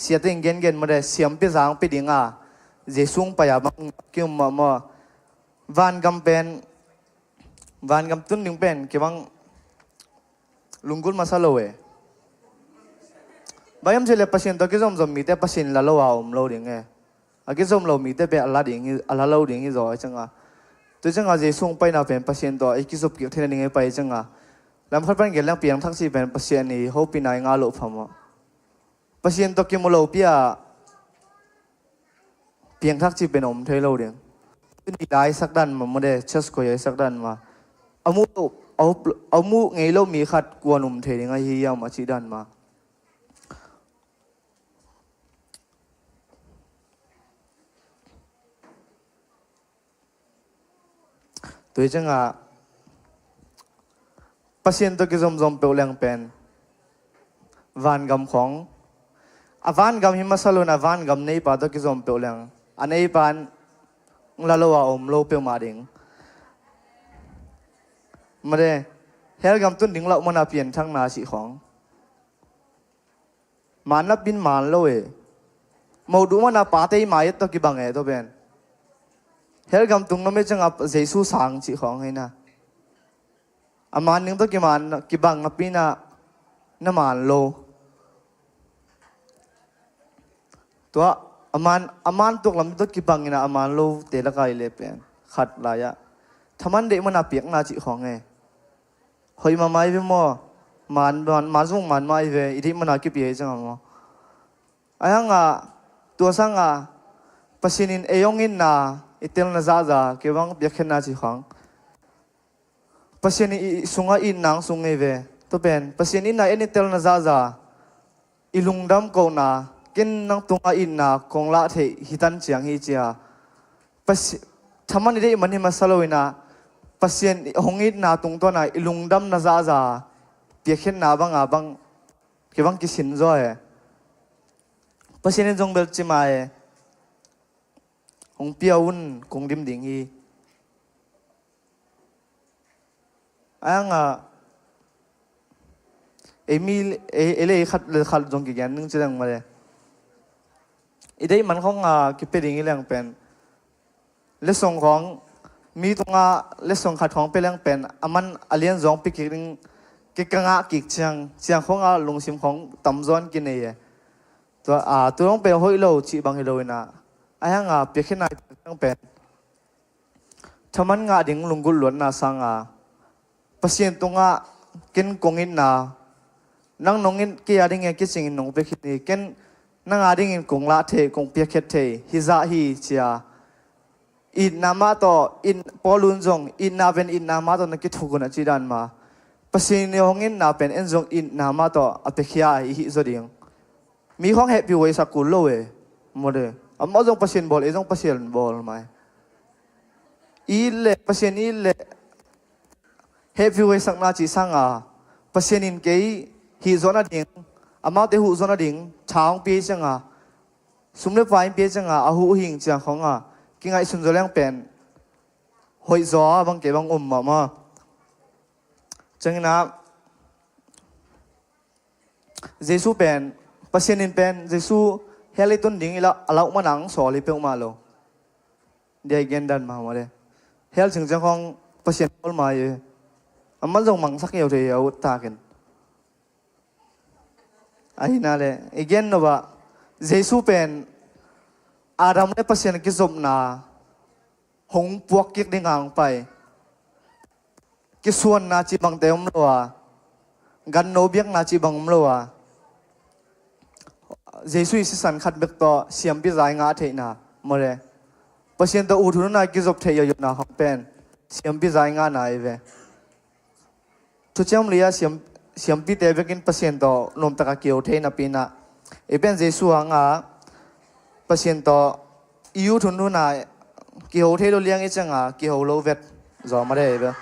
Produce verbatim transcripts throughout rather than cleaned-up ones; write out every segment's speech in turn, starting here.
sia teng gengen mawle, siampi zang pi ding a, Jesu hong pai a bang ki-um mawh maw. Vangam pen, vangam tun ding pen kibang lunggulh masa lo e. Bang hiam cih leh Pasian tawh kizomzom mite Pasian la lo a om lo ding e. A kizom lo mite pen a la ding hi, a la lo ding hi zaw a cianga. Tua cianga Jesu hong paina pen Pasian tawh i kizop kik theihna ding i pai cianga. Lam khat pan gen leng piangthak cih pen Pasian i hopihna i ngah loh phamawh. Pasian tawh kimu lopi a piangthak cih pen om thei lo ding. Tuni lai sak dan mah mawle, church koi a i sak dan mah. A muh, a up, a muh ngei lo mi khat kuan um thei ding ahi hiam a cih dan mah. Tua hi cianga Pasian tawh kizomzom peuh leng pen vangam khawng. A vangam hi masa lo in a vangam neipa tawh kizom peuh leng a neipa in la lo a om lo peuhmah ding. Mawle, hell gam tun ding loh mana pianthakna cih khawng. Maan napin maan lo e. Moh duh mana pate i mai et tawh kibang e tua pen. Hell gam tung nuam e cianga Jesu sang cih khawng hi na. A maan ding tawh kimaan, kibang napi in a na maan lo. Tua a maan, a maan tuak lam tawh kibang in a a maan lote lak ah i leh pen khat lai-ah thaman deih mana piakna cih khawng e. Hoih mahmah i ve maw. Maan, maan, maan zong maan mah i ve, i deih mana kipia i cianga maw. Ahi hanga tua sanga Pasian in ei hong itna i telna zahzah kei bang piakkhiatna cih khawng. Pasian i sungah itna hong sung ngei ve. Tua pen Pasian itna en i telna zahzah i lungdam kohna, ken nang tungah itna kong lah theih hi tan ciang hi cia. Pasi-, thaman i deih man hi masa lo in a, Pasian hong itna tungtawna i lungdamna zahzah piakkhiatna banga bang kibang kisin zaw e. Pasian in zong bel cima e. Hong pia un, kong dim ding hi. Ahi hanga ei mi, ei, ei le ei khat le khat zong kigen ding ci leng mawle. I deih man khawng a kipia ding i leng pen lesson khawng, mi tunga lesson khat khawng pia leng pen a man a lian zong pia kik ding kei ka ngah kik ciang, ciang khawng a lungsim khawng tamzaw in kinei e. Tua, a, tu dong pen hoih lo cih bang hi lo in a, ahi hanga piakkhiatna i piak pen thaman ngah ding lunggulh luatna sanga Pasian tungah ken kong itna, nang nong it kei a dingin kicingin nong pia khin hi, ken nang a dingin kong lah thei, kong piakkhiat thei hi zah hi cia. Itna mah tawh, it, Paul un zong itna pen itna mah tawh na kithuk un a cih dan mah. Pasian in hong itna pen en zong itna mah tawh a piakhia i hih zaw ding. Mi khawng hehpih huaisak kul lo e. Mawle. Amah zong Pasian bawl, ei zong Pasian bawl mai. I it leh, Pasian i it leh hehpih huaisakna cih sanga Pasian in kei hih zawh nading, amaute huh zawh nading tha hong pia i cianga, sum le pai hong pia i cianga a huh hing ciang khawnga kingaihsun zaw leng pen hoih zaw a bang kei bang um mahmah. Ciangin ah Jesu pen, Pasian in pen Jesu hell i tun ding i la, a lauh mana hong sawl hi peuhmah lo. Dia i gen dan mah mawle. Hell cingciang khawng Pasian bawl mai e. Amah zong mangsak hi a, ut thei hi a, ut takin. Ahi na le i gen nop ah Jesu pen Adam le Pasian kizopna hong puak kik ding a hong pai. Kisuanna cih bangte om lo a, ganno biakna cih bang om lo a, Jesu i sisan khat bek tawh siampi zai ngah theihna, mawle. Pasian tawh ut hun a kizop theih yoyona khawng pen siampi zai ngahna i ve. Thuciam Lui-ah siam, siampite bekin Pasian tawh nuamtaka kiho thei napi-in ah, ei pen Jesu hanga Pasian tawh i ut hunhun ah kiho thei lo liang i cianga kiho lo vet zaw mah dei ei bel.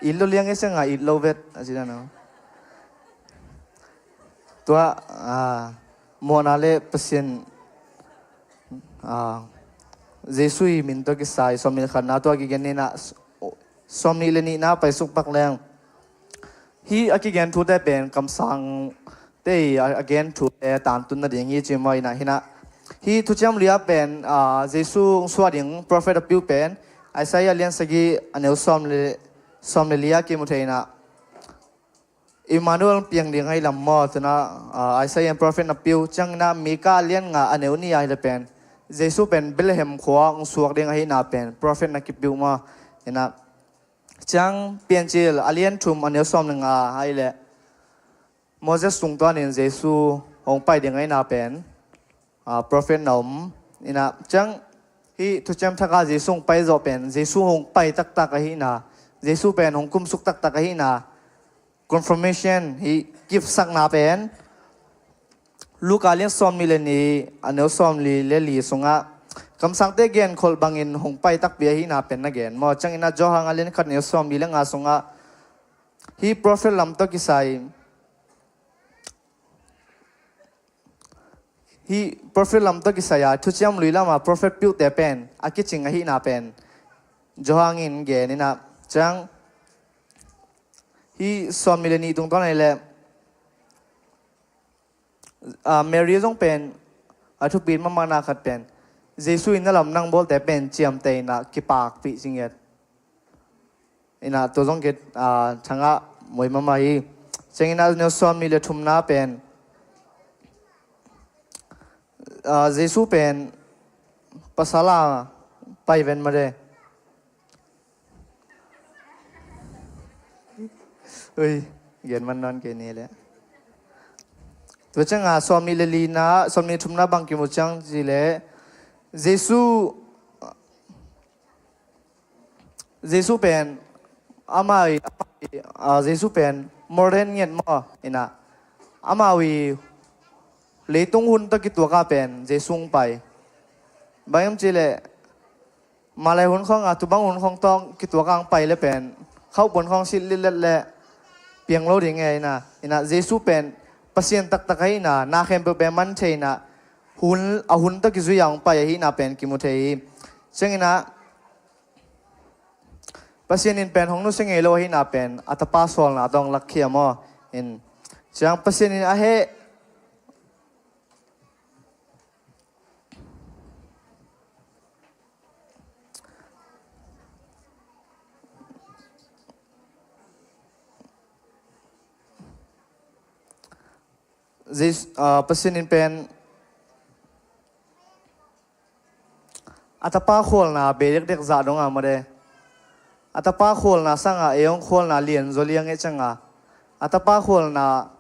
It lo liang i cianga it lo vet a ci dan aw. Tua, a, mawhna le Pasian, a, Jesu i min tawh kisai sawmnih le khatna tua kigen ni-in ah, sawmnih le nihna paisuk pak leng. Hih a kigen thute pen kamsangte i a, a gen thute tantun nading hi ci maw, inah hinah. Hih Thuciam Lui ah pen, ah, Jesu hong suah ding prophet a piu pen Isaiah lian sagih a neu sawm le, sawm le li ah kimu thei inah. Emmanuel piang ding ahi lam maw, tunah, ah, Isaiah in prophet na piu. Ciang inah Mika lian nga a neu nih ah hileh pen Jesu pen Bethlehem khua hong suak ding ahihna pen prophet na kipiu maw, inah. Ciang Piancil a lian thum a neu sawm le nga ah hileh Moses tungtawnin Jesu hong pai ding ahihna pen, ah, prophet na om inah. Ciang hih Thuciam Thak ah Jesu hong pai zawh pen Jesu hong pai taktak ahihna, Jesu pen hong kumsuk taktak ahihna confirmation, hih kipsakna pen Luka lian sawm nih le nih a neu sawm li le li sungah kamsangte genkholh bangin hong pai takpi ahihna pen na gen maw. Ciang inah Johan a lian khat neu sawm li le nga sungah hih prophet lam tawh kisai, hih prophet lam tawh kisai a Thuciam Lui lam ah prophet piute pen a kicing ahihna pen Johan in gen inah. Ciang hih sawm nih le nih tungtawn ahileh, ah, Mary zong pen a thupi mahmahna khat pen Jesu in na lamdang bawlte pen ciamteh inah kipakpih ci ngiat. Inah tua zong kei, ah, thangah muai mahmah hi. Ciang inah neu sawm nih le thumna pen, ah, Jesu pen pasal a pai ven made. Ui, gen man nawn kei ni le. Tua ciang a sawm nih le lina, sawm nih thumna bang kimu ciang ci le Jesu, Jesu pen amah i, amah i, ah, Jesu pen morren ngiat maw, inah amah i leitung hun tawh kituak ah pen Jesu hong pai. Bang hiam ci le malai hun khawng a tubang hun khawng tawh kituak ah hong pai le pen khauhpuan khawng silh litlet le piang lo ding e, inah, inah Jesu pen Pasian taktak ahihna, na khempeuh pen man thei inah hun, a hun tawh kizui a hong pai ahihna pen kimu thei hi. Ciang inah Pasian in pen hong nusia ngei lo ahihna pen a tapa sawlna tawh hong lakkhia maw. In ciang Pasian in a heh Jesu, ah, Pasian in pen a tapa khualna bei dekdek zah dong a made. A tapa khualna sangah ei hong khualna lianzaw liang e cianga a tapa khualna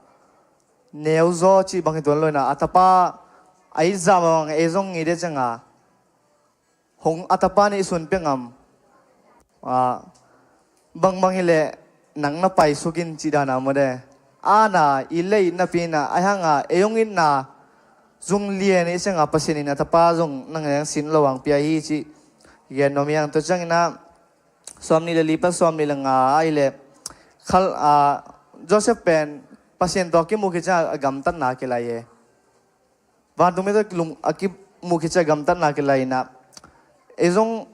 neuzaw cih bang hi tuan lo inah a tapa a it zah mahmah ei zong it e cianga hong a tapa nih sun pia ngam. Ah, bangbang hileh nang na paisuk in cih dana mawde. Ana i lei napi inah a hanga ei hong itna zung lian i cianga Pasian in a tapa zong nang neng sin lo ang pia hi cih gen nuam hiang. Tua cianginah sawm nih le li pan sawm nih le nga a hileh khal, ah, Joseph pen Pasian tawh kimuh khit cianga a gamtatna kilai e. Vantung mi tawh lung a kimuh khit cianga gamtatna kilai inah ei zong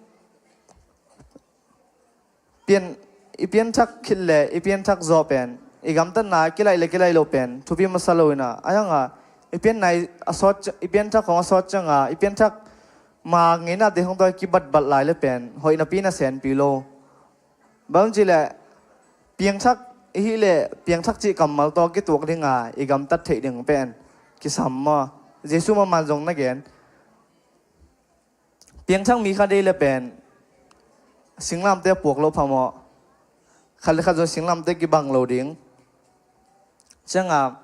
pian, i pianthak khit le i pianthak zawh pen i gamtatna kilai le kilai lo pen thupi masa lo inah a hanga i pianna a sawt, i pianthak khong a sawt cianga i pianthak ma ngeinate khong tawh kibatbat lai le pen hoih napi na senpi lo. Bang ci le piangthak i hih le piangthak cih kammal tawh kituak dinga i gamtat theih ding pen kisam maw? Jesu mahmah zong na gen. Piangthak mi khat ei le pen singlamte a puak lo phamawh. Khat le khat zong singlamte kibang lo ding. Cianga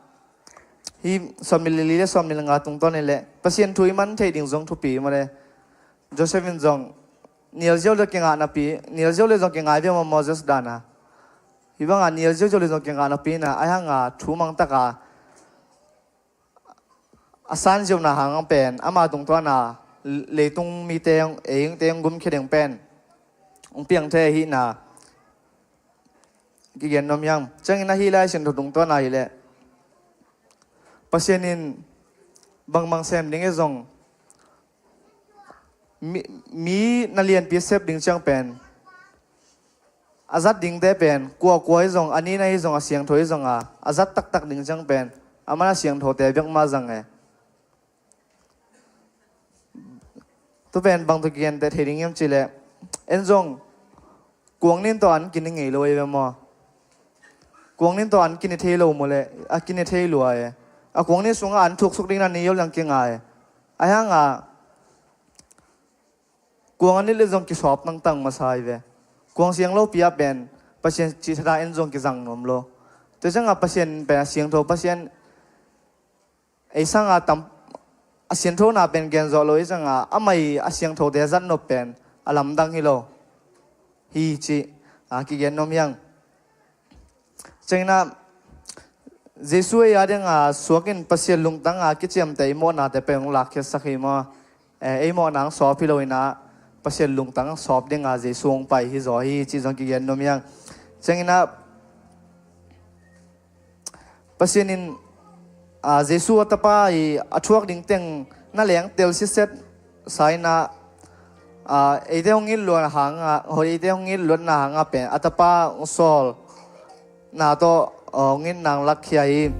hih sawm nih le li le sawm nih le nga tungtawn hileh Pasian thu i man theih ding zong thupi mawle. Joseph in zong nial ziau le kingah napi, nial ziau le zong kingah viau maw Moses dana. Hih banga nial ziauziau le zong kingah napi inah a hanga thu mangtaka a sanziauna hang pen ama tungtawna leitung mite hong, ei hongte hong gumkhia ding pen hong piang thei ahihna kigen nuam hiang. Ciangin ahi lai sin thu tungtawna hileh Pasian in bangbang sem ding e zong mi, mi na lianpi sep ding ciang pen a zat dingte pen kuakua hi zong, a nina hi zong, a siangtho hi zong a, a zat taktak ding ciang pen aman a siangthote bek mah zang e. Tu pen bang tawh kigenteh thei ding hiam cihleh, en zong kuang nin tawh an kine ngei lo ei ve maw? Kuang nin tawh an kine thei lo maw le, a kine thei lua e. A kuang nin sungah an thuksuk ding na ni yo liang kinga e. Ahi hanga kuang a nit le zong kisawp tangtang masa hi ve. Kuang siang lopi ah pen Pasian cih thadah en zong kizang nuam lo. Tua ciangah Pasian pen a siangtho Pasian ei sanga tam, a sianthona pen gen zawh lo hi ciangah amah i a siangthote zat nop pen a lamdang hi lo hi cih a kigen nuam hiang. Cianginah Jesu ei a dinga suak in Pasian lungtang a kiciamteh i mawhnate pen hong lakkhiatsak hi maw? Eh, ei mawhna hong sawp hi lo inah Pasian lungtang hong sawp dinga Jesu hong pai hi zaw hi cih zong kigen nuam hiang. Cianginah Pasian in, ah, Jesu a tapa i a thuak ding teng na leng tel siset sa inah, ah, eite hong it luat hanga, hoi eite hong it luatna hanga pen a tapa hong sawl na tawh, ah, hong itna hong lakkhia hi.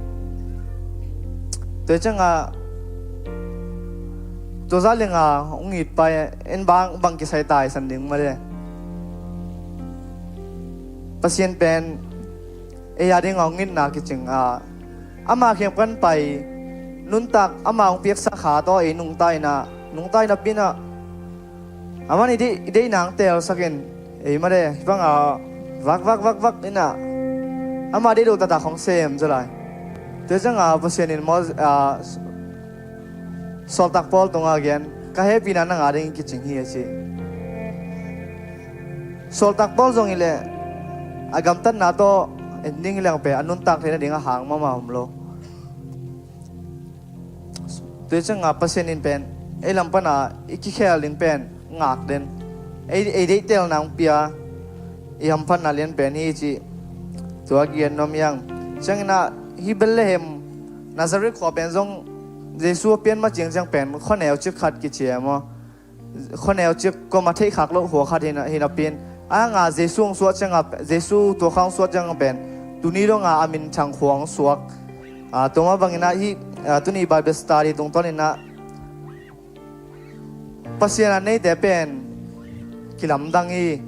Tua ciangah tua zah lenga hong it pai in bang, bang kisai taisan ding mah le. Pasian pen ei a dinga hong itna kicing a, ama kiang pan pai nuntak ama hong piaksa kha tawh ei nungta inah, nungta inah pinah aman i deih, i deihna hong telsak in ei mah le, hibanga vak vak vak vak inah ama deih lo taktak hong sem zaw lai. Tua ciangah Pasian in maw, ah, Sawltak Paul tungah gen, ka hehpihna nang a ding kicing hi a ci. Sawltak Paul zong hileh a gamtatna tawh en ding hileng pen a nuntak theihna ding a hang mahmah om lo. Tua ciangah Pasian in pen ei lam pana i kikhel ding pen ngak den, ei, ei deihtelna hong pia i hamphatna lian pen hi cih tua kigen nuam hiang. Cianginah hih Bethlehem Nazareth khua pen zong Jesu a pian ma ciangciang pen khuaneu cik khat kici e maw? Khuaneu cik kuamah theihkhak loh khua khat hi na, hi napi in, a hanga Jesu hong suah ciangah, Jesu tua kha hong suah ciangah pen tuni donga a minthang khua hong suak. Ah, tua mah banginah hih, ah, tuni Bible study tungtawninah Pasian a neite pen kilamdang hi.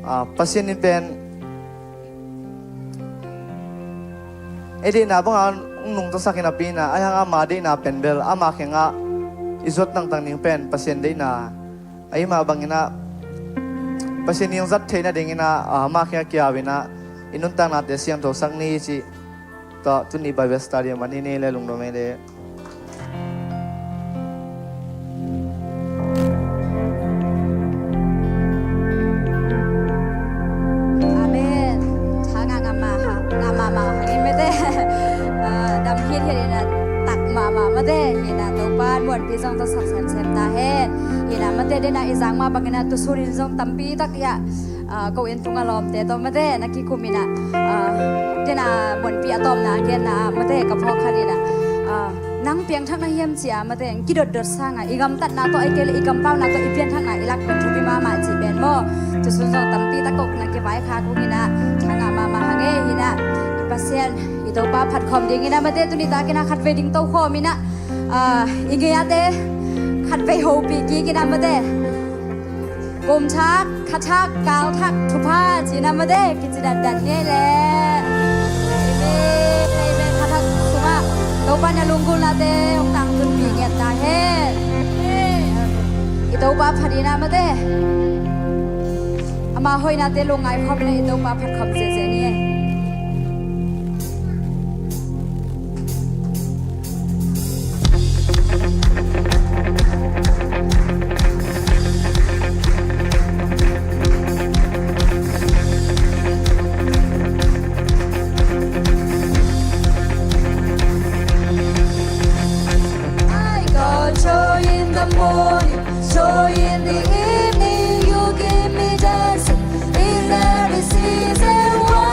Ah, Pasian in pen ei deihna banga hong nungtasak hi napi inah, ahi hanga ama deihna pen bel ama kiangah i zuat tangtang ding pen Pasian deihna ahi mah banginah Pasian i hong zat theihna dinginah, ah, ama kiangah kiau inah i nuntaknate siangthosak ni cih tawh tuni Bible study a man hi ni le lungdam ei le. Amen. Tha ngah ngam ma ha, ngah mahmah hang ei mate. Ah, dam hithiat inah tak mahmah mate. Hinah Topa muanpi zong tawh sak semsem ta hen. Hinah mate dena i zang mah banginah tusun in zong tampi tak hiah, ah, ko inn tunga lawmte tawh mate na kikum inah, ah, dena muanpi a tawpna a genna ah mate ka phawk khat inah, ah, nang piangthak na hiam cia mate kidotdot sanga i gamtatna tawh ei kei le i kampauna tawh i pianthakna i lak pen thupi mahmah cih pen maw? Tusun zong tampi tak kok na kivaikhak ung inah tha ngah mahmah hang ei. Hinah i Pasian i Topa phatkhawm dinginah mate tuni takinah khatvei ding tokhawm inah, ah, i ngeiate khatvei hopih kik inah mate. Kum thak, kha thak, kal thak, thupha cih na mate kici dandan ngei le. Amen, amen. Kha thak sungah Topa na lunggulnate hong tangtunpih ngiat ta hen. I Topa phat inah mate, ama hoihnate lungngai khawm inah i Topa phat khawm ziahziah ni. I got joy in the morning, joy in the evening. You give me dancing in every season.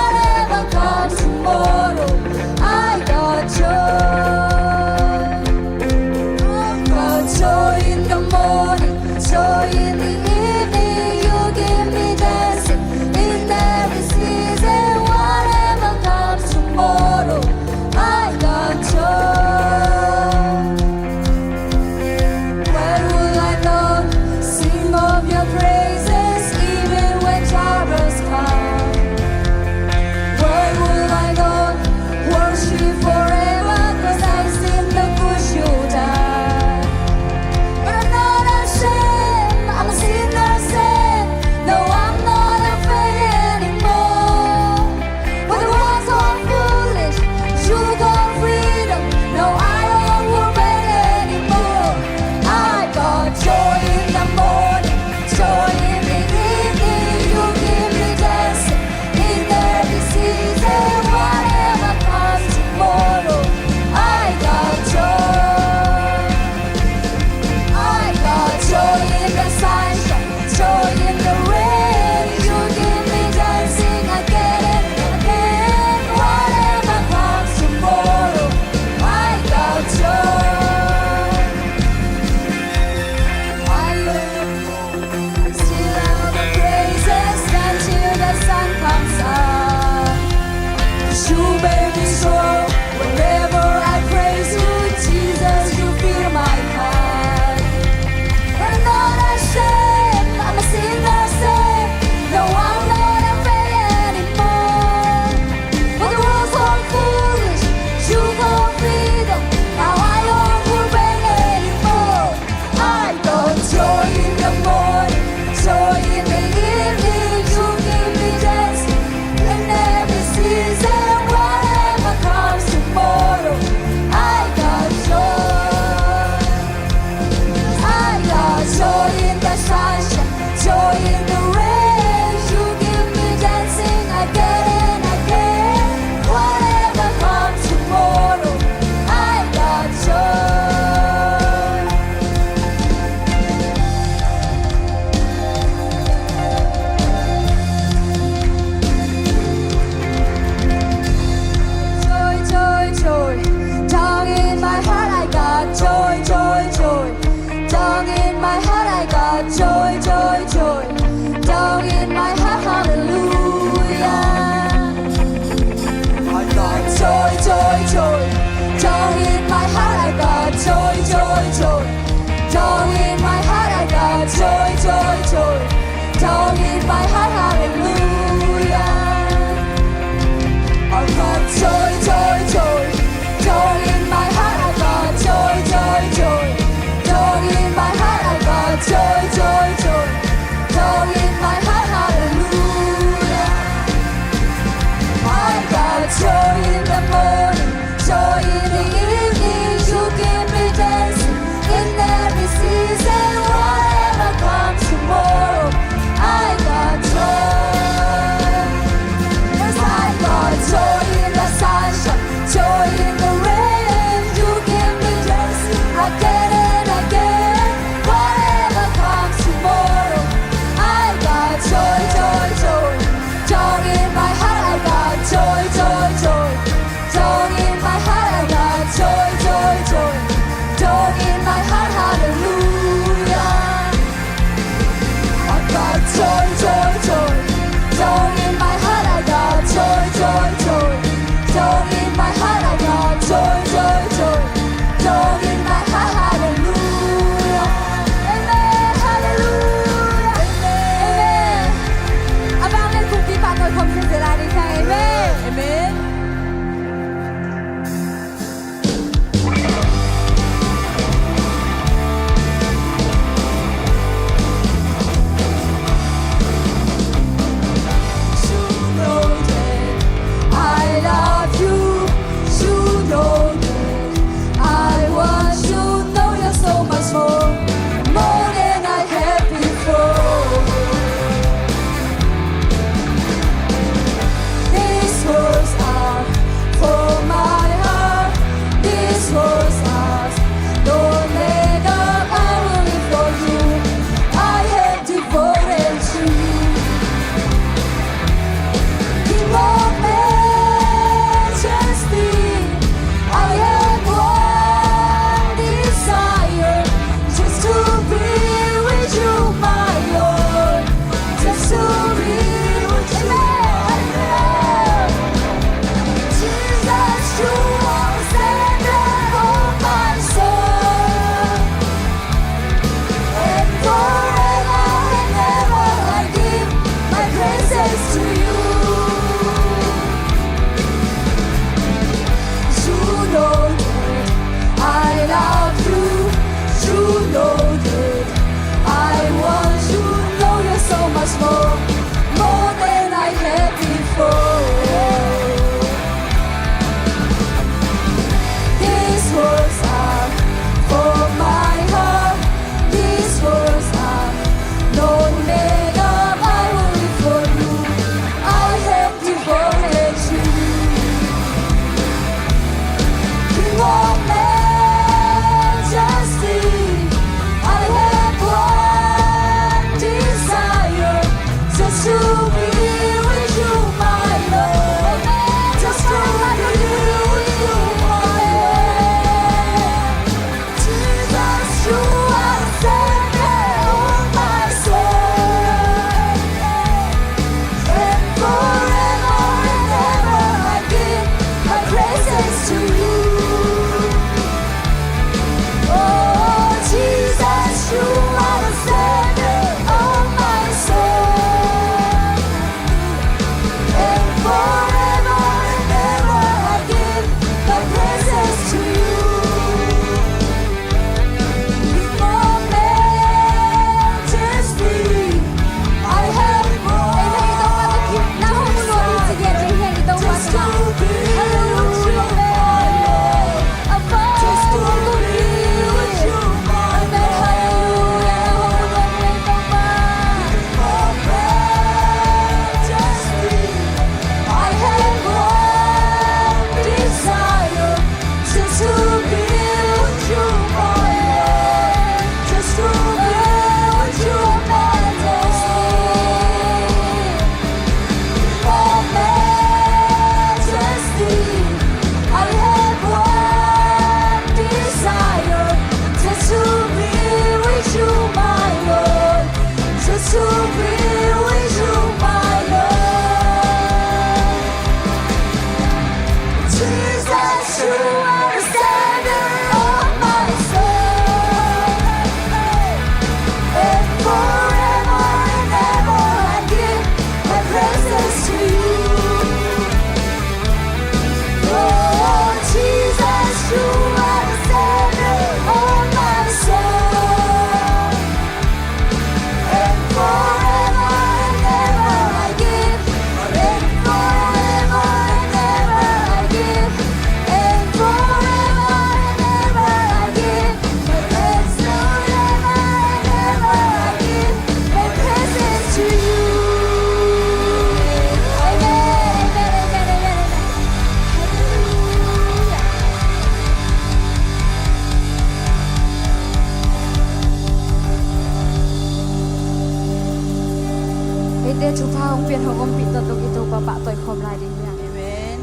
Hong pian hong ompih tawh tung i Topa pahtawi khawm lai ding hi hang. Amen.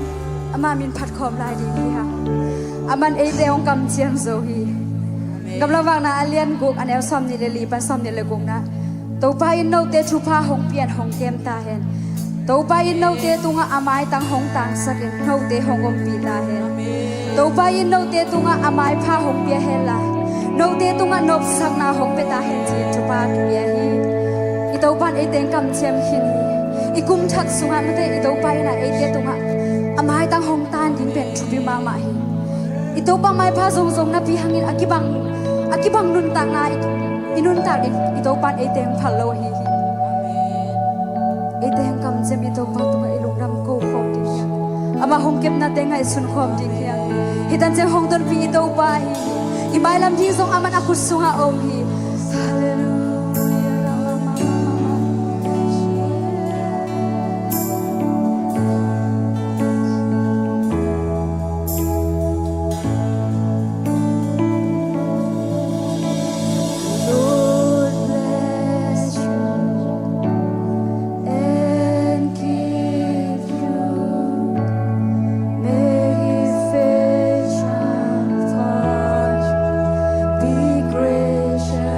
Ama min phat khawm lai ding hi hang. Aman eite hong kamciam zo hi. Amen. Gamlavakna a lian guk a neu sawmnih le li pan sawmnih le gukna, Topa in note thupha hong pian hong kem ta hen. Topa in note tungah a maitang hong tangsakin note hong ompih ta hen. Topa in note tungah a maipha hong pia hen la, note tungah nopsakna hong pia ta hen ci-in thupha kipia hi. I Topa in eite kamciam khin hi. I kum thak sungah mate i Topa in ah eite tungah a maitang hong tan ding pen thupi mahmah hi. I Topa maipha zongzong napi hangin a kibang, a kibang nuntakna i, i nuntak ding i Topa in eite hong phal lo ahi hi. Eite hong kamciam i Topa tungah i lungdam ko khawm ding hi. Ama hong kepnate ngaihsun khawm ding hi. Hih tanciang hong tonpih i Topa ahi hi. I mailam ding zong aman a khut sungah om hi. Halleluia. Lord bless you and keep you. May His face shine upon you, be gracious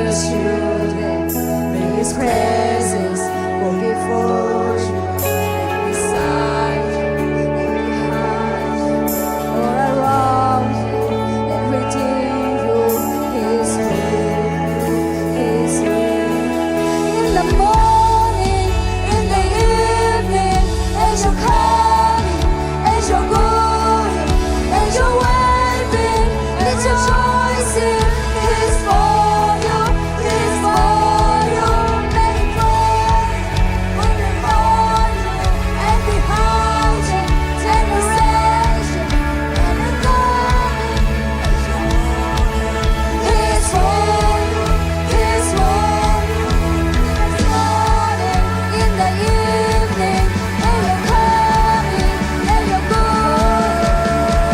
Children, may His presence go before you and beside you and behind you, all around you and within you. He's with you, He's with you. In the morning, in the evening, as you're coming, as you're going, as you're waving, rejoicing, He's for you, He's for you. May He go with you, before you and behind you, generation and the coming. He's for you, He's for you. In the morning, in the evening, and you're coming, and you're going,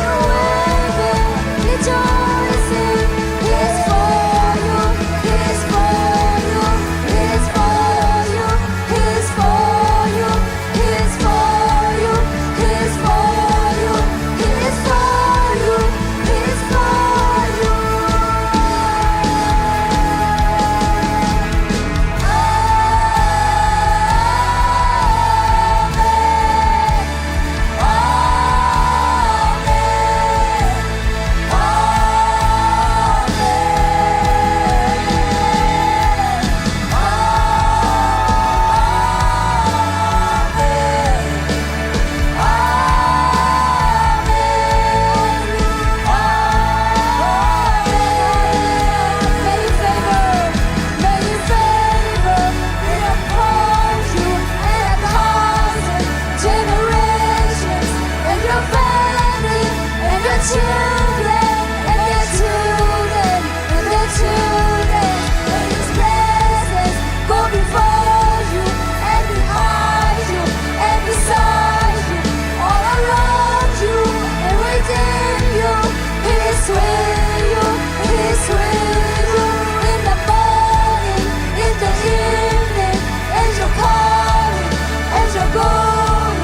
you're waving, rejoicing. He's for you, He's for you, He's for you, He's for you, He's for you, He's for you, He's for you, He's for you. May your favor, may your favor be upon you and upon the generations and your family and your children and their children and their children. May His presence go before you and behind you and beside you, all around you and within you. He's with you, He's with you in the morning, in the evening, as you're coming, as you're going,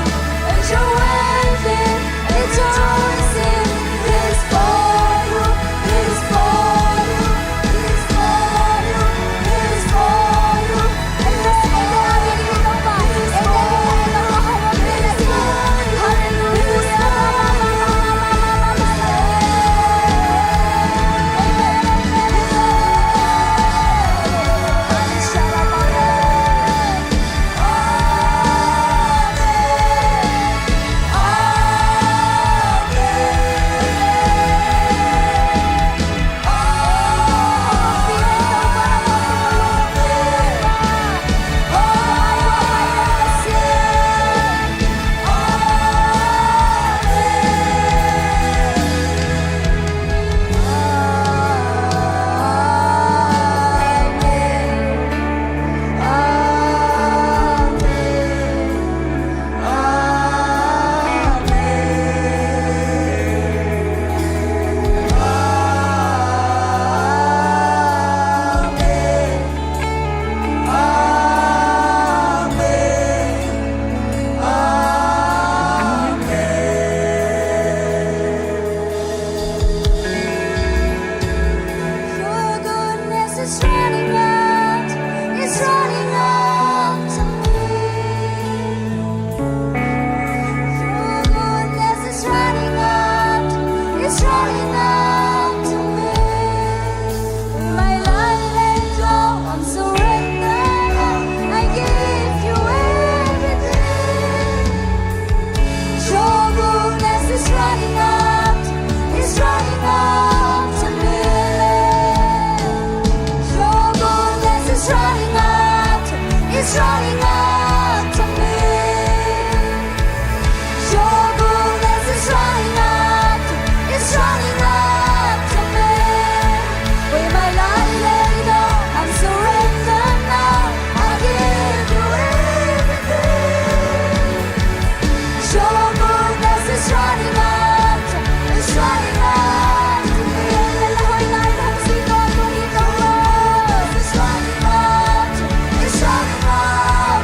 as you're waving, rejoicing. He's for you, He's for you, He's for you, He's for you. Your goodness is running out, it's running out to me. Your goodness is running out, it's running out to me. With my life laid low, I'm surrendering. I give you everything. Your goodness is running out, it's running out to me. Your goodness is running out, it's running out to me. Your goodness is running out, it's running out to me. With my life laid down, I'm surrendered now. I give you everything. Your goodness is running out, it's running out to me. Your goodness is running out, it's running out.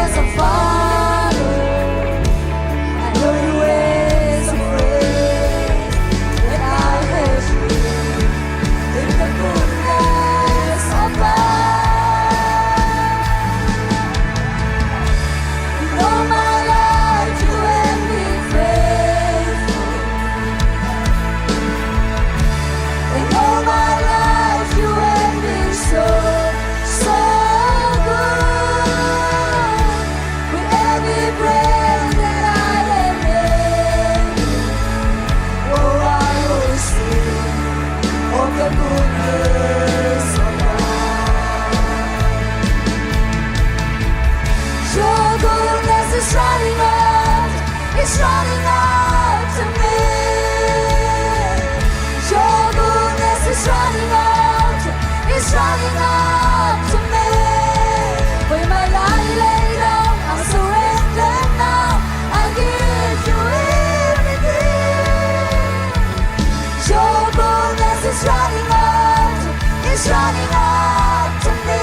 As a father, I know your ways of grace, and I have you in the goodness of God. In all my life you have been faithful. In all my life you have been so, so good. With every breath that I am able, oh, I will sing of the goodness of God. Your goodness is running out, it's running out to me. Your goodness is running out, it's running out to me. With my life laid down, I surrender now. I give you everything. Your goodness is running out, it's running out to me.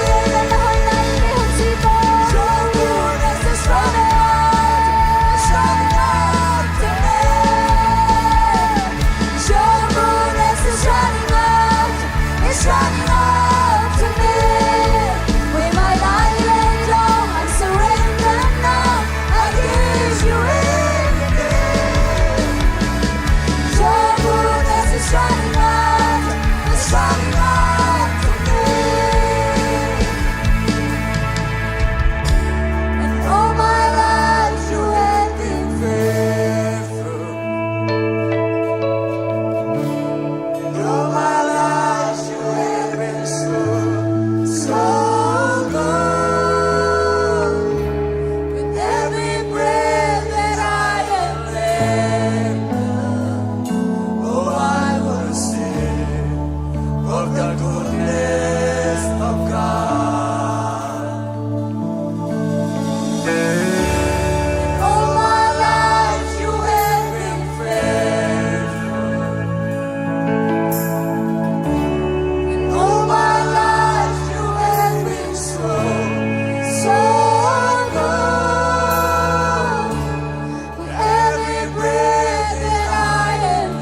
Your goodness is running out, it's running out to me. Your goodness is running out, it's running out to me. With my life laid down, I surrender now. I give you everything. Your goodness is running out, it's running out to me. And all my life you have been faithful. All my life you have been so, so good. With every breath that I am able, oh, I will sing of the goodness of God. All my life you have been faithful. And all my life you have been so, so good. With every breath that I am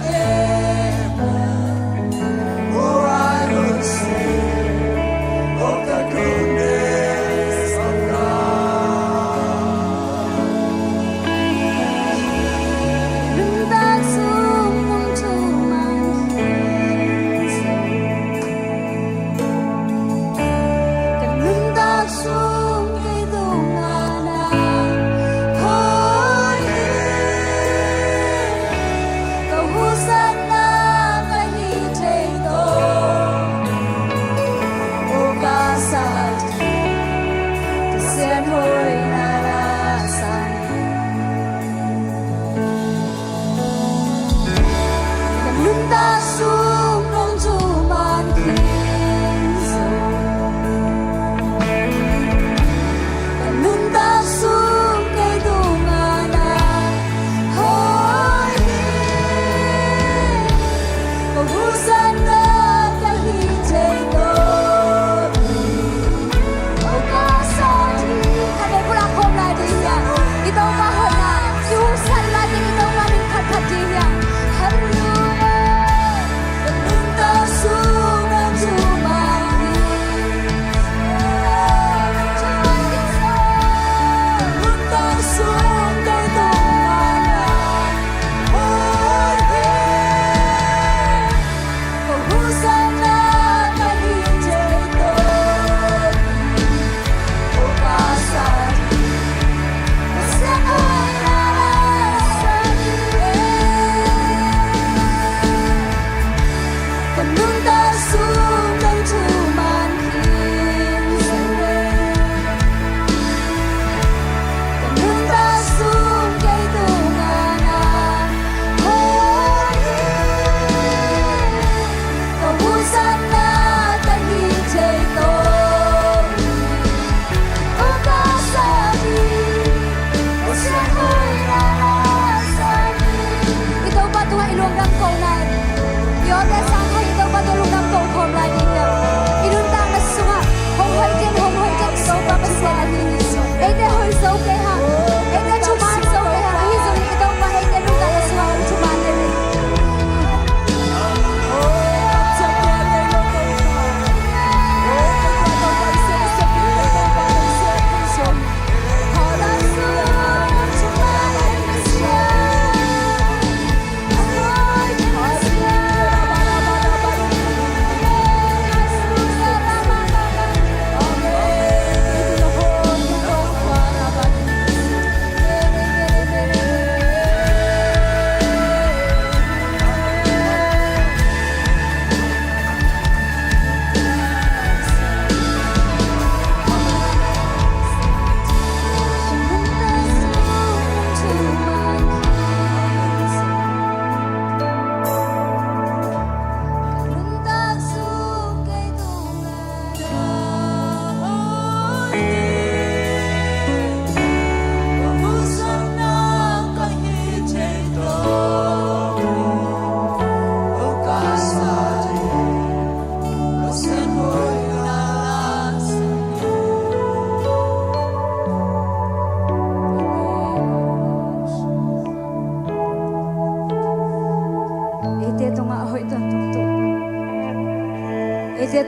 able, oh, I will sing of the goodness of God. Nuntak sung nong thuman hi. Ka nuntak sung kei tung a na hoi hi. Ka husanna ka hih thei tawh, oh, ka sat hi. Pasian hoihna la sa hi. Ka nuntak sung nong thuman khin zong, ka nuntak sung kei tung a na hoi hi. Ka husanna ka hih thei tawh hi. Oh, ka sat hi.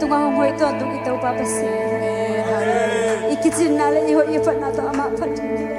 Tungah hong hoih tawntung i Topa Pasian. I kicinna le i hoih i phatna tawh amah phat ding hi.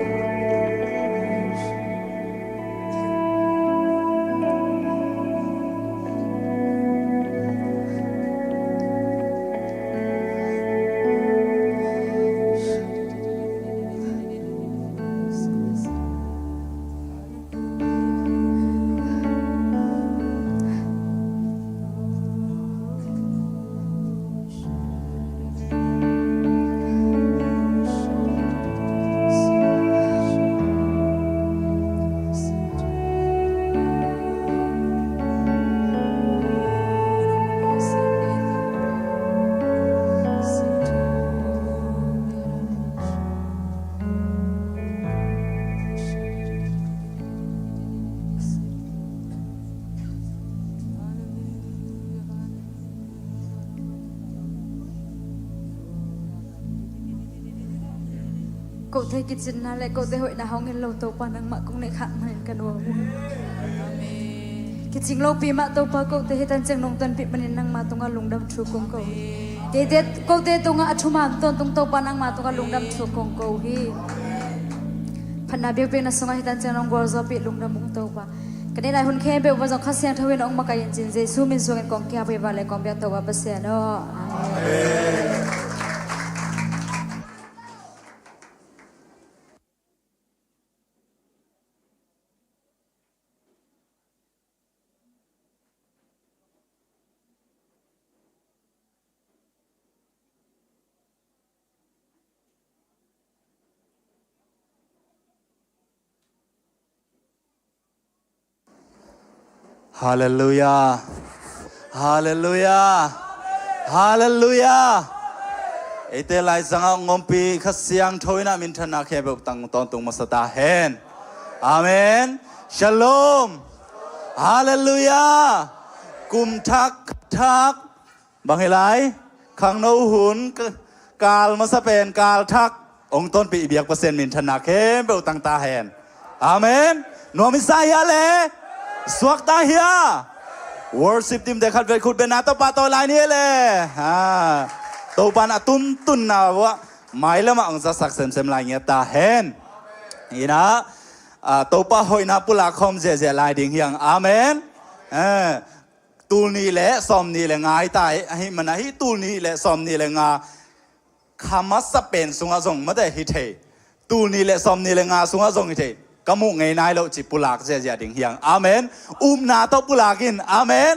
Kote kicinna le kote hoihna hong en lo Topa, nangmah kong neih khak manin ka nuam uh. Kicing lopi mah Topa, kote hi tanciang nong tonpih manin nangmah tungah lungdam thu kong ko uh hi. Keite kote tungah a thuman tawntung Topa, nangmah tungah lungdam thu kong ko uh hi. Phatna biakpiakna sungah hi tanciang nong gualzawhpih lungdam ung Topa. Ka neih lai hun khempeuh uah zong Kha Siangtho in hong makaih in cin Jesu min suangin kong kiap hi. Vanleng kong biak Topa Pasian aw. Amen. Halleluiah. Halleluiah. Halleluiah. Eite laizangah hong ompih Kha Siangtho in a minthanna khempeuh tang tawntung masa ta hen. Amen. Shalom. Halleluiah. Kum thak, thak. Bang hi lai, khangno hun, k-, kal masa pen, kal thak, hong tonpih i biak Pasian minthanna khempeuh tang ta hen. Amen. Nuam i sa hia le, suak ta hia. Worship team te khat vei khut bengna tawh pahtawi lai ni le. Ha. Topan a tuntunna uah, mailamah hong zatsak semsem lai ngiat ta hen. Ina, ah, Topa hoihna pulak khawm ziahziah lai ding hiang. Amen. Eh. Tul nih le sawm nih le nga hi ta hi, ahih manin hih tul nih le sawm nih le nga kha masa pen sungah zong mate hi thei. Tul nih le sawm nih le nga sungah zong hi thei. Ka muh ngei nai loh ci pulak ziahziah ding hiang. Amen. Upna tawh pulak in. Amen.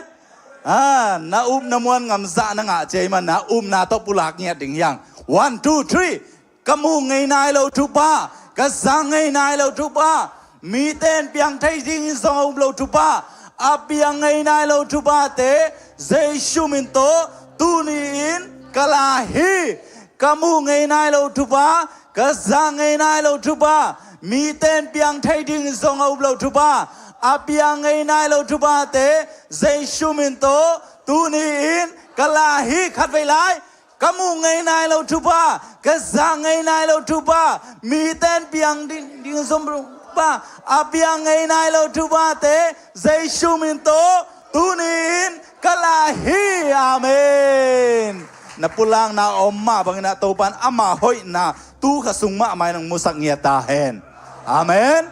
Ah, na upna muan ngam zah na ngah ci ahih manin upna tawh pulak ngiat ding hiang. One, two, three. Ka muh ngei nai lo thupha, ka za ngei nai lo thupha, mite in piang thei dingin zong a um lo thupha, a piang ngei nai lo thuphate Jesu min tawh tuni-in ka la hi. Ka muh ngei nai lo thupha, ka za ngei nai lo thupha, mite in piang thei dingin zong a um lo thupha, a piang ngei nai lo thuphate Jesu min tawh tuni-in ka la hi. Khatvei lai. Ka muh ngei nai lo thupha, ka za ngei nai lo thupha, mite in piang ding, ding zong thupha, a piang ngei nai lo thuphate Jesu min tawh tuni-in ka la hi. Amen. Na pulakna a om mah bangin ah Topan ama hoihna tu kha sung mahmah in hong musak ngiat ta hen. Amen.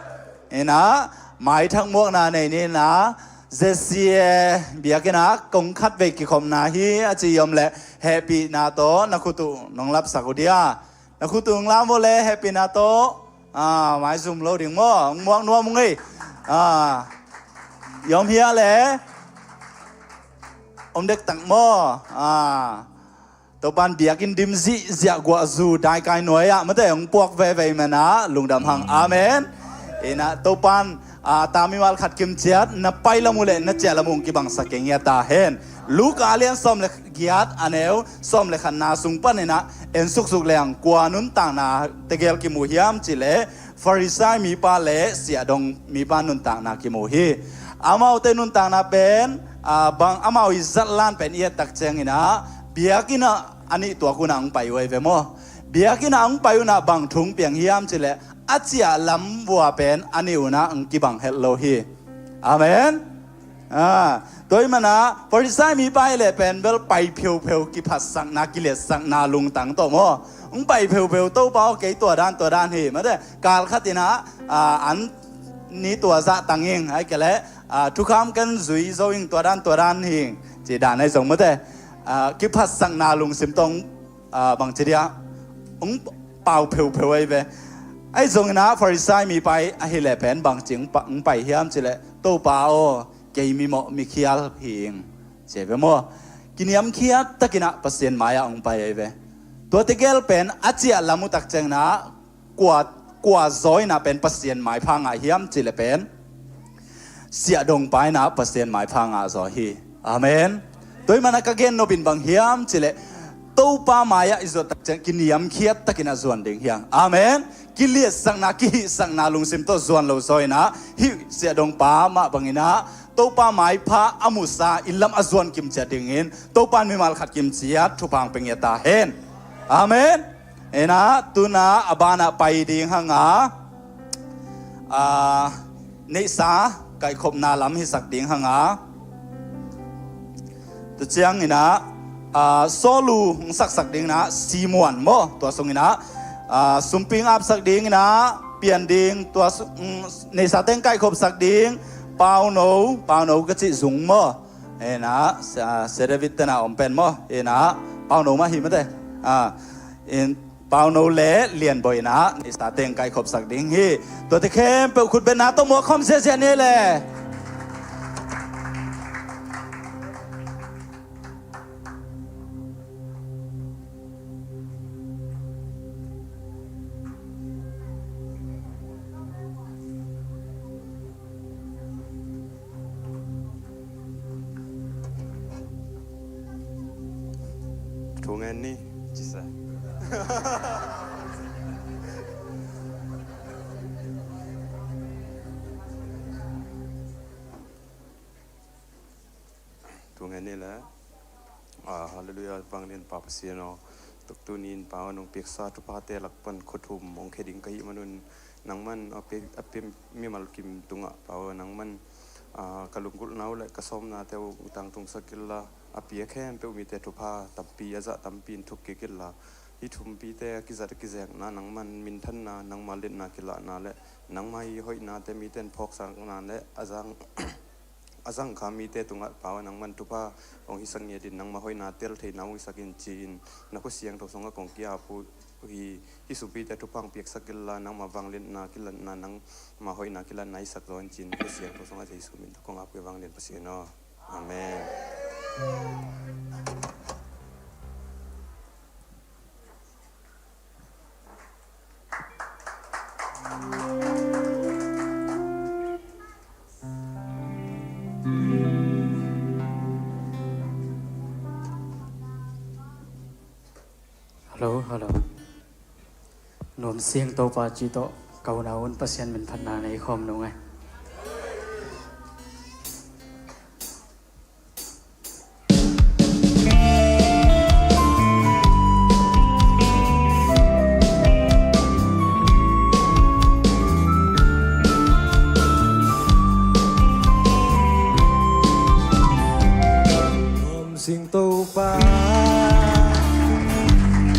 Ina, maithak muakna nei ni ina, Z C A biakinn ah kong khatvei kikhopna hi a ci i om leh hehpihna tawh na khut uh nong lapsak uh dia. Na khut uh nong lam uh leh hehpihna tawh, ah, maizum lo ding maw, hong muak nuam ung ei. Ah, i om hia leh om dektak maw. Ah, Topan biakinn dim zihziah guah zu daikai nuai-ah mate hong puak veve i hih manin ah lungdam hang. Amen. Ina Topan, ah, ta mimal khat kim ciat na pai lam uh leh na ciah lam uh hong kibangsak kei ngiat ta hen. Luka a lian sawm le giat a neu sawm le khatna sung panin ah en suksuk leng kua nuntakna tegel kimu hiam cih leh Farisai mipa le siahdong mipa nuntakna kimu hi. Amaute nuntakna pen, ah, bang amau i zatlan pen i et tak ciangin ah biakinn ah a nih tuak un ah hong pai uh ahi ve maw. Biakinn ah hong pai un ah bang thu hong piang hiam cih leh a ciah lam vua pen a nih un ah hong kibang het lo hi. Amen. Ah, tua ih manah Farisai mipa ih leh pen bel pai pheupheu, kiphatsakna, kiliatsakna lungtang tawh maw. Hong pai pheupheu, Topa aw, kei tua dan, tua dan hi, mate, kal khat inah, ah, an ni tua zah tang ing, ai kei leh, ah, thukham ken zui zo ing, tua dan, tua dan hi ing, ci dan ahi zong mate. Ah, kiphatsakna lungsim tawh hong, ah, bangci dia, hong pau pheupheu ahi ve. Ahi zong inah Farisai mipa ih ahih leh pen bangci hong pa-, hong pai hiam cih leh, Topa aw, kei mimawh mikhial hi ing, ci ahi ve maw. Kiniamkhiat takinah Pasian mai-ah hong pai ahi ve. Tuate gel pen a ciah lam uh tak cianginah kua, kua zaw inah pen Pasian maipha ngah hiam cih leh pen siahdongpa inah Pasian maipha ngah zaw hi. Amen. Tua ih manah ka gen nop in bang hiam cih leh Topa mai-ah i zuan tak ciang kiniamkhiat takinah zuan ding hi hang. Amen. Kiliatsakna, kihihsakna lungsim tawh zuan lo zaw inah hih siahdongpa mah banginah Topa maipha a musa inn lam a zuan kimciat dingin Topa in mimal khat kimciat thupha hong pia ngiat ta hen. Amen. Inah tunah a banah pai ding hang a, ah, neihsa kaihkhopna lam hisak ding hang a, tua cianginah, ah, sawlu hong saksak dinginah Simuan maw, tua sunginah, ah, sumpi hong apsak dinginah pian ding, tua su-, mm, neihsa teng kaihkhopsak ding Pauno, Pauno ka cih zung maw. Inah, ah, Sia David tenah om pen maw. Inah, Pauno mah hi mate. Ah, in, Pauno le Lianbawi inah neihsa teng kaihkhopsak ding hi. Tuate khempeuh khutbetna tawh muak khawm ziahziah ni le. Thu ngen ni, ci sa. Thu ngen ni le. Ah, halleluiah, vanglianpa Pasian aw. Tuk tuni-in Pa aw, nong piaksa thuphate lak pan khua thum hong khia ding ka hih manun, nangman a pia, a pia mimal kim tungah Pa aw, nangman, ah, ka lunggulhna uh le ka sawmnate uh tangtungsak inla, a pia khempeuh mite thupha tampi a zah tampi in thuk kik inla, hih thumpite a kizat a kizekna nangman minthanna, nangma liatna kilahna le nangma ih hoihnate mite in phawksakna le a zang a zangkham mite tungah Pa aw, nangman thupha hong hisak ngiat in, nangma hoihna tel theihna hong hisak in ci-in na khua siangtho sungah kong ki-ap uh hi. Hih sumpite thupha hong piaksak inla, nangma vangliatna kilatna, nangma hoihna kilatna hisak zaw in ci-in na khua siangtho sungah Jesu min tawh kong ap uh hi, vanglian Pasian aw. Amen. Hallo, hallo. Nuam siang Topa ci tawh ka unau un Pasian min phatna nei khawm nung e. Sing Topa,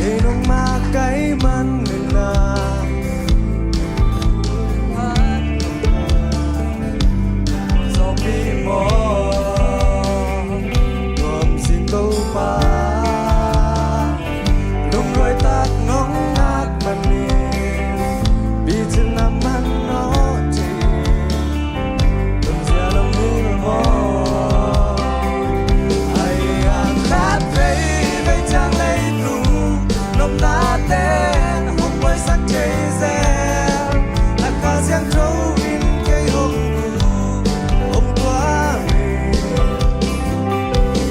ei nong makaih man nena. Sawpi maw, nuam sin Topa, lungduai tak nong ngak manin, picin na man nawh thei, lungzia lungmil maw. Ai a khat vei vei ciang leitung nopnate hong buaisak thei zel. A Kha Siangtho in kei hong hu, hong tua mi.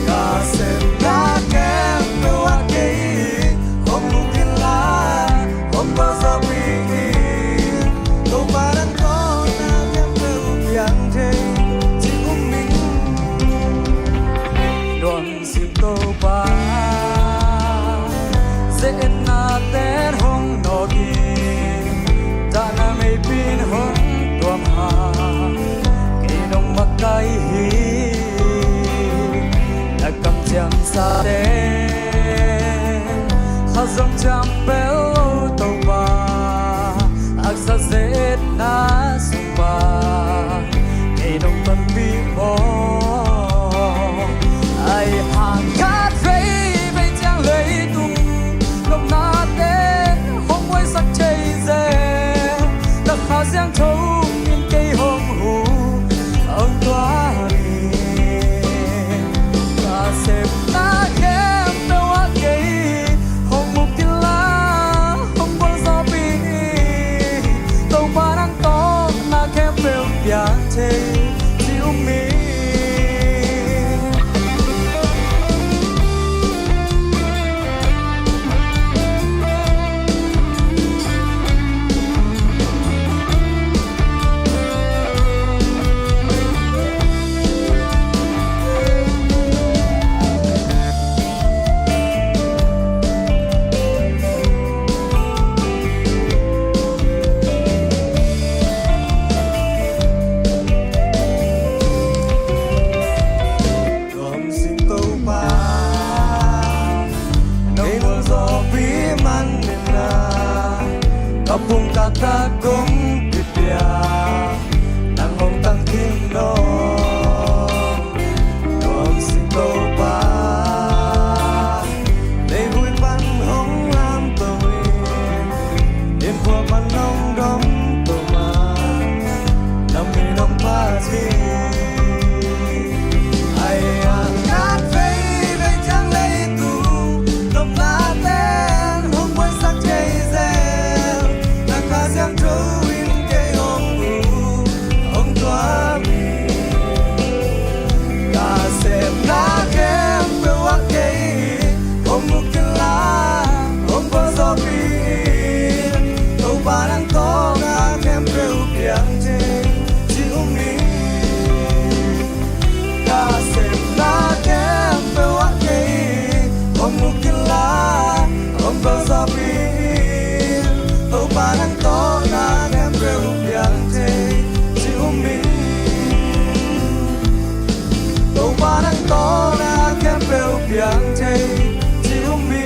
Ka sepna khempeuh ah kei hong uk inla, hong pawlzawhpih in. Topa nang tawh na khempeuh piang thei, ci um ing. Nuam sin Topa, ze-etna ten hong nawk in, dahna meipi in hong Kong kata kong kipia, nang hong tang kim no. Kong sing Topa, lei hui pan hong lam to in, in khua pan hong dom to ma, nam mi nong pa si. Ai a ngat vei vei ciang leitung nopna ten hong buaisak thei zel, na Kha Siangtho in kei hong hu hong tuam hi. Ka sepna khempeuh ah kei hong uk inla hong pawlzawhpih in, Topa nang tawh ka khempeuh piang thei ci um hi. Ka sepna khempeuh ah kei hong uk inla hong pawlzawhpih in, Topa nang tawh ka khempeuh piang thei ci um hi. Topa nang tawh na khempeuh piang thei ci um hi.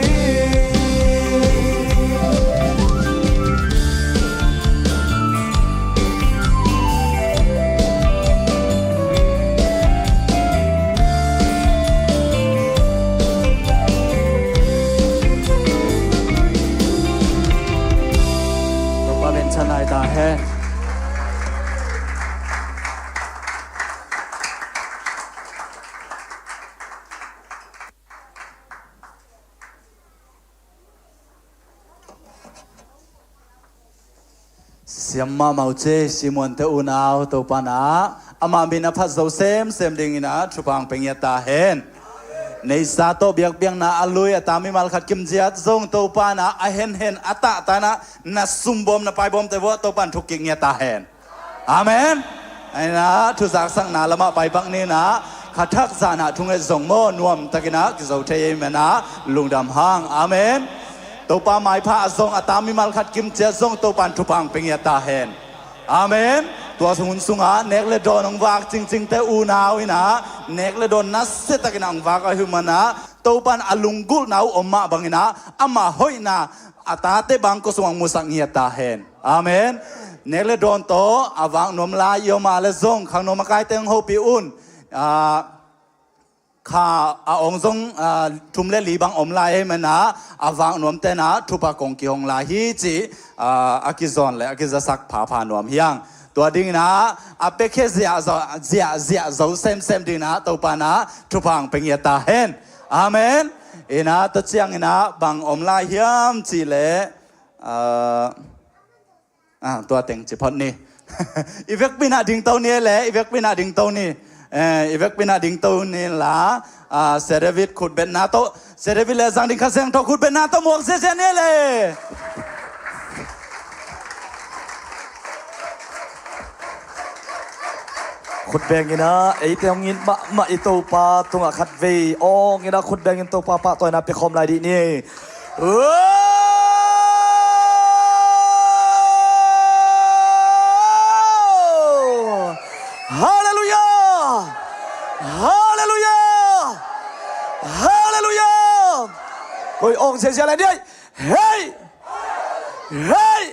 Topa bengchan lai ta hen. Siam mahmah uh ci, Simuante unau Topa na, ama min a phat zo semsem dingin a thupha hong pia ngiat ta hen. Neisa tawh biakpiakna a lui a ta mimal khat kimciat zong Topa na a henhen a tahta na, na sumbawm na paibawmte vuah Topa in thuk kik ngiat ta hen. Amen. Aina thuzaksakna lamah pai bang nina, khathak zahna thunget zong maw nuamtakin a kizo thei ei mena lungdam hang. Amen. Topa maipha a zong a ta mimal khat kimciat zong Topa in thupha hong pia ngiat ta hen. Amen. Tua hun sungah nek le dawn hong vak cingcingte unau ina, nek le dawn nasiatakin a hong vak a hi mana, Topa in a lunggulhna uh om mah bangina, ama hoihna a tate bangkua sungah hong musak ngiat ta hen. Amen. Nek le dawn tawh a vak nuam lai i om a le zong khang nuam a kaite hong hopih un. Ah, kha a ong zong, ah, thum le li bang om lai ei mena, a vak nuam tena thupha kong kihong lai hi ci, ah, a kizawn le a kizasak phapha nuam hiang. Tua dingina a pekhe ziah, ziah, ziah zo semsem dingina Topa na thupha hong pia ngiat ta hen. Amen. Ina tua ciangina bang om lai hiam ci le, ah, Ah, tua teng ci phot ni. I vekpi na dingto ni le, i vekpi na dingto ni. Eh, i vekpi na dingto ni la, ah, Sia David khutbetna tawh, Sia David le zang ding Kha Siangtho khutbetna tawh muak ziazia ni le. Khutbengina, eite hong it mahmah i Topa tungah khatvei awngina khutbengin Topa pahtawina pia khawm lai dih ni. Halleluiah! Halleluiah! Halleluiah! Koi awng ziazia lai ni ei. Hei! Hei!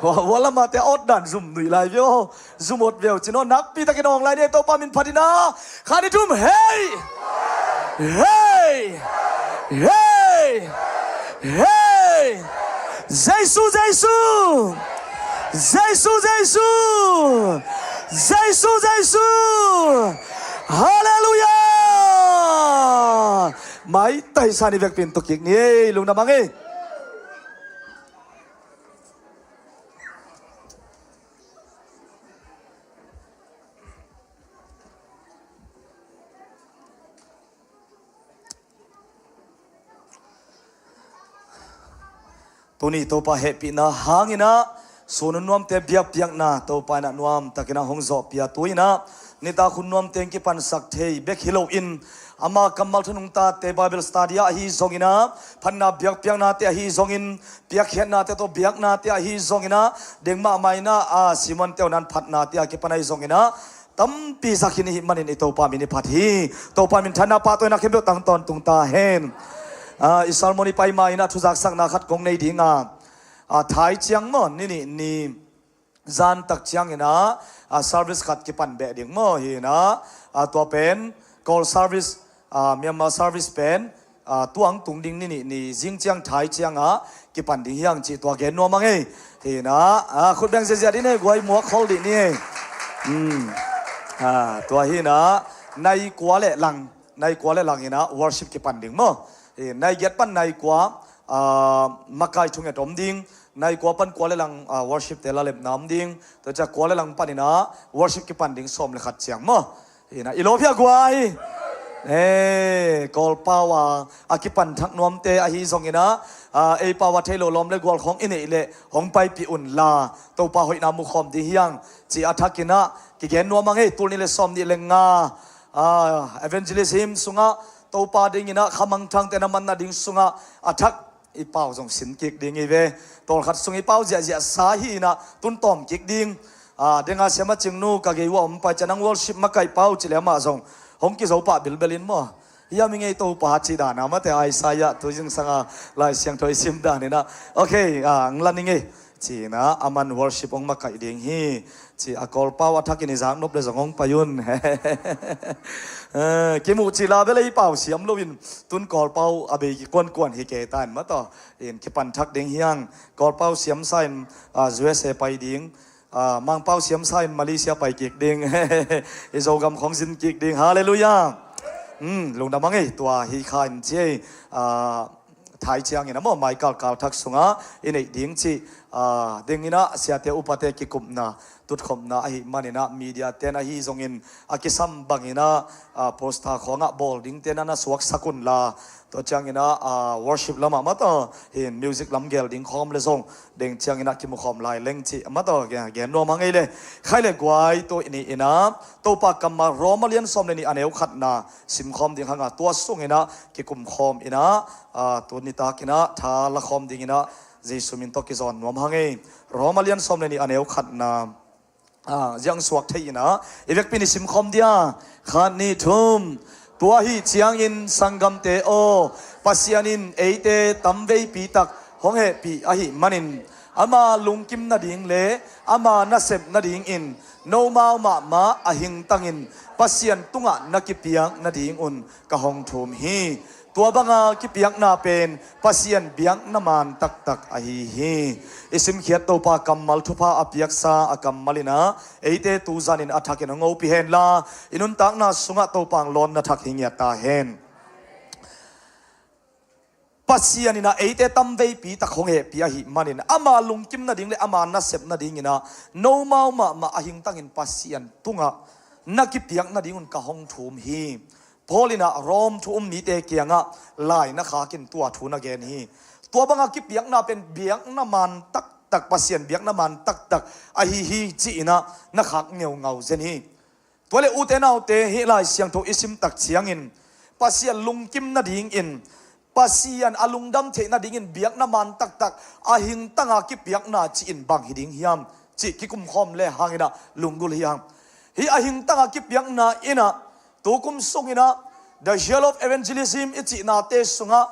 Hua, hua lamah te a awt dan zum nuih lai vio. Zum awt vio cin aw nakpi takin awng lai ni ei, Topa min phatin a. Khat ni thum, hei! Hei! Hei! Hei! Jesu, Jesu! Jesu, Jesu! Jesu, Jesu! Halleluiah! Mai taisa ni vekpi in tuk kik ni ei, lungdam hang ei. Tuni Topa hehpihna hangina, sun hun nuamte biakpiakna Topa ina nuamtakina hong zawhpia tuina, nitak hun nuamte hong kipansak thei bek hi loin, ama kammal thu nungtate Bible study ah ahi zongina, phatna biakpiaknate ahi zongin, piakkhiatnate tawh biaknate ahi zongina, deng mahmah ina, a, Simuante uh nan phatnate a kipan ahi zongina, tampi zak hi ni hih manin i Topa min i phat hi. Topa min thanna pahtawina khempeuh tang tawntung ta hen. A, i sermon i pai ma ina thuzaksakna khat kong nei dinga, a, thai ciang maw, ni nih ni zan tak ciangin ah, a, service khat kipan beh ding maw, hi in ah, a, tua pen Kawl service, a, Myanmar service pen, a, tuang tung ding ni nih ni zing ciang thai ciang ah kipan ding hi hang cih tua gen nuam hang ei. Hi in ah, a, khut beng ziahziah dih ni, guai muak khol dih ni. Hmm. A, tua hi in ah, nai kua le lang, nai kua le lang in ah worship kipan ding maw. Hi, nai giat pan nai kua, a, makai thunget om ding, nai kua pan kua le lang, a, worship te lalepna om ding. Tua ciang kua le lang panin ah worship kipan ding sawm le khat ciang maw. Hi in ah, i lawp hia guai. Eh, Kawlpau a, a kipan thak nuamte ahi zongin ah, a, ei pau a thei lo lawm le gual khawng i neih leh hong paipih un la, Topa hoihna mu khawm ding hi hang cih a thakin ah kigen nuam hang ei. Tul nih le sawm nih le nga, a, evangelism sungah Topa dingin ah khamangthangte na man nading sungah a thak i pau zong sin kik ding hi ve. Tawlkhat sung i pau ziahziah sa hi in ah tun tawm kik ding. A, denga siama Cingnu ka gei uh a om pai ciang nang worship makaih pau ci le amah zong hong kizo pah bilbel in maw. Hiam i ngei Topa cih dan a mate Isaiah tu zingsang a Lai Siangtho i sim dan in ah. Okay, a, ang lan i ngei. Ci in ah aman worship hong makaih ding hi. Ci a Kawlpau a thakin i zak nop le zong hong pai un. Eh, kimuh cih la bel ei pau siam loin tun Kawlpau a bei kuankuan hi kei ta in maw taw. In kipan thak ding hi hang. Kawlpau siam sa in, a, U S A pai ding. A, Mangpau siam sa in Malaysia pai kik ding. I Zogam khawng zin kik ding. Halleluiah. Hmm, lungdam hang ei, tua hi kha in ci ei. A, thai ciangin ah maw, mai kalkal thak sungah i neih ding cih, a, dingin ah siate upate kikupna, tutkhopna ahih manin ah media ten ahi zongin a kisam bangin ah, a, poster khawngah bawl dingte na na suaksak un la, tua ciangin ah, a, worship lamah maw taw, hi in music lam gel ding khawm le zong ding ciangin ah kimu khawm lai leng cih maw taw, gen, gen nuam hang ei le. Khai le guai, tu i nih in ah Topa kammal Rom a lian sawm le nih a neu khatna sim khawm ding hang a, tua sungin ah kikum khawm in ah, a, tu nitakin ah tha la khawm dingin ah Jesu min tawh kizawn nuam hang ei. Rom a lian sawm le nih a neu khatna, a, ziang suak thei in ah i vekpi in i sim khawm dia. Khat, nih, thum. Tua ahi ciangin sanggamte aw, Pasian in eite tamveipi tak hong hehpih ahih manin ama lungkim nading le ama nasep nadingin nomau mahmah a hingtangin Pasian tungah na kipiak nadingun ka hong thum hi. Tua banga kipiakna pen Pasian biakna man taktak ahi hi. I simkhiat Topa kammal thupha a piaksa a kammal in ah eite tuzanin a thakin hong hopih hen la, i nuntakna sungah Topa hong lawnna thak hi ngiat ta hen. Pasian in ah eite tamveipi tak hong hehpih ahih manin ama lungkim nading le ama nasep nadingin ah nomau mahmah a hingtangin Pasian tungah na kipiak nadingun ka hong thum hi. Paul in ah Rom thu um mite kiangah lai na khakin tua thu na gen hi. Tua banga kipiakna pen biakna man taktak, Pasian biakna man taktak ahi hi ci-in ah na khak ngeungau zen hi. Tua le ute naute, hih Lai Siangtho i sim tak ciangin Pasian lungkim nadingin, Pasian a lungdam theih nadingin biakna man taktak a hingtanga kipiakna ci-in bang hi ding hiam cih kikum khawm le hangin ah lunggulh hi hang. Hih a hingtanga kipiakna in ah tukum sungin ah The Zeal of Evangelism i cihnate sungah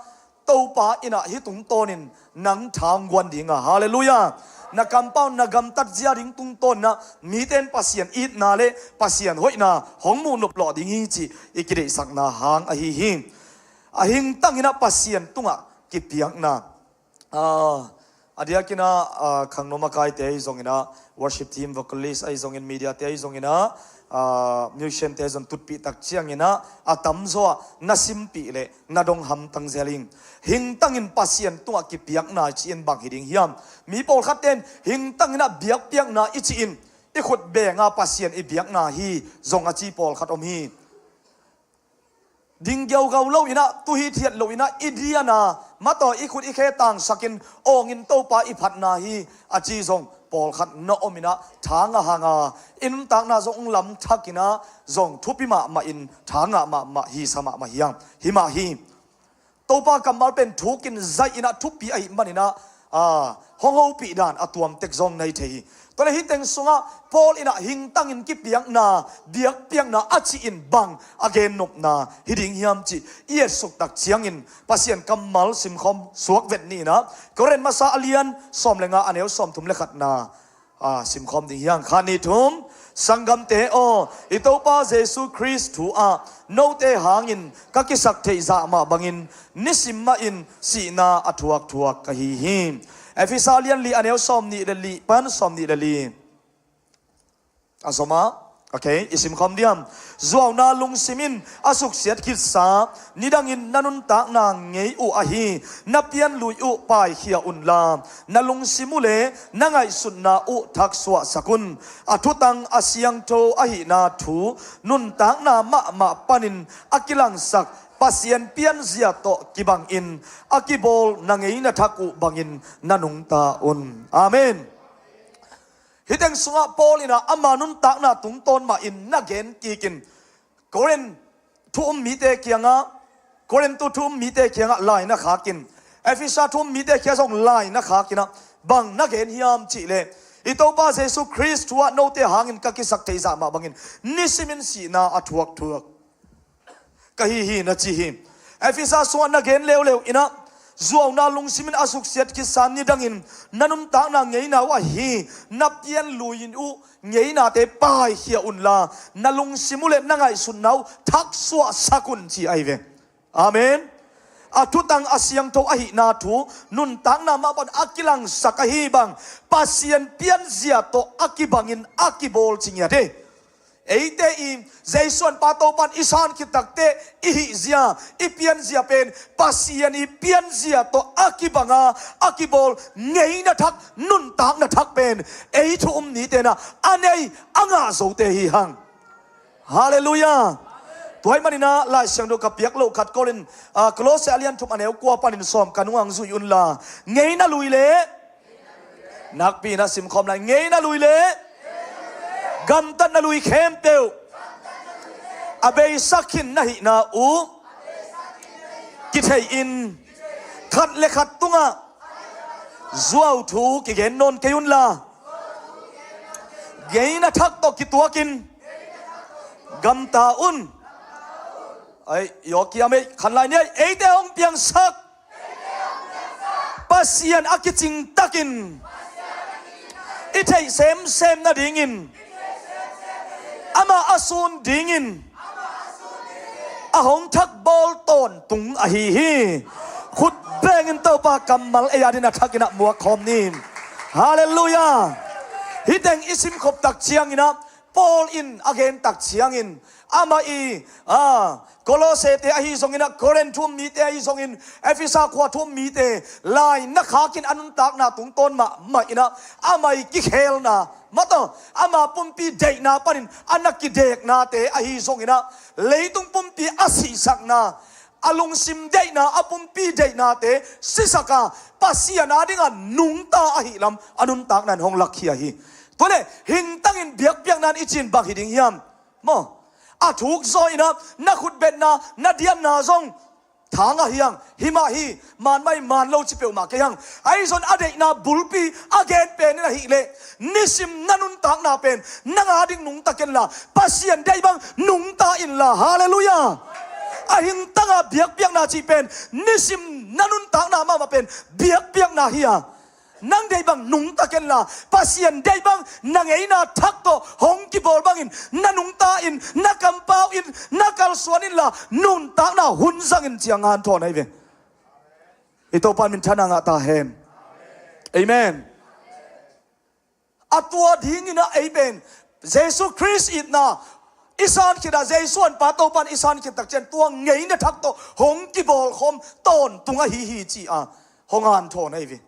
Topa in ah hih tungtawnin nang tha hong guan ding a, halleluiah, na kampau na gamtat zia ding tungtawn in ah mite in Pasian itna le Pasian hoihna hong muh nop lawh ding hi cih i kideihsakna hang ahi hi. A hingtangin ah Pasian tungah kipiakna. A, a diakin ah, a, khangno makaite ahi zongin ah, worship team, vocalist ahi zongin, media te ahi zongin ah, a, musician te ahi zong tutpih tak ciangin ah a tamzaw ah na simpih le na dong hamtang zel ing. Hingtangin Pasian tungah kipiakna ci-in bang hi ding hiam? Mi pawlkhat ten hingtangin ah biakpiakna i ci-in i khut benga Pasian i biakna hi zong a ci pawlkhat om hi. Ding giaugau lo in ah, tuhi thiat lo in ah, i diana mataw i khut i khe tangsakin awngin Topa i phatna hi a ci zong pawlkhat na om in ah, tha ngah hanga i nuntakna zong lam thakin ah zong thupi mahmah in tha ngah mahmah hi sa mahmah hiam? Hi mah hi. Topa kammal pen thukin zaih in ah thupi ahih manin ah a, hong hopih dan a tuam tek zong na hi thei hi. Tua le hih teng sungah Paul in ah hingtangin kipiakna, biakpiakna a cih in bang a gennopna hi ding hiam cih i etsuk tak ciangin Pasian kammal simkhawm suak vet ni in ah, Korin masa a lian sawm le nga, a neu sawmthum le khatna, a, simkhawm ding hi hang. Khat, nih, thum. Sanggamte aw, i Topa Jesu Khrist thu ah note hangin ka kisak theih zah mah bangin nisim mahin sihna a thuakthuak ka hi hi. Efesa lian li, a neu sawm nih le li pan sawm nih le li. A zom ah, okay, i simkhawm diam. Zuauna lungsim in a suksiat khitsa nidangin na nuntakna ngei uh ahi na pianlui uh paikhia unla, na lungsim uh le na ngaihsutna uh thaksuahsak un. A thutang a siangtho ahihna thu nuntakna mahmah panin a kilangsak Pasian pianzia tawh kibangin a kibawl na ngeina thak uh bangin na nungta un. Amen. Hih teng sungah Paul in ah ama nuntakna tungtawn mahin na gen kikin, Korin thu um mite kiangah, Korin thu um mite kiangah lai na khakin, Efesa thu um mite kiangah zong lai na khakin ah, bang na gen hiam cih leh, i Topa Jesu Khrist thu ah note hangin ka kisak theih zah mah bangin nisimin sihna a thuakthuak ka hi hi, na ci hi. Efesa sungah na gen leuleu in ah, zuauna lungsim in a suksiat khitsa nidangin na nuntakna ngeina uh ahi na pianlui uh ngeinate paikhia unla, na lungsim uh le na ngaihsutna uh thaksuahsak un, ci ahi ve. Amen. A thutang a siangtho ahihna thu nuntakna mah pan a kilangsak ahi bang, Pasian pianzia tawh a kibangin a kibawl ci ngiat hi. Eite i Jesu an pa Topan i san khit takte i hihzia, i pianzia pen Pasian i pianzia tawh a kibanga a kibawl ngeina thak, nuntakna thak pen ei thu um nite in ah a nei a ngah zote hi hang. Halleluiah. Tua ahih manin ah Lai Siangtho ka piak loh khat Korin, ah, Kolose a lian thum, a neu kua panin sawm ka nung ang zui unla, ngeina lui le, nakpi in ah simkhawm lai, ngeina lui le gamtatna lui khempeuh a beisa khin na hihna uh kithei in, khat le khat tungah zuau thu kigen nawn kei unla, ngeina thak tawh kituakin gamta un. Ai, yoki amei khan lai ni ai, eite hong piangsak Pasian a kicing takin i theih semsem nadingin, ama a sun dingin a hong thakbawl tawntung ahi hi. Khut bengin Topa kammal ei adin a thakin ah muak khawm ni. Halleluiah. Hih teng i simkhop tak ciangin ah, Paul in a gen tak ciangin, amah i, a, Kolosete ahi zongin ah, Korin thu um mite ahi zongin, Efesa khua thu um mite, lai na khakin a nuntakna tungtawn mahmah in ah, amah i kikhelna, mataw, ama pumpi deihna panin a na kideknate ahi zongin ah, leitung pumpi a sihsakna, a lungsim deihna, a pumpi deihnate sisak a, Pasian adinga nungta ahih lam a nuntakna in hong lakkhia hi. Tua le, hingtangin biakpiakna in i cih in bang hi ding hiam? Maw, a thuk zaw in ah, na khutbetna, na dianna zong thang ahi hang, himah hi, man mah hi, man lo ci peuhmah kei hang. Ahi zong a deihna bulpi a gen pen in ahih leh, nisim na nuntakna pen nang ading nungta kenla, Pasian deih bang nungta inla. Halleluiah. A hingtanga biakpiakna cih pen nisim na nuntakna mahmah pen biakpiakna hi a, nang deih bang nungta kenla, Pasian deih bang na ngeina thak tawh hong kibawl bangin na nungta in, na kampau in, na kalsuan inla, nuntakna hun zangin, ci-a ngan thawn ahi ve. I Topa in minthanna ngah ta hen. Amen. A tua dingin ah ei pen Jesu Khrist itna i san khit a, Jesu an pa Topa in i san khit tak ciang tua ngeina thak tawh hong kibawlkhawm tawntung ahi hi, ci-a hong hanthawn ahi ve.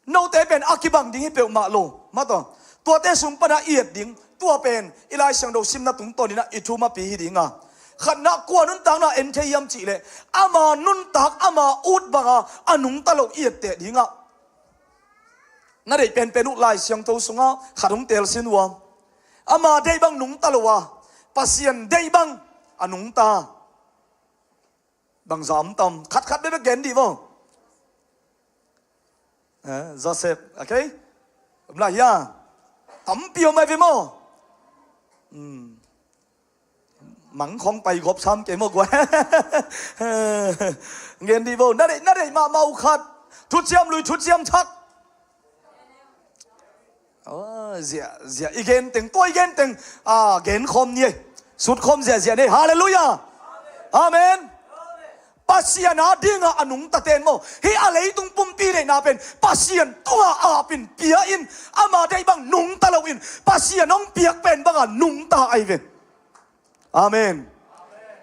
Note pen a kibang ding hi peuhmah lo, mataw. Tuate sung pana i et ding, tua pen i Lai Siangtho simna tungtawnin ah i thumapi hi ding a, khatna, kua nuntakna en thei hiam cih leh, ama nuntak, ama ut banga a nungta lo i etteh ding a, na deih penpen uh Lai Siangtho sunga khat hong telsin uh a, ama deih bang nungta lo a, Pasian deih bang a nungta. Bangza om tam, khatkhat bekbek gen dih vaw. Eh, Joseph, okay? Om lai hia? Tampi om ai ve maw? Hmm. Mang khong pai gawp sam kei maw guai. Gen dih bo, na deih, na deih mahmah uh khat. Thuciam lui, thuciam thak. Oh, zia, zia, i gen teng, tua i gen teng, ah, gen khawm ni ei. Sut khawm ziazia ni ei. Halleluiah. Amen. Pasian a dingah a nungta ten maw, hih a leitung pumpi deihna pen Pasian tungah apin pia in, ama deih bang nungta loin Pasian hong piak pen bangah nungta ai ve. Amen.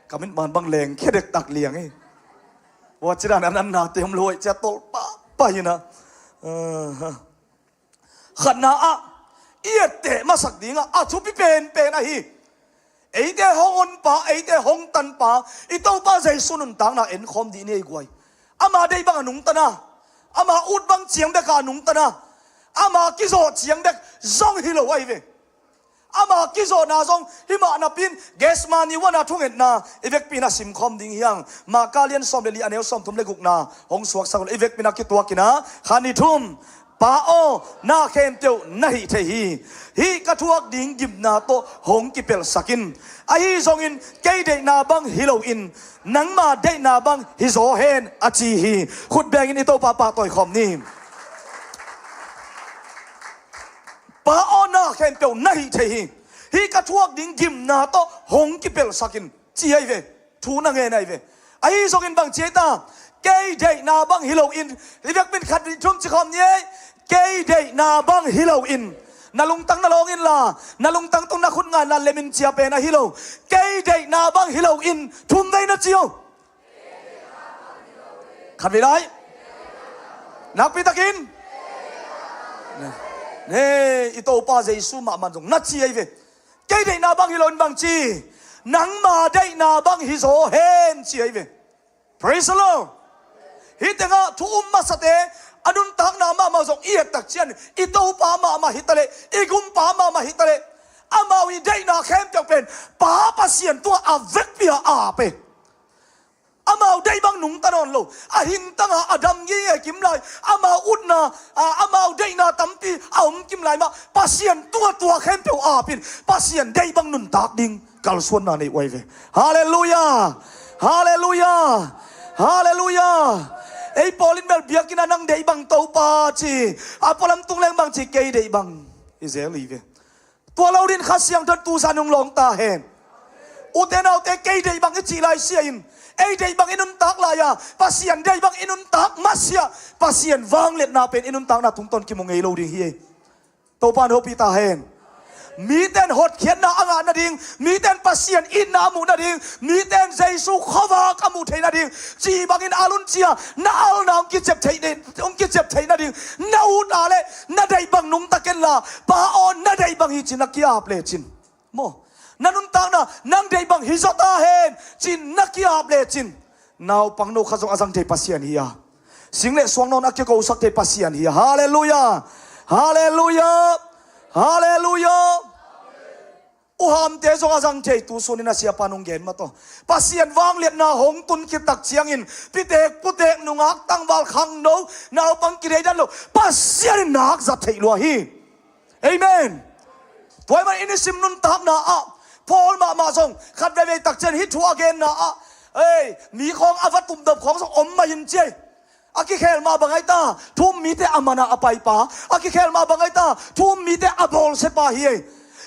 Ka mit man bang leng khia dektak liang hi. Ua cidan a nan nate om luai cia tolh pahpah hi na. Ah. Khatna ah i etteh masak dingah a thupi penpen ahi, eite hong honpa, eite hong tanpa, i Topa Jesu nuntakna enkhawm dih ni ei guai. Ama deih bang a nungta na, ama ut bang ciang bek a nungta na, ama kizawh ciang bek zong hi lo ahi ve. Ama kizawhna zong hi mah napi-in Gethsemane huan a thungetna i vekpi in a simkhawm ding hi hang. Marka lian sawm le li a neu sawmthum le gukna hong suaksak un, i vekpi in a kituak in a, khan i thum. Pa aw, na khempeuh na hih thei hi. Hih ka thuak ding gimna tawh hong kipelhsak in. Ahi zongin kei deihna bang hi loin nangma deihna bang hi zaw hen, a ci hi. Khut bengin i Topa pahtawi khawm ni. Pa aw, na khempeuh na hih thei hi. Hih ka thuak ding gimna tawh hong kipelhsak in, ci ahi ve. Thu na ngen ahi ve. Ahi zongin bang ci ahi ta? Kei deihna bang hi loin, i vekpi in khat, nih, thum ci khawm ni ei. Kei deihna bang hi loin, na lungtang na lawng inla, na lungtang tung na khut ngai inla, lemin cia pen ahi lo. Kei deihna bang hi loin, thum vei na ci uh. Khat vei lai. Nakpi takin. Ne, i Topa Jesu mahmah zong na ci ahi ve. Kei deihna bang hi loin bang ci? Nangma deihna bang hi zaw hen, ci ahi ve. Praise the Lord. Hih tengah thu um masate a nuntakna mahmah zong i et tak ciang, i Topa mahmah hi ta leh, i gumpa mahmah hi ta leh, amau i deihna khempeuh pen Pa Pasian tungah a vekpi a ap e. Amau deih bang nungta nawn lo. A hintanga a dam ngingei kim lai, amau utna, a, amau deihna tampi a om kim lai mah, Pasian tungah tua khempeuh a ap in Pasian deih bang nuntak ding kalsuanna nei uh ahi ve. Halleluiah. Halleluiah. Halleluiah. Ei pawl in bel biakinn ah nang deih bang Topa ci, a pualam tung leng bang ci, kei deih bang hi zel hi ve. Tua lo dingin Kha Siangtho in tu zan hong lawng ta hen. Ute naute, kei deih bang i cih lai sia in, ei deih bang i nuntak lai-a, Pasian deih bang i nuntak masiah, Pasian vangliatna pen i nuntakna tungtawn kimu ngei lo ding hi ei. Topa in hopih ta hen. Mite in hotkhiatna a ngah nading, mite in Pasian itna a muh nading, mite in Jesu khuavak a muh theih nading, cih bangin al un cia, na alna hong kiciap theih, hong kiciap theih nading, na ut a leh na deih bang nungta kenla, Pa aw, na deih bang hi ci-in na ki-ap lecin. Maw, na nuntakna nang deih bang hi zaw ta hen ci-in na ki-ap lecin, naupangno khat zong a zang thei Pasian hi a, sing le suang nawn a kikosak thei Pasian hi a. Halleluiah. Halleluiah. Halleluiah. U Hamte zong a zang thei, tu sunin a siapa nung gen mah tawh. Pasian vangliatna hong tun khit tak ciangin pitek putek, nungak tangval, khangno, naupang kideidan lo, Pasian in nak zat theih lua hi. Amen. Tua ahih manin i nisim nuntakna ah Paul mahmah zong khat veivei tak ciang hih thu a genna ah, ei, mi khawng a va tupdop khawng zong om mah in ci ei. A kikhel mah bang ahi ta, thu-um mite a man a a paipa. A kikhel mah bang ahi ta, thu-um mite a bawlsiapa hi ei.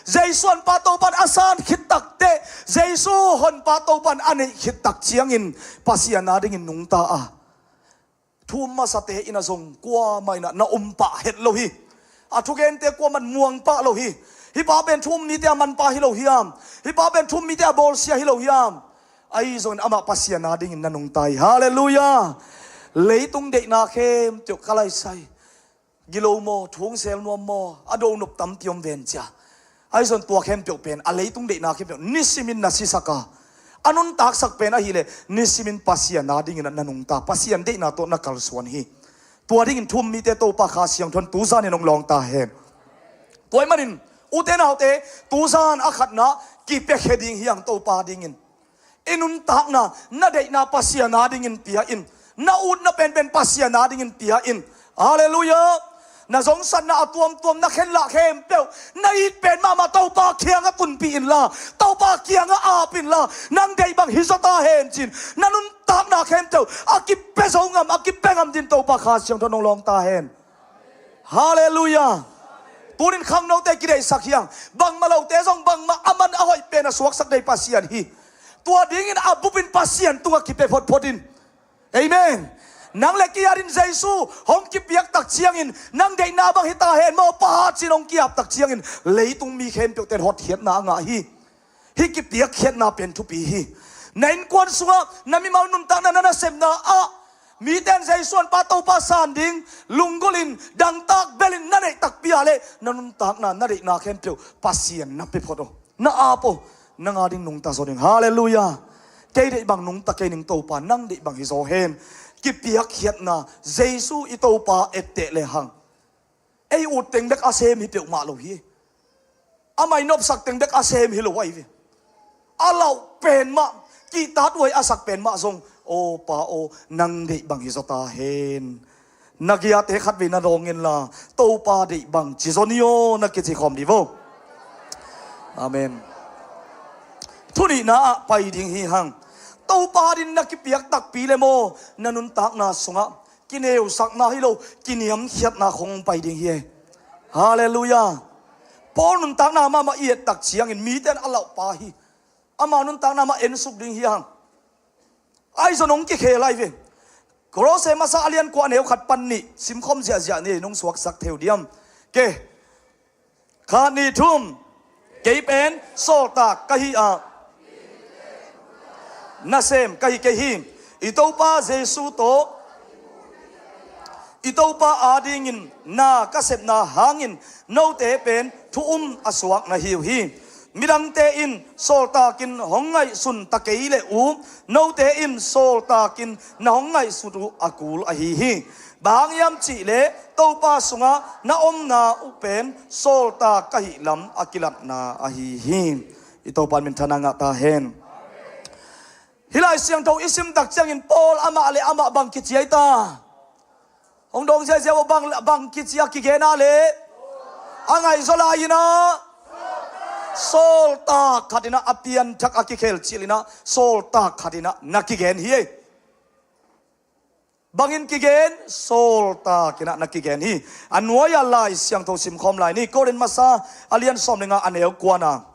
Jesu honpa Topa in a san khit takteh, Jesu honpa Topa in a neih khit tak ciangin Pasian adingin nungta a, thu-um masate in ah zong kuamah in ah na um pah het lo hi. A thugente kuamah in muang pah lo hi. Hih pa pen thu-um mite a manpa hi lo hiam? Hih pa pen thu-um mite a bawlsia hi lo hiam? Ahi zongin amah Pasian adingin na nungta hi. Halleluiah. Leitung deihna khempeuh ka laisai. Gilo maw, thu hong sel nuam maw, a do nop tampi om ven cia. Ahi zongin tua khempeuh pen, a leitung deihna khempeuh nisimin na sisak a, a nuntaksak pen ahih leh nisimin Pasian adingin na nungta, Pasian deihna tawh na kalsuan hi. Tua dingin thu-um mite Topa Kha Siangtho in tu zanin hong lawng ta hen. Tua ahih manin ute naute, tu zan a khatna, kipiakhia ding hi hang Topa dingin. I nuntakna, na deihna Pasian adingin pia in. Na utna penpen Pasian adingin pia in. Halleluiah. Na zongsatna a tuamtuam, na khenlah khempeuh na it pen mahmah Topa kiangah tunpih inla, Topa kiangah ap inla, nang deih bang hi zaw ta hen ci-in na nuntakna khempeuh a kipia zo ngam, a kipia ngam dingin Topa Kha Siangtho nong lawng ta hen. Halleluiah. Tunin khangnote kideihsak hi hang. Bangmah lote zong bangmah a man a hoih pen a suaksak ding Pasian hi. Tua dingin a bupin Pasian tungah kipia photphot in. Amen. Nang le kei adingin Jesu hong kipiak tak ciangin, nang deihna bang hi ta hen maw Pa ci-in hong ki-ap tak ciangin, leitung mi khempeuhte in hotkhiatna a ngah hi. Hih kipiakkhiatna pen thupi hi. Na innkuan sungah, na mimal nuntakna, na nasepna ah mite in Jesu an Pa Topa san ding lunggulhin, dangtak belhin na neih takpi a leh, na nuntakna, na deihna khempeuh Pasian na pia phot aw. Na ap aw. Nang ading nungta zaw ding. Halleluiah. Kei deih bang nungta kei ning Topa, nang deih bang hi zaw hen. Kipiakkhiatna, Jesu i Topa etteh lehang, ei ut teng bek a sem hi peuhmah lo hi. Amah i nopsak teng bek a sem hi lo ahi ve. A lauh pen mah, kihtakhuai a sak pen mah zong, aw Pa aw, nang deih bang hi zaw ta hen. Na giate khatvei na dawng inla, Topa deih bang ci zaw ni aw, na kici khawm dih vo. Amen. Thu nihna ah pai ding hi hang. Topa adingin na kipiak takpi leh maw, na nuntakna sungah kineusakna hi lo, kiniamkhiatna khong pai ding hi. Halleluiah. Paul nuntakna mahmah i et tak ciangin mite in a lauhpa hi. Ama nuntakna mah ensuk ding hi hang. Ahi zong hong kikhel ahi ve. Kolose masa a lian kua a neu khat pan nih simkhawm ziahziah ni, nong suaksak thei uh diam? Ke. Khat, nih, thum. Kei pen sawltak ka hi a, nasem ka hi kei hi. I Topa Jesu tawh, i Topa adingin na ka sepna hangin note pen thu um a suak na hi uh hi. Midangte in sawltakin hong ngaihsun ta kei leh uh, note in sawltakin na hong ngaihsut uh a kul ahi hi. Bang hang hiam cih leh Topa sungah na omna uh pen sawltak ka hih lam a kilatna ahi hi. I Topa in minthanna ngah ta hen. Hih Lai Siangtho i sim tak ciangin Paul amah le amah bang kici ahi ta? Hong dawng ziahziah uh bang, bang kici a kigen a leh, a ngaihzaw lai-in ah sawltak khat in ah, a pianthak a kikhel cil in ah sawltak khat in ah na kigen hi. Bangin kigen? Sawltak in ah na kigen hi. A nuai-a Lai Siangtho simkhawm lai ni. Korin masa a lian sawm le nga a neu kuana.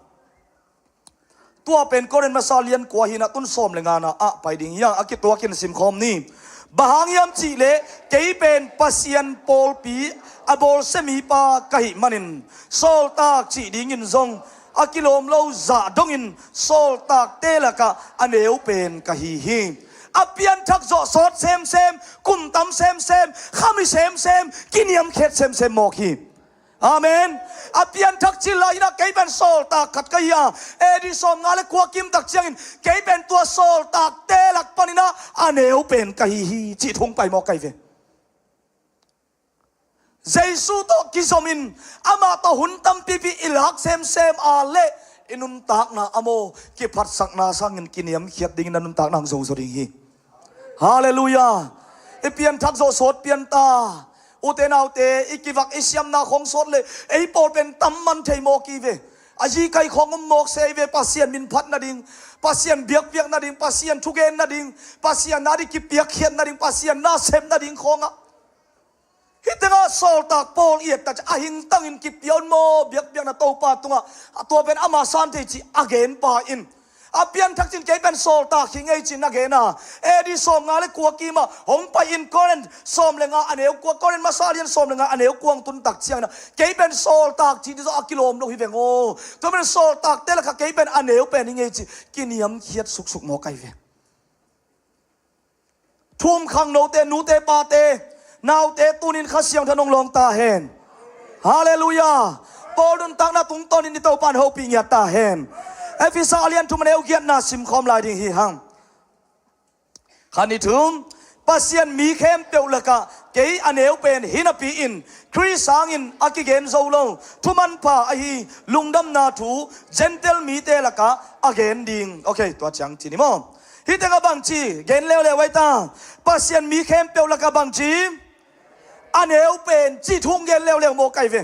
Tua pen Korin masa a lian kua hi-in ah tun sawm le ngana ah pai ding hi hang, a kituakin simkhawm ni. Bang hang hiam cih leh kei pen Pasian pawlpi a bawlsia mipa ka hih manin sawltak cih dingin zong a kilawm lo zah dongin sawltakte lakah a neu pen ka hi hi. A pianthak zawh sawt semsem, kum tam semsem, khami semsem, kiniamkhiat semsem mawk hi. Amen. A pianthak cil lai-in ah kei pen sawltak khat ka hi a, A D sawmnga le kua kim tak ciangin kei pen tua sawltakte lak panin ah a neu pen ka hi hi cih thu hong pai mawk ahi ve. Jesu tawh kizomin amah tawh hun tampipi i lak semsem a leh i nuntakna ah maw, kiphatsakna sangin kiniamkhiat dingin na nuntakna hong zozo ding hi. Halleluiah. I pianthak zawh sawt pian ta. Ute naute, i kivak i siamna khong sawt leh ei pawl pen tam man thei mawk hi ve. A yikai khong um mawk se hi ve, Pasian min phat nading, Pasian biakpiak nading, Pasian thugen nading, Pasian na ding kipiakkhiat nading, Pasian na sep nading khongah. Hih tengah sawltak pawl i et ta ciang a hingtangin kipia un maw, biakpiakna Topa tungah, a tua pen ama san thei cih a gen pa in, a pianthak cin kei pen sawltak hi ing ei cin a gen a, A D sawmnga le kua kimah hong pai-in Korin sawm le nga a neu kua, Korin masa lian sawm le nga a neu kua hong tun tak ciangin ah kei pen sawltak cih ding zong a kilawm lo hi veng aw. Tua pen sawltakte lakah kei pen a neu pen hi ing ei cih kiniamkhiat suksuk mawk ahi ve. Thu um khangnote, nute pate, naute, tunin Kha Siangtho in hong lawng ta hen. Halleluiah. Paul nuntakna tungtawnin i Topa in hopih ngiat ta hen. Efesa a lian thum a neu giatna simkhawm lai ding hi hang. Khat, nih, thum. Pasian mi khempeuh lakah kei a neu pen hi napi-in Khrist hangin a kigen zo lo thumanpha ahi lungdamna thu Gentile mite lakah a gen ding. Ok, tua ciang ci ni maw. Hih tengah bangci gen leuleu ahi ta? Pasian mi khempeuh lakah bangci? a neu pen cih thu gen leuleu mawk ahi ve.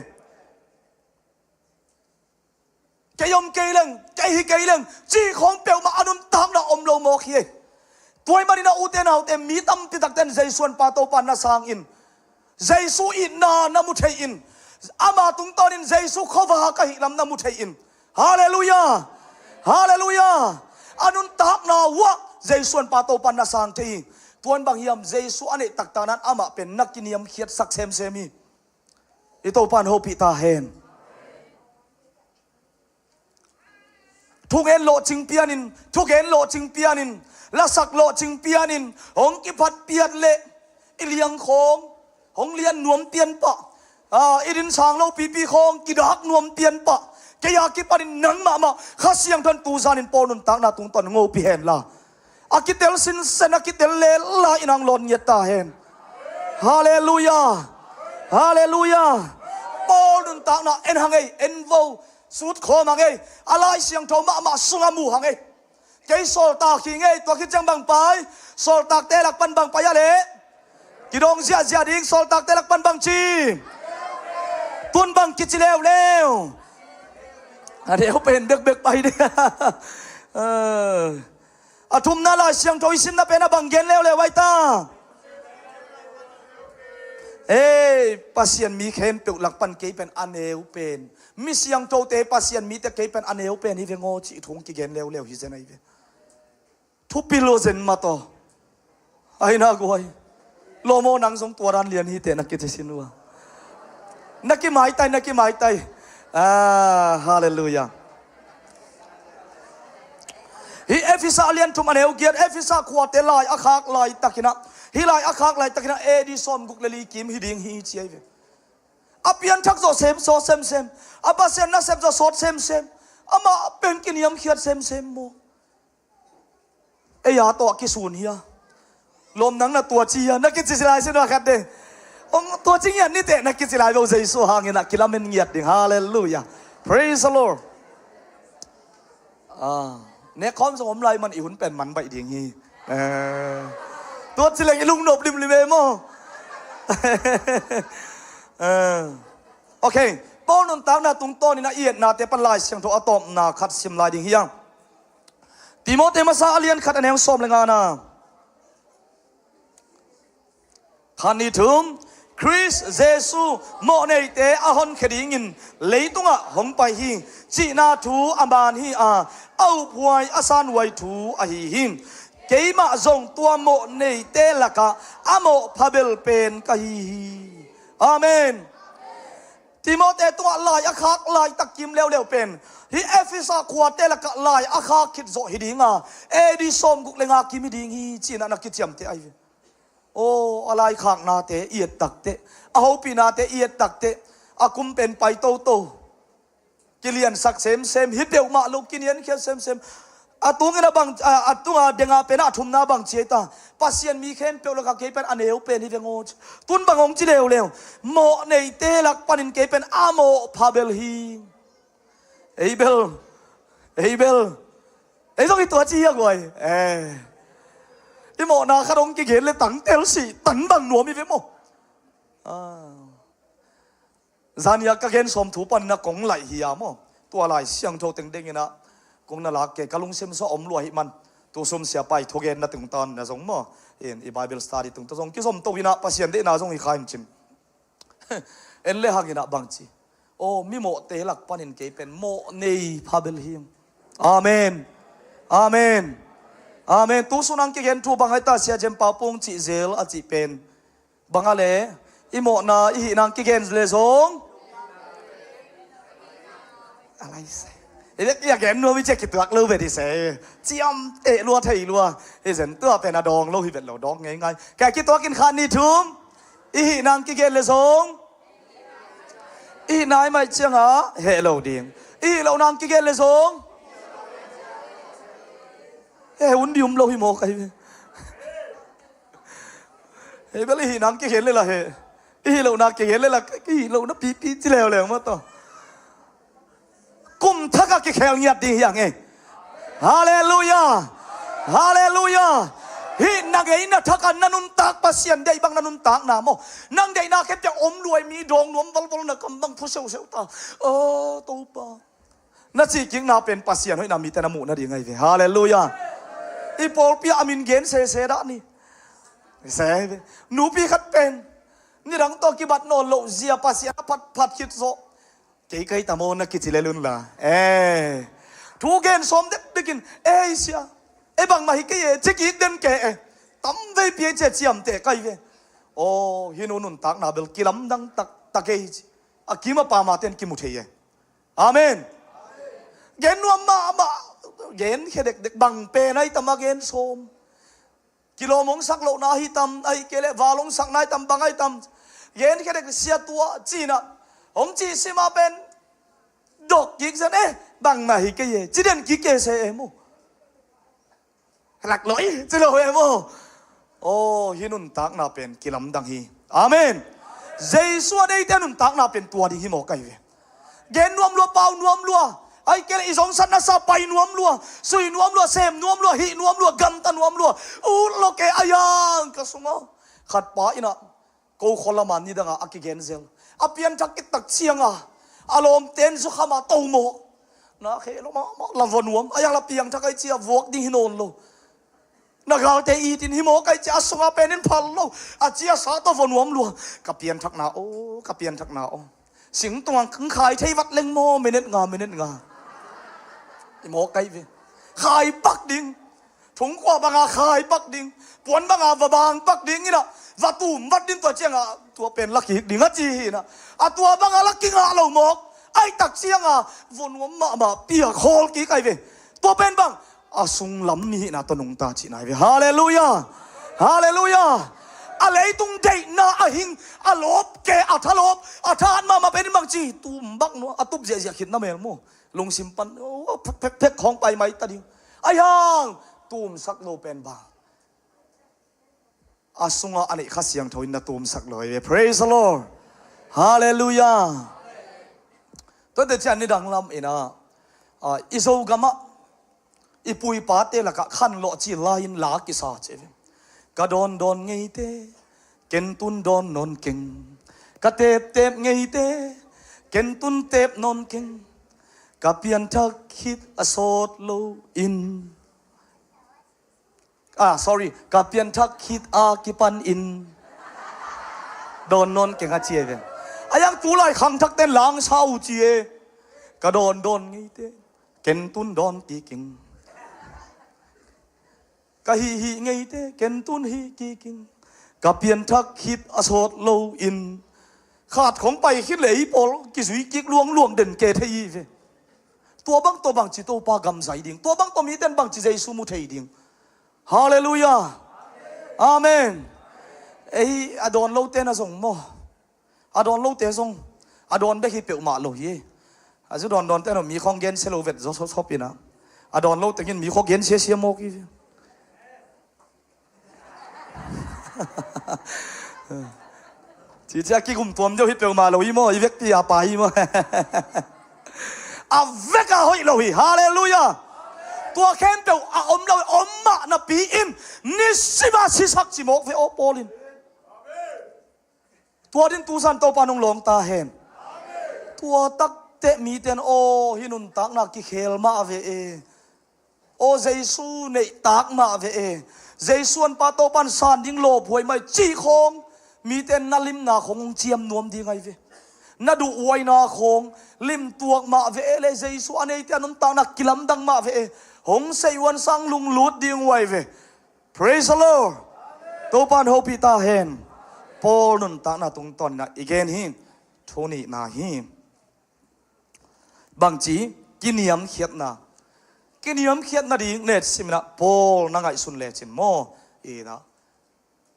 Kei om kei leng, kei hi kei leng cih khawng peuhmah a nuntakna om lo mawk hi. Tua ahih manin a ute naute, mi tampi takte in Jesu an Pa Topa na sang in, Jesu itna na mu thei in, ama tungtawnin Jesu khuavak ahih lam na mu thei in. Halleluiah. Halleluiah. A nuntakna uah Jesu an Pa Topa na sang thei hi. Tua in bang hiam, Jesu a neih taktakna in amah pen na kiniamkhiatsak semsem hi. I Topa in hopih ta hen. Thugen lawhcing pianin, thugen lawhcing pianin, lasak lawhcing pianin, hong kiphat piat leh i liang khawng hong lian nuam pian pah. Ah, i din sang lo pipi khawng kidak nuam pian pah. Kei a kipanin nang mahmah Kha Siangtho in tu zanin Paul nuntakna tungtawn hong hopih hen la, a kitel sinsen, a kitel lela in hong lawn ngiat ta hen. Halleluiah. Halleluiah. Paul nuntakna en hang ei, en vo, sut khawm hang ei. A Lai Siangtho mahmah sungah mu hang ei. Kei sawltak hi ing ei, tua khit ciang bang pai? Sawltakte lak pan bang pai a leh? Kidong ziahziah ding. Sawltakte lak pan bang ci? Tun bang kici leuleu? A neu pen bekbek pai ding. A thumna, Lai Siangtho i simna pen a bang gen leuleu ai ta? Ei, Pasian mi khempeuh lak pan kei pen a neu pen, mi siangthote, Pasian mite kei pen a neu pen hi veng aw cih thu hong kigen leuleu hi zen ahi ve. Thupi lo zen mah tawh. Ahi na guai. Lawm aw, nang zong tua dan lian hi teh na kici sin uh a. Na kimaitai, na kimaitai. Ah, halleluiah. Hih Efesa a lian thum a neu giat, Efesa khuate lai a khak laitakin ah, hih lai a khak laitakin ah A D sawmguk le li kim hi ding hi ci ahi ve. A pianthak zawh sem, sawt semsem. A Pasian nasep zawh sawt semsem. Amah pen kiniamkhiat semsem maw. Ei a tawh a kisun hi a. Lawm, nang na tua ci hia? Na kici lai sin uh a khat de. Hong tua ci ngiat ni teh, na kici lai ve uh, Jesu hangin ah kilamen ngiat ding. Halleluiah. Praise the Lord. Ah, nek khawm zong om lai man i hun pen man baih ding hi. Eh, tua ci leng i lungnop limlim e maw. Eh, ok. Paul nuntakna tungtawnin a i etnate pan Lai Siangtho a tawpna khat sim lai ding hi a. Timote masa a lian khat a neu sawm le ngana. Khat ni thum, Khrist Jesu mawhneite a honkhia dingin leitungah hong pai hi, cihna thu a man hi a, a uphuai a sanhuai thu ahi hi. Keimah zong tua mawhneite lakah a mawhpha bel pen ka hi hi. Amen. Timote tungah lai a khak laitak kim leuleu pen hih Efesa khuate lakah lai a khak khit zawh hi dinga, A D sawmguk le nga kim hi ding hi ci-in ah na kiciamteh ahi ve. Aw, a laikhaknate i et takteh, a hopihnate i et takteh, a kum pen pai toto, kiliansak semsem, hi peuhmah lo, kiniamkhiat semsem. A tungin a bang, a, a tunga denga pen a thumna bang ci ei ta? Pasian mi khempeuh lakah kei pen a neu pen hi veng aw ci. Tun bang hong ci leuleu? Mawhneite lak panin kei pen a mawhpha bel hi. Ei bel, ei bel, ei zong i tua ci hi a guai. Eh, i mawhna khat hong kigen le tangtel sih tan bang nuam hi ve maw. Ah. Zania ka gen sawm thu panin ah kong laih hi a maw. Tua Lai Siangtho tengteng in ah kong na lak kei, ka lungsim sua om lua hi man. Tu sum siapa i thugenna tungtawn na zong maw, in i Bible study tungtawn zong kizom to in ah Pasian deihna zong hi kha in cin. En le hang in ah bang ci? Aw, mimawhte lak panin kei pen mawhnei pha bel hi. Amen. Amen. Amen. Tu sun ang kigen thu bang hai ta, Sia Jem Pau Pung cih zel a cih pen bang a le, i mawhna i hih nang kigen le zong. A lai se. I bek i a gen nuam i cia kituak lo vet i se. Ciamteh lua thei lua. I zen tua pen a dawng lo hi vet lo, dawng ngeingai. Ka kituak in khat ni thum. I hih nang kigen le zong. I hih nai mai ciangah heh lo ding. I hih lo nang kigen le zong. Eh, un di um lo hi mawk ahi ve. Hei bel i hih nang kigen le la he. I hih lo na kigen le la, i hih lo na pipi ci leuleu mah tawh. Kum thak a kikhel ngiat ding hi ang e. Halleluiah. Halleluiah. Hih na ngeina thak a na nuntak Pasian deih bang na nuntakna maw? Nang deihna khempeuh om luai mi dawng nuam valval na kam bang phu seuseu ta. Aw Topa, na cihkikna pen Pasian hoihna mite na muh nading ahi ve. Halleluiah. I pawlpi ah a min gen sese dah ni. Se hi ve. Nupi khat pen nidang tawh kibat nawn loh zia Pasian a phat phat khit zawh. Kei kai ta maw na kici lel un la. Eh. Thu gen sawm dekdekin, ei sia, ei bangmah hi kei e, ci kik den ke e. Tam veipi ei cia ciamteh kai ve. Aw, hih nu nuntakna bel kilamdang taktak ei ci. A kim a pam a ten kimu thei e. Amen. Gen nuam mahmah. Gen khe dekdek, bang pen ahi tam a gen sawm. Kilawm hong sak lohna ahi tam, ahi kei leh val hong sakna ahi tam, bang ahi tam. Gen khe dek sia tua ci-in ah, hong cih sim a pen dok kik zen e, bangmah hi kei e, ci den kik kei se e maw? Lak lo i ci lo e maw? Aw, hih nuntakna pen kilamdang hi. Amen. Jesu a deite nuntakna pen tua ding hi maw kai ve. Gen nuam lua, pau nuam lua. Ahi kei leh i zongsatna sa pai nuam lua, sui nuam lua, sem nuam lua, hih nuam lua, gamta nuam lua. Ut lo ke a yang ka sunga. Khat pa in ah, ko khua lam a nidang a a kigen zel. A pianthak i tak ciang a, a lawmte in zukham a to mawk. Na khe lo mahmah, la vua nuam. A yang la piangthak ahi cia vuak ding hi nawn lo. Na galte it in hi maw kai cia, a sungah pen in phal lo. A cia sa tawh vua nuam lua. Ka pianthakna aw, ka pianthakna aw. Singtung ang kang khai thei vat leng maw, minute nga, minute nga. I maw kai ve. Khai pak ding. Thungkua banga khai pak ding. Puan banga va bang pak ding in ah. Va tum vat ding tua ciang a. Tua pen la kik ding a ci hi in ah. A tua banga la kingah lo mawk. Ahi tak ciang a. Vua nuam mahmah piak hawl kik ai ve. Tua pen bang. A sunglam mi hihna tawh nungta cihna hi ve. Halleluiah. Halleluiah. A leitung deihna a hing, a lawp ke, a thalawp, a thahat mahmah pen in bang ci, tum bak nua, a tup ziahziah khit na mel maw? Lungsim pan, oh, phek, phek, phek khawng pai mai ta ding. Ahi hang, tumsak lo pen bang. A sungah a neih Kha Siangtho in na tumsak lo hi ve. Praise the Lord. Halleluiah. Tuate cian nidang lam in ah, ah, i Zogamah, i pu i pate lakah khan lawh ci lai-in la kisa ci ve. Ka dawndawn ngeite, ken tun dawn nawn keng. Ka teptep ngeite, ken tun tep nawn keng. Ka pianthak khit a sawt lo in. Ah, sorry, ka pianthak khit a kipan in. Dawn nawn keng a ci e ve. A yang tulai khangthakten langsa uh ci e. Ka dawndawn ngeite, ken tun dawn kik ing. Ka hihhih ngeite, ken tun hih kik ing. Ka pianthak khit a sawt lo in. Khat khong pai khit leh i pawl kizui kik luangluang den ke thei hi ve. Tua bang tawh bangci Topa gam zai ding. Tua bang tawh miten bangci Jesu mu thei ding. Halleluiah. Amen. Ei, a dawn lote na zong maw? A dawn lote zong. A dawn bek hi peuhmah lo hi. A zu dawndawnte no mi khong gensia lo vet zaw sawsawp in ah. A dawn lo tengin mi khong gensia sia mawk hi. Cicia kigum tuam deuh hi peuhmah lo hi maw, i vekpi a pa hi maw. A vek a hoih lo hi. Halleluiah. Tua khempeuh a om lo, om mah napi in, nisim a sisak ci mawk ve aw Paul in. Tua din tusan Topa nung lawng ta hen. Tua takte miten aw, hih nuntakna kikhel mah ve e. Aw, Jesu neihtak mah ve e. Jesu an pa Topan san ding lawphuai mai cih khawng, mite na limna khawng hong ciam nuam ding ai ve. Na duhuaina khawng limtuak mah ve e le Jesu a neite a nuntakna kilamdang mah ve e. Hong seih uan sang lunglut ding uai ve. Praise the Lord. Topan hopih ta hen. Paul nuntakna tungtawn inah i gen hi. Thu nihna hi. Bangci, kiniamkhiatna. Kiniamkhiatna ding net siminah Paul na ngaihsun lecin maw? Inah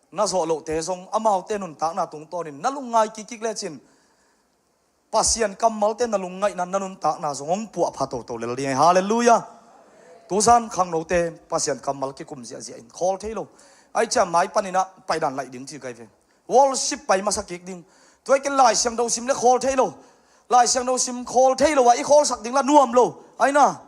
na zawh lohte zong amaute nuntakna tungtawnin na lungngai kikkik lecin Pasian kammalte na lungngaihna na nuntakna zong hong puahpha toto lel ding. Halleluiah. Tusan khangnote Pasian kammal kikum ziahziah in khawl thei lo. Ai ciam mai paninah paidan laih ding ci kai ve. Worship pai masa kik ding. Tua i ken Lai Siangtho sim le khawl thei lo. Lai Siangtho sim khawl thei lo a i khawlsak ding la nuam lo. Aina.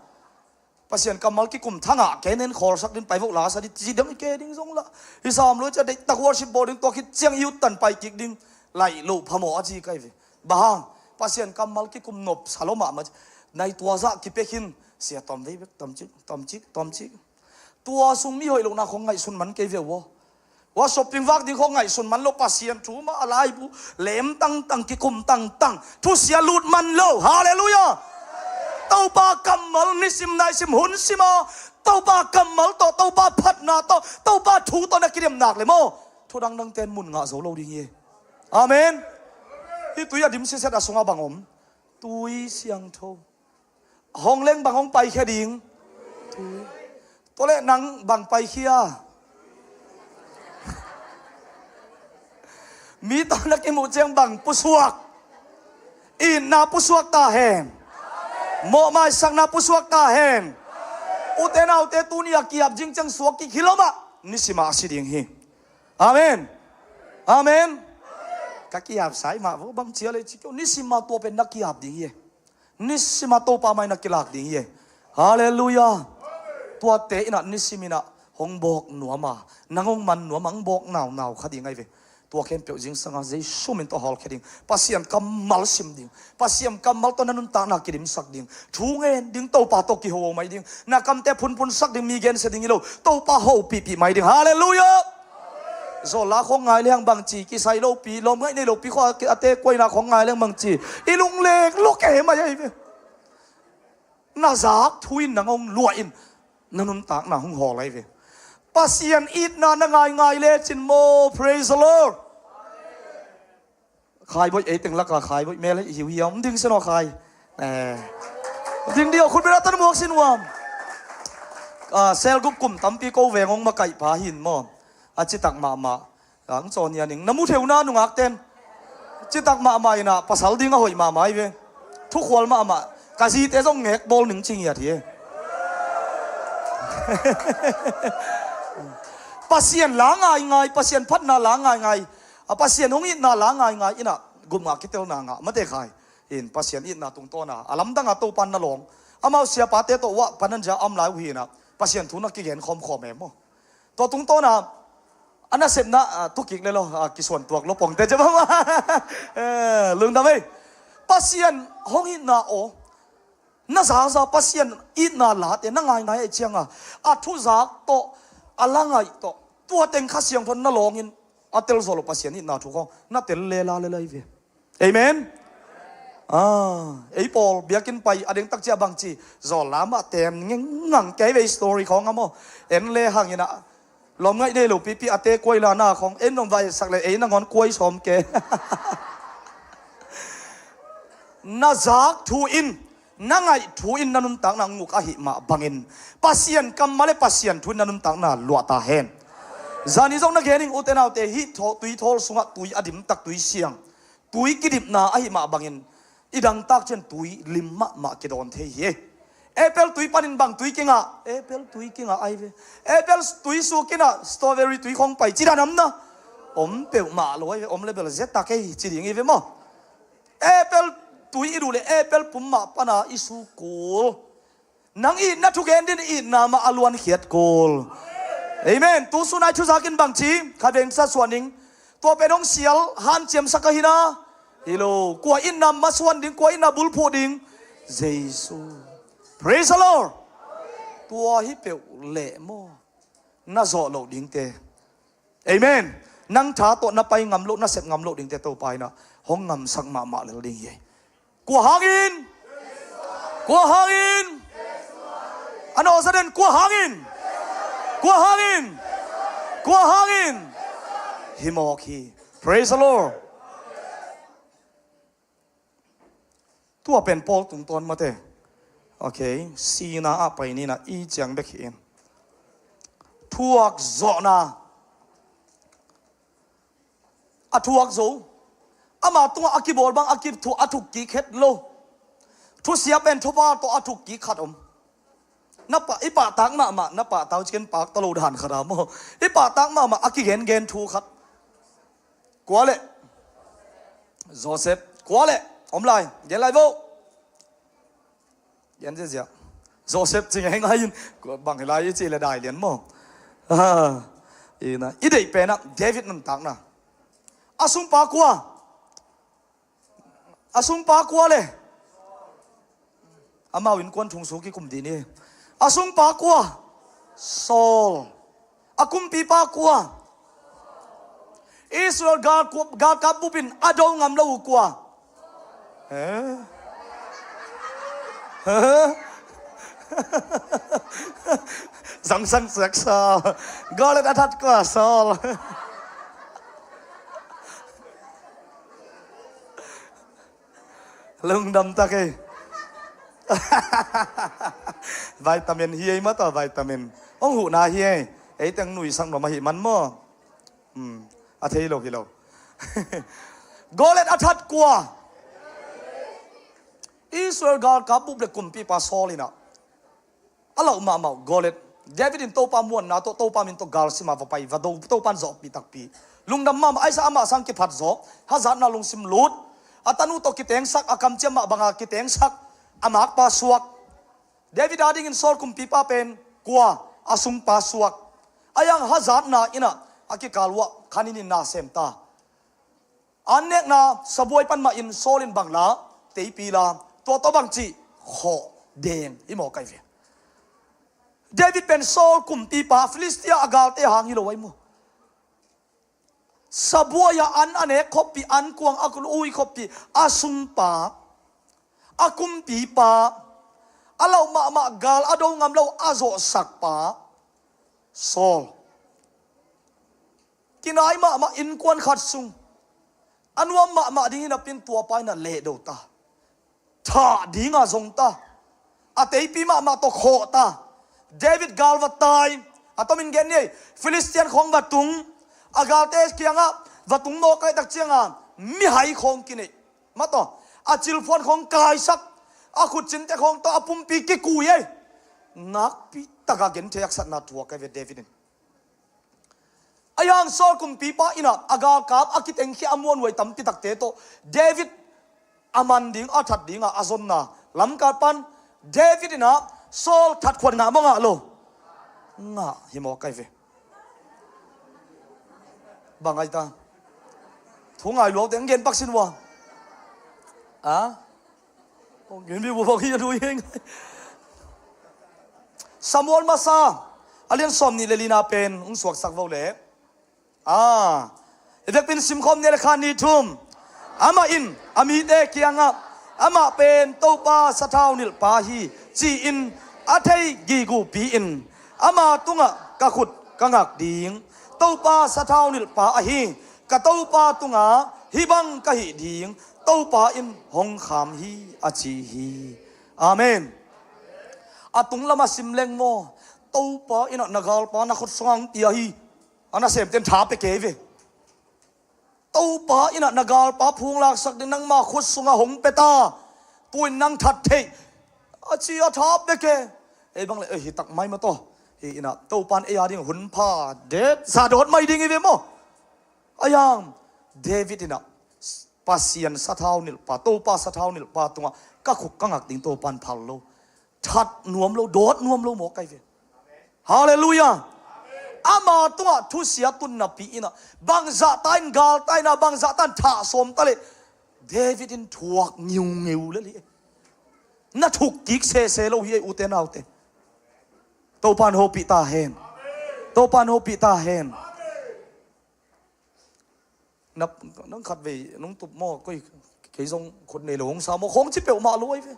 Pasian kammal kikum thangah kei nen khawlsak ding, pai voh la sa ding, ci ding i ke ding zong la. I sam lo cia deihtak worship bawl ding, tua khit ciang i uttan pai kik ding. Laih loh phamawh a ci kai ve. Bang hang, Pasian kammal kikum nop sa lo mahmah. Nai tua zah kipia khin, sia tom vei bek, tom cik, tom cik, tom cik. Tua sung mi hoih lohna khong ngaihsun man kei ve uh aw. Ua shopping vak ding khong ngaihsun man lo, Pasian thu mah a laibu lem tangtang, kikum tangtang, thusia lut man lo. Halleluiah. Topa kammal nisim naisim hun sima, Topa kammal tawh, Topa phatna tawh, Topa thu tawh na kidem nak le maw, thu dangdang ten mun ngah zo lo ding hi. Amen. Hih tui a dim siset a sungah bang om? Tui siangtho. Hong leng bang hong paikhia ding? Tui. Tua leh nang bang paikhia? Mi tawh na kimuh ciang bang pusuak? Itna pusuak ta hen. Mawhmaisakna pusuak ta hen. Ute naute, tuni a kiap zing ciang suak kik hi lo mah, nisimah a si ding hi. Amen. Amen. Ka kiap sai mah vo bang cia le ci kio, nisimah tua pen na kiap ding hi. Nisima Topa mai na kilak ding hi. Halleluiah. Tuate inah nisiminah hong bawk nuama, nang hong man nuama, hong bawk naunau kha ding ahi ve. Tua khempeuh zingsanga Jesu min tawh hawlkhia ding. Pasian kammal sim ding. Pasian kammal tawh na nuntakna kidimsak ding. Thu ngen ding, Topa tawh kiho mai ding. Na kamte phunphun sak ding, mi gensia ding hi lo. Topa hopihpih mai ding. Halleluiah. Zawlla khong ngai leng bangci, kisai lopi, lawmngaih nei lopi khua a tekuaina khong ngai leng bangci, i lunglek lua kei mai ahi ve. Na zak thu in nang hong luah in, na nuntakna hong hawl ahi ve. Pasian itna na ngaingai lecin maw. Praise the Lord. Khaiboih ei teng laka khaiboih mel hiuhiau om ding sinaw khai. Eh. Ding diau khut bera tan muak sin uam. Ah, selgup kum tampi ko veng hong makaih pa hin maw. A citak mahmah. Ang caw nia ning na mu theuna nungak ten. Citak mahmah inah pasal ding a hoih mahmah hi ve. Thukhual mahmah. Ka zite zong ngek bawl ning ci ngiat hi. Pasian la ngaingai, Pasian phatna la ngaingai. A Pasian hong itna la ngaingai inah gupngah kitelna ngah mate khai. In Pasian itna tungtawna a lamdanga Topan na lawng. Amau siapate tawh uah panan zia a om lai uh hinah Pasian thu na kigen khawmkhawm em maw. Tua tungtawna a nasepna, ah, tukik le lo, ah, kisuan tuak lo pongte cia bama. Eh, lungdam ei. Pasian hong itna aw. Na zaza Pasian itna late na ngaingai ahi cianga a thuzak tawh, a la ngaih tawh, tua teng Kha Siangtho na lawngin a telzawh lo Pasian itna thu khawng na tel lela lela hi ve. Amen. Ah, ei pawl biakinn pai a dengtak cia bangci zawlla mah tem ngengngang kei ve story khawng a maw. En le hangin a lawmngaih nei lo pipi a tekuai lana khawng en nong vaisak le ei nangawn kuai sawm ke. Na zak thu in, na ngaih thu in na nuntakna nguk ahi mah bangin Pasian kammal le Pasian thu in na nuntakna luah ta hen. Zani zong na genin ute naute, hih tui thawl sungah tui a dimtak tui siang, tui kidipna ahi mah bangin i dangtak cian tui lim mahmah kidawn thei hi. Apple tui panin bang tui kingah? Apple tui kingah ahi ve. Apple tui sukinah strawberry tui khong pai ci dan amna om peuhmah lo ahi ve. Om le bel zetak ei ci ding hi ve maw. Apple tui i duh le apple pum mah pana i su kul. Nang itna thugen din itna mah a luankhiat kul. Amen. Tusun ai thuzakin bangci kha vengsa suan ding. Tua pen hong sial hanciamsak ahina. Hi lo. Kua itna masuan ding, kua itna bulphuh ding? Jesu. Praise the Lord. Tua hi peuh leh maw. Na zawh loh dingte. Amen. Nang tha tawh na pai ngam loh, na sep ngam loh dingte Topa inah hong ngamsak mahmah lel ding hi. Kua hangin? Kua hangin? A nawh zaden kua hangin? Kua hangin? Kua hangin? Hi mawk hi. Praise the Lord. Tua pen Paul tungtawn mate. Okay, sina ah pai nina i ciang bek hi in. Thuak zawhna. A thuak zo. Ama tungah a kibawl bang a kithuah a thuk kik het lo. Thusia pen thupha tawh a thuk kik khat om. Na pah, i pahtak mahmah, na pahtak cikin pakta lo dan khat a maw. I pahtak mahmah a kigengen thu khat. Kua leh? Joseph. Kua leh? Om lai. Gen lai vo. Gen ziazia. Joseph ci ngeingai in, bang hi lai i cih le dai lian maw? Ah, i na, i deih penah David nuntakna. A sungpa kua? A sungpa kua le? Amau innkuan thung sung kikum dih ni. A sungpa kua? Saul. A kumpipa kua? Israel gal, galkap bupin a do ngam lo uh kua? Eh? Eh? Zangsang siaksa. Goliat a that kua? Saul. Lungdam tak ei. Vitamin hi ei mah tawh, vitamin. Hong huhna hi ei. Ei teng nuihsak nuam ahih man maw? Hmm. A thei lo hi lo. Goliat a that kua? Israel galkap bup le kumpipa Saul inah. A lauh mahmah uh Goliat. David in Topa muanna tawh, Topa min tawh galsim a va pai, va do, Topa in zawhpih takpi. Lungdam mahmah, aisa amah sang kiphat zawh, hazatna lungsim lut. A tanu tawh kitengsak, a kamciam mah banga kitengsak, a makpa suak. David adingin Saul kumpipa pen kua? A sungpa suak. A yang hazatna inah a kikal uah khanin in na sem ta. An nekna sabuai pan mah in Saul in bang la, teipi la, tua tawh bang cih, khawh deng, i mawk ai ve. David pen Saul kumpipa, Philistia a galte hang hi lo ai maw? Sabuai ah an a nek khoppih, an kuang a kul ui khoppih, a sungpa, a kumpipa, a lauh mahmah gal a do ngam lo a zawhsakpa Saul. Kinai mahmah innkuan khat sung a nuam mahmah ding hi napi in tuapa inah lehdo ta. Thah dinga zong ta. A teipi mahmah tawh khawh ta. David gal va tai. A tomin gen ni ei. Philistine khawng va tung. A galte kiangah va tung mawk ai tak cianga mihai khawng kineih. Mah tawh a cilphuan khawng kaisak. A khutcinte khawng tawh a pumpi kikui ei. Nakpi taka genthei haksatna thuak ai ve David in. A yang Saul kumpipa inah a galkap a kitengkhia a muanhuai tampi takte tawh David a man ding, a that dinga a zonna lamkal pan David inah Saul that khuan ngah maw ngah lo? Ngah hi mawk ai ve. Bang ai ta? Thu ngai luaute ang gen paksin ua. A? Samuel masa a lian sawm nih le lina pen hong suaksak vo le. A, i vekpin simkhawm ni le khan ni thum. Amah in a mite kiangah amah pen Topa sathau nilhpa hi ci-in a thei gigupi in ama tungah ka khut ka ngak ding. Topa sathau nilhpa ahi ka Topa tungah hih bang ka hih ding. Topa in hong kham hi a ci hi. Amen. A tunglam a sim leng maw? Topa inah na galpa na khut sungah hong pia hi. A nasemten tha pe kei ve. Topa inah na galpa phung laksak ding nangma khut sungah hong pe ta. Tu-in nang that theih a ci a tha pe kei. Ei bang le ei hi tak mai mah tawh. Hi inah Topa in ei a ding hun pha det sa dawt mai ding hi ve maw? A yang David inah Pasian sathau nilhpa, Topa sathau nilhpa tungah ka khuk ka ngak ding Topa in phal lo. That nuam lo, dawt nuam lo mawk ai ve. Halleluiah. Ama tungah thusia tun napi inah bangzahta in galta inah bangzahta in thah sawm ta leh David in thuak ngiungeu lel hi. Na thuk kik sese lo hi ei ute naute. Topa in hopih ta hen. Topa in hopih ta hen. Na, nang khatvei nong tup maw, koi kei zong khut nei lo hong sa maw, khawng ci peuhmah lo ai ve.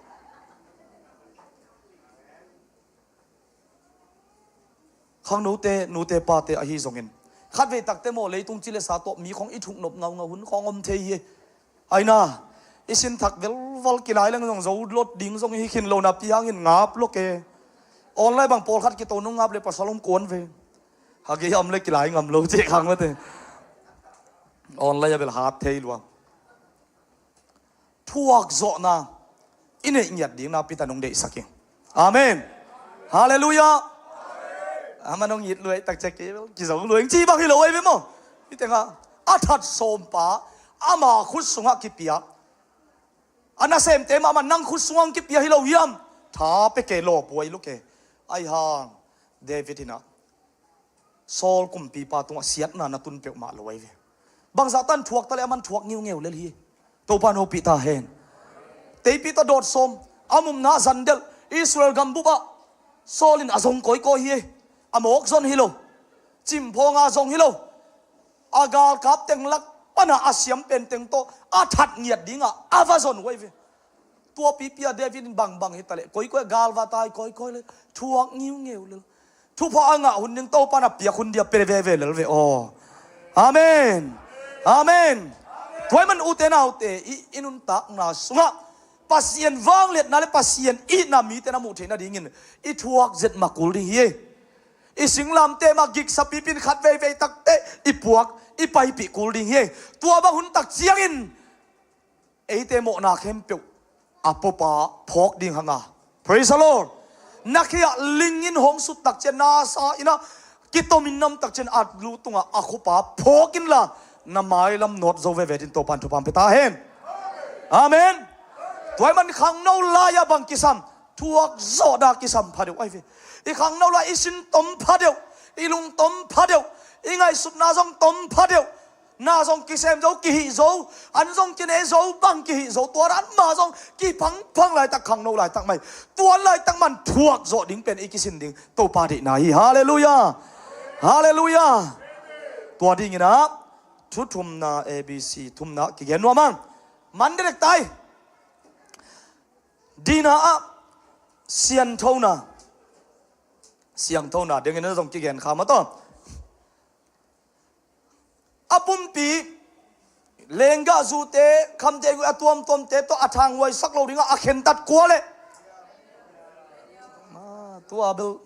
Khangnote, nute pate ahi zongin khatvei takte maw, leitung ci le sa tawh mi khawng i thuk nop ngaungau hun khawng om thei hi. Aina i sin thak velval kilai leng zong zo lot ding zong hi khin lo napi hangin ngap lo ke. Online bang pawlkhat kito nong ngap le pasal om kuan ve. Hagei a om le kilai ngam lo cih khang mate. Online a bel hat thei lua. Thuak zawhna i neih ngiat ding na Peter nong deihsak hi. Amen. Halleluiah. Ama nong it luai takciang kei bel kizo luai ci bang hi lo ei ve maw? Hi tengah a that sawmpa ama khut sungah kipia. A nasemte mahmah nang khut sungah kipia hi lo hiam? Kha pia ke, lawpuai lo ke. Ahi hang David in ah Saul kumpipa tungah siatna na tun peuhmah lo ahi ve. Bangzah tan thuak ta le, aman thuak ngiungeu lel hi. Topa in hopih ta hen. Teipi tawh dawt sawm, a mumna zan delh, Israel gambup ah Saul in a zong kawikawi hi. A mawk zon hi lo, cimphawnga zong hi lo, a galkap teng lak pana a siam penteng tawh a that ngiat dingah a va zon uh ahi ve. Tua pipi a David in bangbang hi ta le, kawikawi a galva tai kawikawi le, thuak ngiungeu lel. Thupha a ngah hun ding Topa in a piak hun dia pe veve lel ve aw. Amen. Amen. Tua ahih man ute naute, i, i nuntakna sungah Pasian vangliatna le Pasian itna mite na muh theih nadingin i thuak zet ma kul ding hi. I singlamteh mah giksa pipin khat veivei takteh i puak, i paipih kul ding hi. Tua bang hun tak ciangin eite mawhna khempeuh a puapa phawk ding hang a. Praise the Lord. Na khia lingin hong sut tak ciang, na sa in ah kitomin nam tak ciang, a lu tungah a khuapa phawk inla, na mailam nawt zo veve dingin Topa in thupha hong pia ta hen. Amen. Tua ahih man khangno lai-ah bang kisam, thuak zawhna kisam pha deuh ahi ve. I khangno lai i sin tom pha deuh, i lung tom pha deuh, i ngaihsutna zong tom pha deuh. Na zong kisem zo, kihih zo, an zong kine zo, bang kihih zo, tua dan mah zong kiphangphang laitak, khangno laitak mai. Tua laitak man thuak zawh ding pen i kisin ding Topa deihna hi. Halleluiah. Halleluiah. Tua dingin ah thu thumna, A B C thumna kigen nuam hang. Man dekdek tai. Dina ah sianthona. Siangthona dingin na zong kigen kha mah tawh. A pumpi lenggah zute, khamte, a tuamtuamte tawh a thanghuaisak lo dingah a khentat kua le? Ah, tua bel,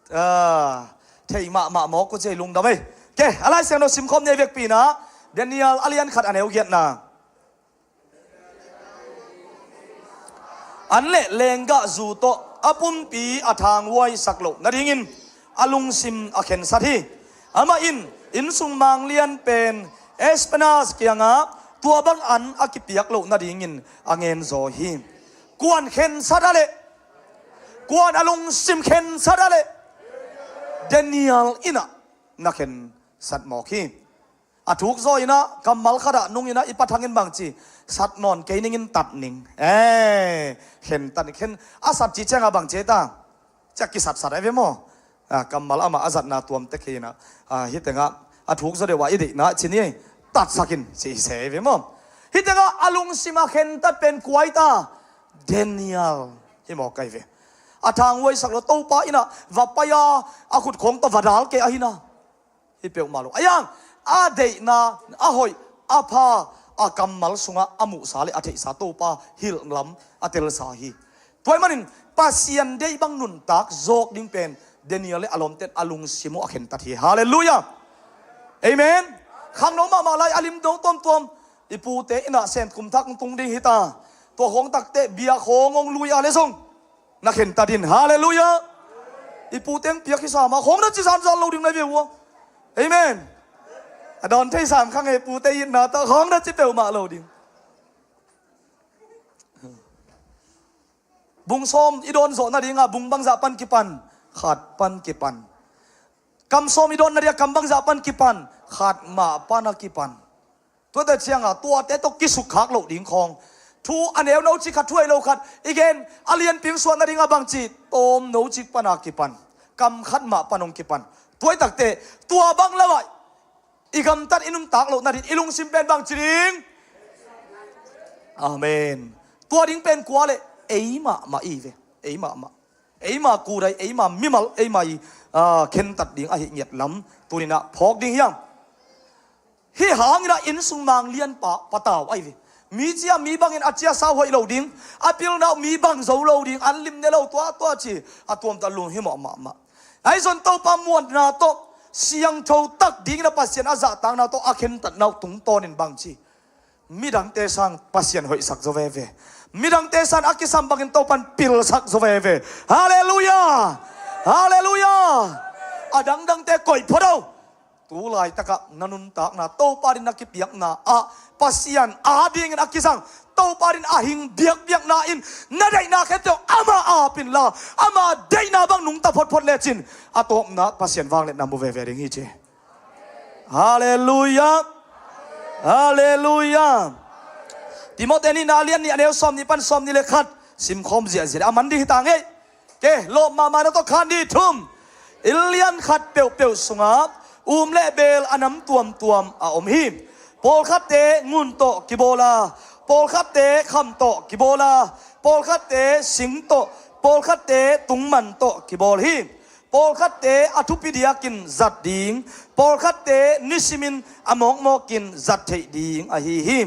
ah, thei mahmah mawk uh ci, lungdam ei. Ke, a Lai Siangtho simkhawm ni ei vekpi-in ah Daniel a lian khat a neu giatna. An le lenggah zu tawh a pumpi a thanghuaisak loh nadingin a lungsim a khensat hi. Amah in innsung manglian pen Ashpenaz kiangah tua bang an a kipiak loh nadingin a ngen zaw hi. Kuan khensat a leh, kuan a lungsim khensat a leh, Daniel in ah na khensat mawk hi. A thuk zaw in ah kammal khat ah nung in ah i pa thangin bang ci, sat nawn kei ning in tat ning. Eh, khentat ning, khen a sat ci ciangah bang ci ta? Ciah kisatsat ahi ve maw? Ah, kammal amah a zatna tuam tek hi in ah, ah, hih tengah a thuk zaw deuh ah i deihna ci ni, tatsak in ci se ahi ve maw? Hih tengah a lungsim a khentat pen kua hi ta? Daniel hi mawk ahi ve. A thanghuaisak lo, Topa in ah va pai a, a khut khawng tawh va dal kei ahi na. Hi peuhmah lo. A yang, a deihna, a hoih, a pha, a kammal sungah a muhsa le a theihsa Topa hilh lam a telsa hi. Tua ahih manin Pasian deih bang nuntak zawk ding pen Daniel le a lawmten a lungsim uh a khentat hi. Halleluiah. Amen. Khangno mahmah lai a lim dong tuamtuam. I pute in ah Sen kum thak tung ding hi ta. Tua khawng takteh biak khawng hong lui a le zong na khentat in. Halleluiah. I pute hong piak hi sam a, khawng na ci zanzan lo ding na hi ve ua. Amen. A dawn thei sam kha ngei, pute itna tawh khawng na ci peuhmah lo ding. Bung sawm i dawn zawh nadingah bung bangzah pan kipan? Khat pan kipan. Kam sawm i dawn nadingah kam bangzah pan kipan? Khat mah pan a kipan. Tuate ciangah tuate tawh kisukkhak loh ding khawng, thu a neu no cik khat, thu a hih lo khat i gen, a lianpi hong suah nadingah bang ci? Tawm no cik pan a kipan, kam khat mah pan hong kipan. Tua hi takteh tua bang lamah i gamtat, i nuntak loh nading, i lungsim pen bang ci ding? Amen. Tua ding pen kua le? Ei mahmah i ve. Ei mahmah. Eima kudai, eima mimal, eima i, ah, khentat ding ahi ngiat lam tuni-in ah phawk ding hi hang. Hih hangin ah innsung manglianpa patau ahi ve. Mi cia mi bangin a ciasa hoih lo ding, a pilna uh mi bang zo lo ding, an lim ne lo, tua tua ci, a tuamtuam lunghimawh mahmah. Ahi zong Topa muanna tawh, siangtho tak dingin a Pasian a zahtakna tawh a khentatna uh tungtawnin bang ci? Midangte sang Pasian hoihsak zaw veve. Midangte sang a kisam bangin Topan pilsak zaw veve. Halleluiah! Halleluiah! A dangdangte koih phot o. Tu laitakah na nuntakna Topa dingin na kipiakna ah Pasian adingin a kisang, Topa dingin a hing biakpiakna in na daihna khempeuh amah a ap inla, ama deihna bang nungta photphot lecin a tawpna Pasian vangliatna mu veve ding hi ci. Halleluiah. Halleluiah. Timote nihna a lian nih a neu sawmnih pan sawmnih le khat simkhawm ziahziah a man ding hi ta ngei. Ke, lawp mahmah na tawh khan dih. Thum. Inn lian khat peuhpeuh sungah um le beel a nam tuamtuam a om hi. Pawlkhatte ngun tawh kibawl a, pawlkhatte kham tawh kibawl a, pawlkhatte sing tawh, pawlkhatte tungman tawh kibawl hi. Pawlkhatte a thupi diakin zat ding, pawlkhatte nisimin a mawkmawkin zat theih ding ahi hi.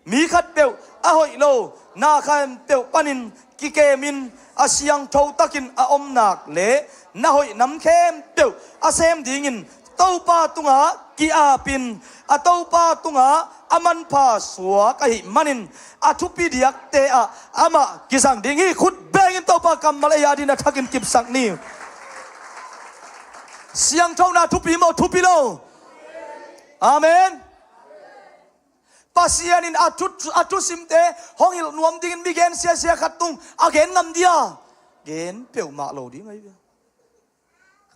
Mi khatpeuh a hoih lo na khempeuh panin kikemin a siangtho takin a om nak le na hoih nam khempeuh a sem dingin Topa tungah ki-apin a Topa tungah a manpha suak ahih manin a thupi diakte ah amah kizang ding hi. Khut bengin Topa kammal ei adin a thakin kipsak ni. Siangthona thupi maw, thupi lo? Amen. Pasian in a thu, a thusimte hong hilh nuam dingin mi gen siasia khat tung a gen ngam dia? Gen peuhmah lo ding ahi ve.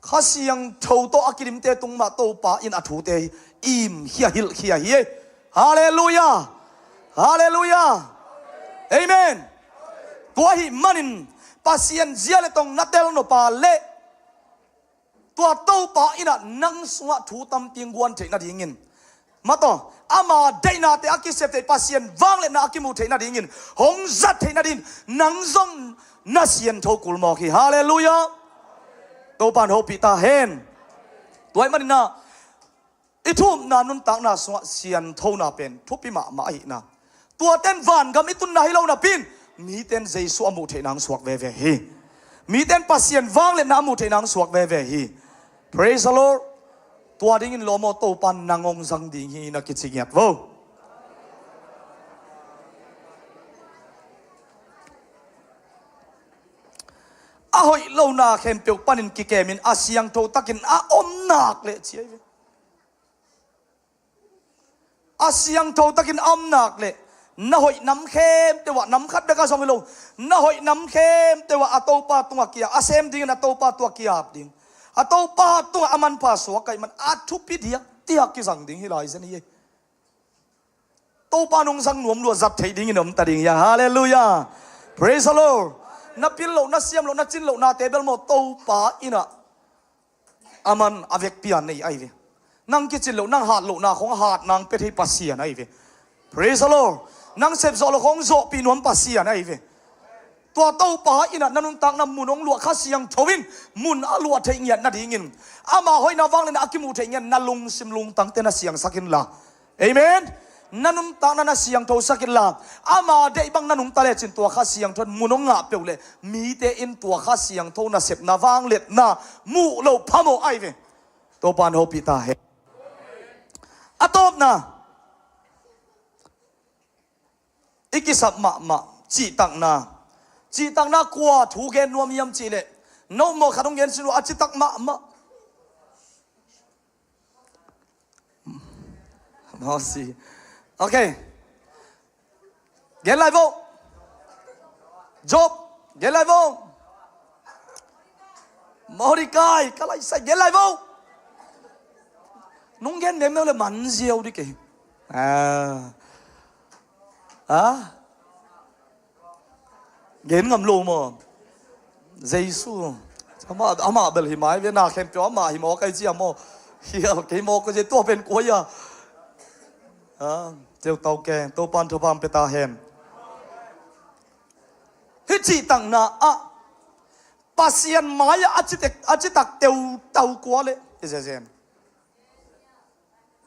Kha Siangtho tawh a kidimte tung mah Topa in a thute im khia, hilh khia hi. Halleluiah. Halleluiah. Amen. Tua ahih manin Pasian zia le tong na tel nop a leh tua Topa in ah nang sungah thu tampi guan theih nadingin, mataw, ama deihnate a kisep theih, Pasian vangliatna a kimuh theih nadingin, hong zat theih nadingin nang zong na siangtho kul mawk hi. Halleluiah. Topa in hopih ta hen. Tua ahih manin ah i thu-umna nuntakna sungah sianthona pen thupi mahmah ahihna, tuate in vangam i tunna hi lo napi-in mite in Jesu a muh theihna hong suak veve hi. Mite in Pasian vangliatna a muh theihna hong suak veve hi. Praise the Lord. Tua dingin lawm aw, Topa in nang hong zang ding hi na kici ngiat vo. A hoih lo na khempeuh panin kikemin a siangtho takin a om nak leh ci ahi ve. A siangtho takin a om nak leh na hoih nam khempeuh ah, nam khat bek a zong hi lo, na hoih nam khempeuh ah a Topa tungah ki-ap, a sem dingin a Topa tungah ki-ap ding, a Topa tungah a manpha suak ahih man a thupi diakdiak kizang ding hi lai zen hi. Topa in hong zang nuam lua, zat theih dingin om ta ding hi a. Halleluiah. Praise the Lord. Na pil loh, na siam loh, na cin lohnate bel maw, Topa in ah a man a vekpi a nei ahi ve. Nang kicin loh, nang hat lohna khong hat nang pia thei Pasian ahi ve. Praise the Lord. Nang sep zawh loh khong zawhpih nuam Pasian ahi ve. Tua Topa in ah na nuntakna mun hong luah, Kha Siangtho in mun a luah theih ngiat nadingin, ama hoihna vangliatna a kimuh theih ngiat, na lungsim lungtangte na siangsak inla. Amen. Na nuntakna na siangthosak inla, ama deih bang na nungta lecin tua Kha Siangtho in mun hong ngah peuh leh mite in tua Kha Siangtho nasepna vangliatna muh loh phamawh ahi ve. Topa in hopih ta hen. A tawpna, i kisap mahmah cihtakna. Cihtakna kua thu gen nuam hiam cih leh, no maw, khat hong gen sin uh a, citak mahmah. Mawsi. Okay. Gen lai vo. Job. Gen lai vo. Mordecai. Ka lai sai, gen lai vo. Nong gen mengmeng leh man ziau ding kei. Ah. Ah. Gen ngam lo maw? Jesu. Amah, amah bel hi mai ve, na khempeuh amah hi mawk ahi cia maw? Hial kei mawk ahi cia, tua pen kua hia? Ah, teu tau ke, Topa in thupha pia ta hen. Hih cihtakna ah Pasian mai-ah a citek, a citak teu tau kua leh i zezen.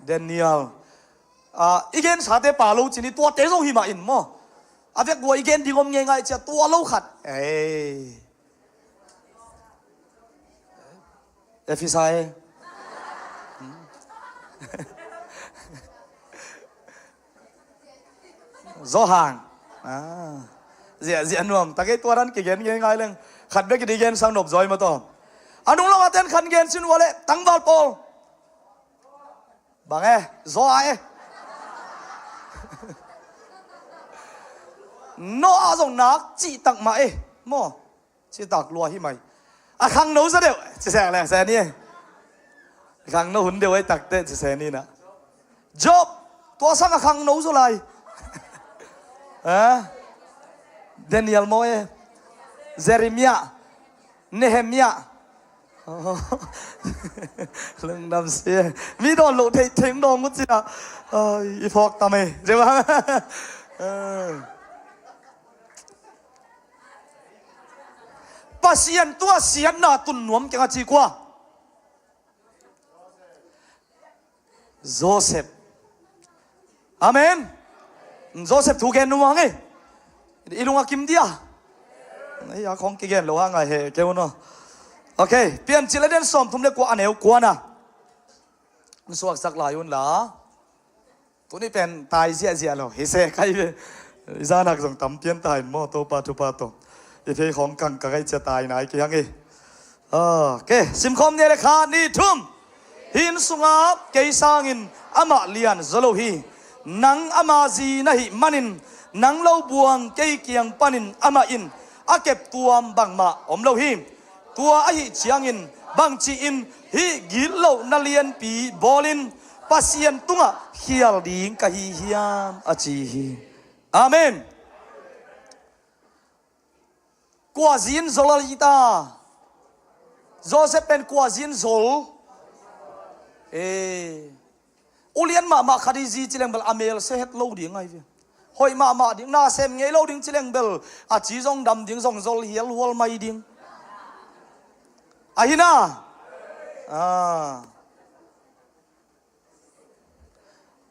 Daniel. Ah, i gensate pa lo cin hi, tuate zong hi mah in maw. A vekpi-a i gen ding om ngeingai cia, tua lo khat. Ei. Efesa e. Johan. Ah. Ziah, ziah nuam. Ta kei tua dan kigen ngeingai leng. Khat bek i di gen sang nop zaw hi mataw. A nung lo a ten khat gen sin uh a leh, tangval pawl. Bang e, zaw a e. Noah zong nak cihtak mah e, maw. Citak lua hi mai. A khangno zaw deuh ci sek le se ni. A khangno hun deuh ai takte ci se ni na. Job, tua sang a khangno zaw lai. Ha? Daniel maw e? Jeremiah, Nehemiah. Lungdam si e. Mi dawn loh theih theng dawng uh cina. Ai, i phawk tam e. Pasian tua siatna tun nuam keng a ci kua? Joseph. Amen. Joseph thu gen nuam hang e. I lung a kim dia. Ei, a khong kigen lo hang a he keu no. Ok, Piancil a den sawm thum le kua a neu kua na. Suaksak lai un la. Tuni pen tai ziahziah lo hi se kai ve. I zanak zong tam pian tai maw, Topa thupha tawh. I phei khawng kang ka ngai cia tai nai kei hang e. Ok, simkhawm nia le kha ni thum. Hih inn sungah kei sangin amah lian zaw lo hi. Nang ama zi na hih manin nang lo buang kei kiang panin amah in a keptuam bangmah om lo hi. Tua ahih ciangin bangci-in hih gitlohna lianpi bawlin Pasian tungah khial ding ka hi hiam, a ci hi. Amen. Kua zin zol a hi ta? Joseph pen kua zin zol? E, ulian mahmah khat i zi ci leng bel a mel se het lo ding ai ve. Hoih mahmah ding, na sem ngei lo ding ci leng bel a ci zong dam ding, zong zol hial hual mai ding. Ahi na? Ah.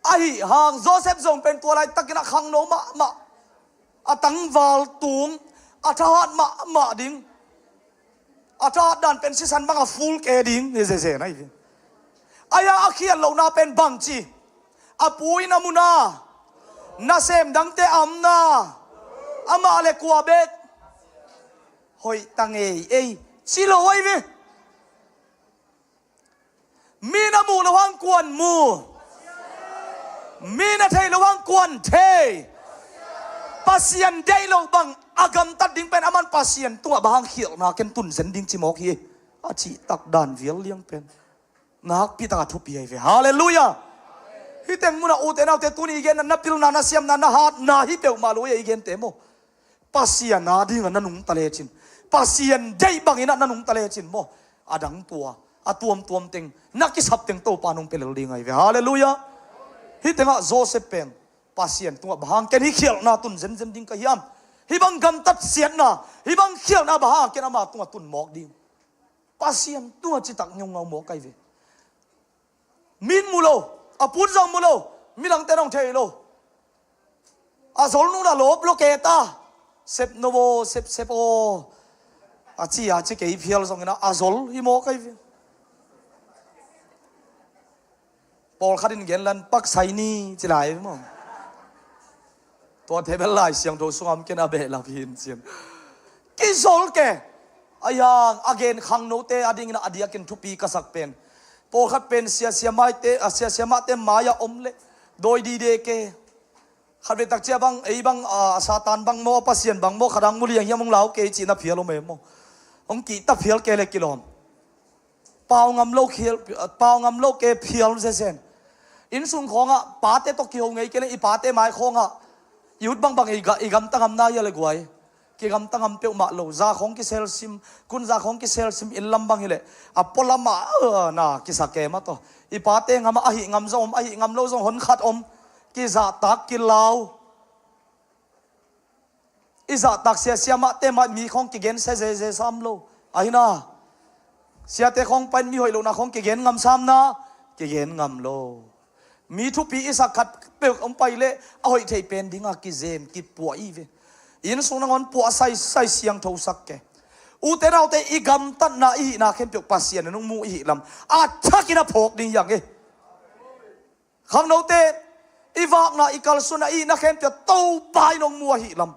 Ahi hang Joseph zong pen tua laitakin a khangno mahmah, a tangval tung, a thahat mahmah ding, a thahat dan pen sisan bang a ful ke ding hi zeze na hi. Ahi a khial lohna pen bangci, a pu in a muna nasem dangte a omna, amah le kua bek hoih ta ngei ei ci lo ai ve. Mi na muh loh hang kuan mu. Mi na theih loh hang kuan thei. Pasian deih loh bang a gamtat ding pen aman Pasian tungah bang hang khialhna ken tun zen ding ci mawk hi. A cihtak dan vial liang pen nakpi taka thupi ahi ve. Halleluiah. Hih teng munah ute naute tuni i genna, na pilna, na siamna, na hatna hi peuhmah lo i gente maw. Pasian a dingah na nungta lecin, Pasian deih banginah na nungta lecin maw, a dang tua a tuamtuam teng, na kisap teng Topa nong pia lel ding ahi ve. Halleluiah. Hih tengah Joseph pen Pasian tungah bang hang ken hih khialhna tun zenzen ding ka hiam? Hih bang gamtat siatna, hih bang khialhna bang hang ken ama tungah tun mawk ding? Pasian tungah citak ngeungau mawk ahi ve. Min mu lo, a put zong mu lo, midangte nong thei lo. A zol nuna lop lo keta. Sep no bo, sep sep o. A ci a ci kei phial zongin a zol hi mawk ahi ve. Pawlkhat in genlan paksai ni ci lai maw. Tua thei bel Lai Siangtho sungah om ken a behlap hi in cin. Kizol ke. A yang a gen khangnote a dingin a diakin thupi ka sak pen, pawlkhat pen siasia maite, a siasia mahte mai-ah om leh dawi dide ke. Khat vei tak cia bang, ei bang, a, Satan bang maw, a Pasian bang maw, khat ang mu liang hiam hong lau kei cihna phial om e maw. Hong kihta phial kei le kilawm. Pau ngam lo khial, pau ngam lo ke phial zezen. Innsung khawngah pate tawh kiho ngei kei le i pate mai khawngah i ut bangbang i ga, i gamta ngamna hia le guai. Kigamta ngam peuhmah lo, za khawng kiselsim, kun za khawng kiselsim, inn lam bang hileh a pualamah, eh, na kisa kem a tawh. I pate ngamah ahi ngam zong om, ahi ngam lo zong hon khat om. Kizahtak kilau. I zahtak siasia mahte mah mi khawng kigen sia zeze sam lo. Ahi na. Siate khawng pain mi hoih lohna khawng kigen ngam sam na, kigen ngam lo. Mi thupi i sak khat peuh om pai leh a hoih thei pen dinga kizem kipuah i ve. Innsung nangawn puah saisai siangtho sak ke. Ute naute i gamtatna i hihna khempeuh Pasian in hong mu i hih lam a thakin a phawk ding hi ang e. Khangnote, i vakna, i kalsuanna, i hihna khempeuh Topa in hong mu ahih lam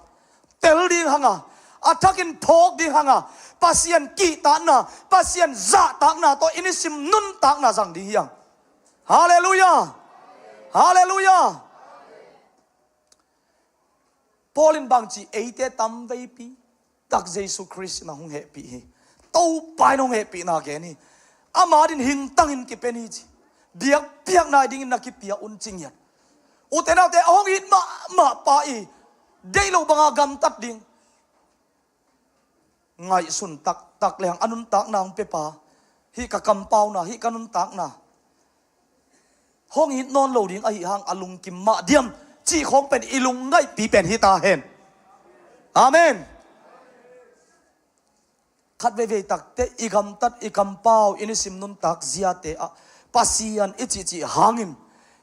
tel ding hanga, a thakin phawk ding hanga, Pasian kihtakna, Pasian zahtakna tawh i nisim nuntakna zang ding hi ang. Halleluiah. Halleluiah. Paul in bangci, eite tamveipi tak Jesu Khrist in a hong hehpih hi. Topa in hong hehpihna gen hi. Ama din hingtangin kipen hi ci. Biakpiakna dingin na kipia un ci ngiat. Ute naute, a hong it mahmah pa i deih lo banga gamtat ding ngaihsun taktak leng a nuntakna hong pia pa, hih ka kampauna, hih ka nuntakna hong it nawn lo ding ahi hang a lungkim mah diam cih khawng pen i lungngaihpi pen hi ta hen. Amen. Khat veivei takte i gamtat, i kampau, i nisim nuntak ziate ah Pasian i cihcih hangin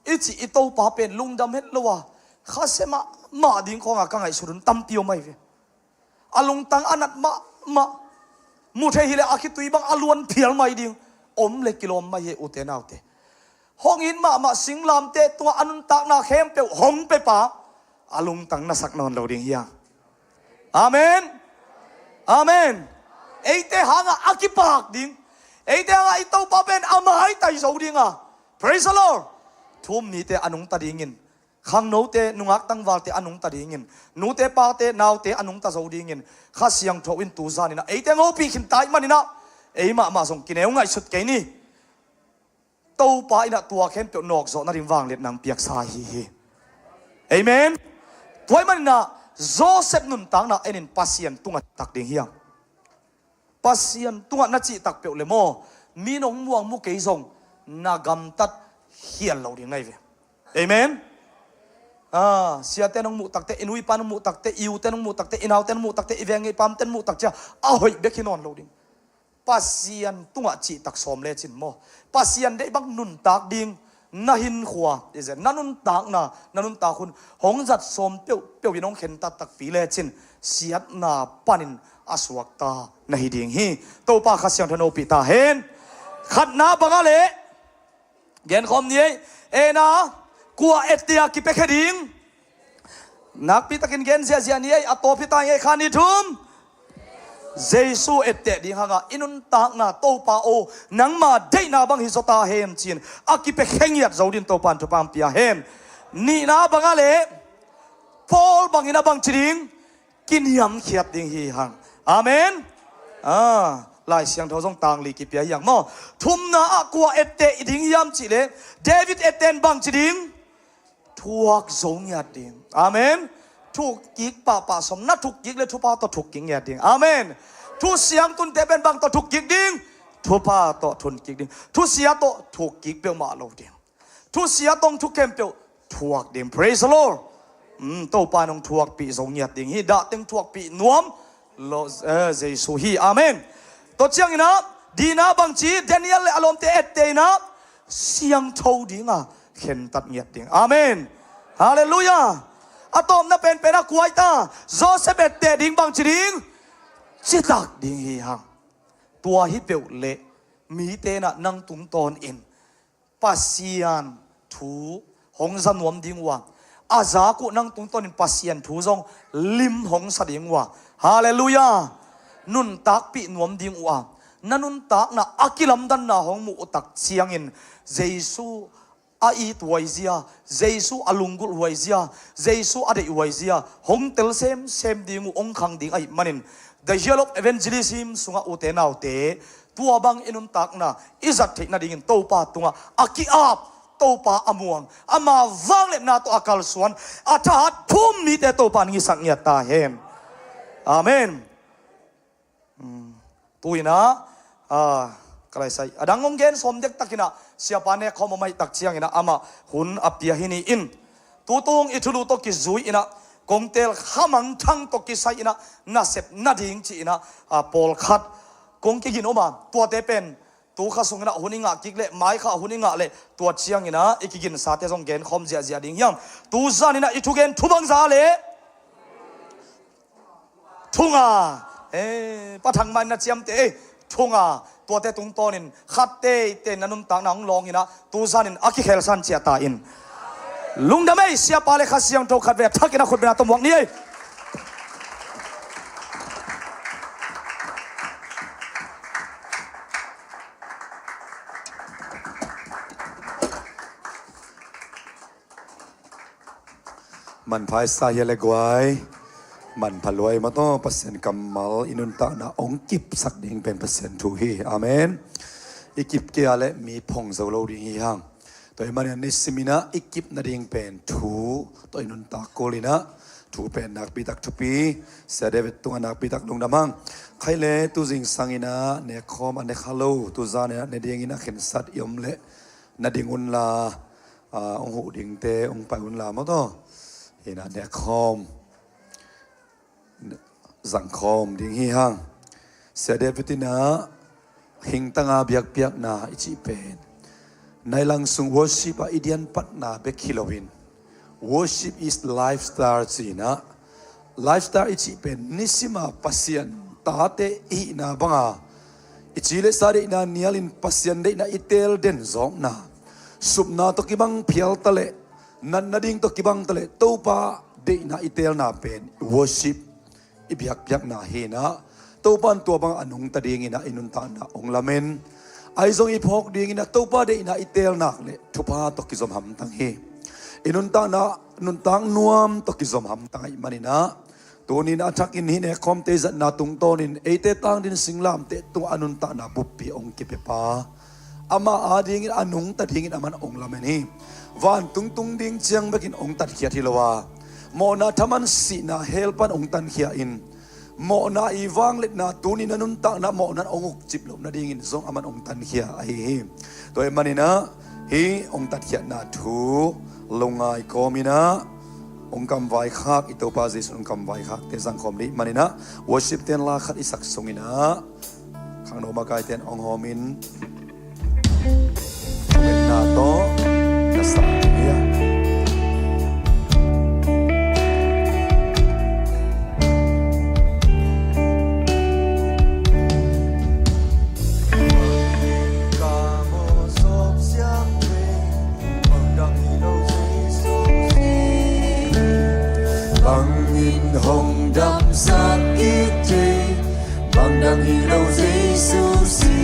i cih i Topa pen lungdam het lo a, khasia mahmah ding khawnga ka ngaihsut hun tampi om ahi ve. A lungtang a nat mahmah, mu thei hileh a khitui bang a luan phial mai ding om le kilawm mai hi, ute naute. Hong it mahmah singlamteh tungah a nuntakna khempeuh hong pia pa a lungtang nasak nawn lo ding hi hang. Amen. Amen. Eite hangah a kipak ding, eite hangah i Topa pen a maitai zo dinga, praise the Lord, thu-um mite a nungta dingin, khangnote, nungak tangvalte a nungta dingin, nute pate, naute a nungta zo dingin Kha Siangtho in tu zaninah eite ngopih khin tai maninah ei mahmah zong kineu ngaihsut kei ni. Topa inah tua khempeuh nawkzawh nading vangliatna hong piaksa ahi hi. Amen. Tua ahih maninah Joseph nuntakna enin Pasian tungah tak ding hiam? Pasian tungah na cihtak peuh le maw, mi nong muang mu kei zong na gamtat khial lo ding ngai ve. Amen. Ah, siate nong muh takte, i nu i pa nong muh takte, i ute nong muh takte, i naute nong muh takte, i veng i pamte nong muh takcia a hoih bek hi nawn lo ding. Pasian tungah cihtak sawm lecin maw, Pasian deih bang nuntak ding na hinkhua, na nuntakna, na nuntak hun hong zat sawm peuhpeuh in hong khentat takpi lecin siatna panin a suakta na hi ding hi. Topa Kha Siangtho in hopih ta hen. Khatna banga le genkhawm ni ei. Ena, kua etteh a kipiakhia ding? Nakpitakin gen ziahziah ni ei, a tawp hi ta ei, kha ni thum. Jesu etteh ding hanga i nuntakna, Topa aw, nangma deihna bang hi zaw ta hen ci-in a kipiakhia ngiat zo din Topa in thupha hong pia hen. Nihna banga le Paul bangin a bangci ding? Kiniamkhiat ding hi hang. Amen. Ah, Lai Siangtho zong tangli kipia hi hang maw. Thumna ah kua etteh i ding hiam cihleh, David etteh in bangci ding? Thuak zo ngiat ding. Amen. Thukkik pahpah sawm, na thukkik le thupha tawh thukkik ngiat ding. Amen. Thusiangtunte pen bang tawh thukkik ding? Thupha tawh thukkik ding. Thusia tawh thukkik peuhmah lo ding. Thusia tawh thu khempeuh thuak ding. Praise the Lord. Mm, Topa in hong thuakpih zo ngiat ding hi. Dahteng thuakpih nuam lo, eh, Jesu hi. Amen. Tua cianginah dina bangci, Daniel le a lawmte etteh inah siangtho dinga khentat ngiat ding. Amen. Halleluiah. A tawpna penpen a kuaita, Joseph etteh ding bangci ding? Citak ding hi hang. Tua hi peuh le mite inah nang tungtawnin Pasian thu hong za nuam ding uh a, a zak uh nang tungtawnin Pasian thu zong lim hong sa ding uh a. Halleluiah. Nuntakpih nuam ding uh a, na nuntakna a kilamdanna hong muh uh tak ciangin Jesu a it huaizia, Jesu a lunggulh huaizia, Jesu a deih huaizia hong tel semsem ding uh, hong khang ding ahih manin The Hill of Evangelism sungah ute naute, tua bang i nuntakna i zat theih nadingin Topa tungah a ki-ap, Topa a muang, ama vangliatna tawh a kalsuan, a thahat thu-um mite Topa in ngisak ngiat ta hen. Amen. Hmm. Tu inah, ah, ka laisai a dang hong gen sawm dektakinah siapa nek khawm a maih tak cianginah amah hun a pia hi ni in. Tutung i thulu tawh kizui inah kong teel kha mangthang tawh kisai inah nasep nading ci inah, ah, pawlkhat kong kigin om a, tuate pen tu kha sunginah hun i ngah kik leh, mai kha hun i ngah leh, tua cianginah i kiginsate zong genkhawm ziahziah ding hiam? Tu zaninah i thugen thu bangza le thunga, eh, Pa Thang mah in na ciamteh, eh, thunga, tuate tungtawnin khat teitei na nuntakna hong lawnginah tu zanin a kikhelsan ciah ta in. Lungdam ei, siapa le Kha Siangtho khatvei a thakin a khutbetna tawh muak ni ei. Manpha i sa hia le guai. Manpha luai mah tawh Pasian kammal i nuntakna hong kipsak ding pen Pasian thu hi. Amen. I kip kei a leh mi phong zo lo ding hi hang. Tua ahih manin nisim in ah i kip nading pen thu tawh i nuntak kul in ah, thu pen nakpi tak thupi, Sia David tungah nakpi tak lungdam hang. Khai le tu zingsang in ah nekkhawm a ne kha lo, tu zan in ah ne dingin a khensat i om leh na ding unla, ah, hong huh dingte hong pai unla maw tawh. Hi in ah nekkhawm zangkhawm ding hi hang. Sia David in ah hingtanga biakpiakna i cih pen nai lang sung worship ah i dian patna bek hi loin, worship is lifestyle ci in ah, lifestyle i cih pen nisima Pasian tate i hihna banga i ci le sa deihna nialin Pasian deihna i teel den zawkna, supna tawh kibang phial ta leh, natna ding tawh kibang ta leh Topa deihna i teelna pen worship, i biakpiakna hi in ah, Topa in tua bang a nungta dingin ah i nuntakna hong lamen. Ahi zong i phawk dingin ah Topa deihna i teel nak leh thupha tawh kizom hamtang hi. I nuntakna nuntak nuam tawh kizom hamtang ahih manin ah, tuni in a thakin hih nekkhawmte zatna tungtawnin eite tangdin singlamteh tungah a nuntakna buppi hong kipia pa, amah adingin a nungta dingin aman hong lamen hi. Vantung tung ding ciang bekin hong tatkhiat hi lo a, mawhna thaman sihna hell pan hong tankhia in, mawhna i vangliatna tuni in a nuntakna mawhna in hong ukcip loh nadingin zong aman hong tankhia ahi hi. Tua ahih manin ah hih hong tatkhiatna thu lungngai kawmin ah hong kamvaikhak, i Topa Jesuh hong kamvaikhakte zangkhawm ding ahih manin ah, worship ten la khat i sak sungin ah khangno makaite in hong hawmin, thungetna tawh na sak ding hi a. Bangin hong damsak i thei, bang dang hi lo Jesu si.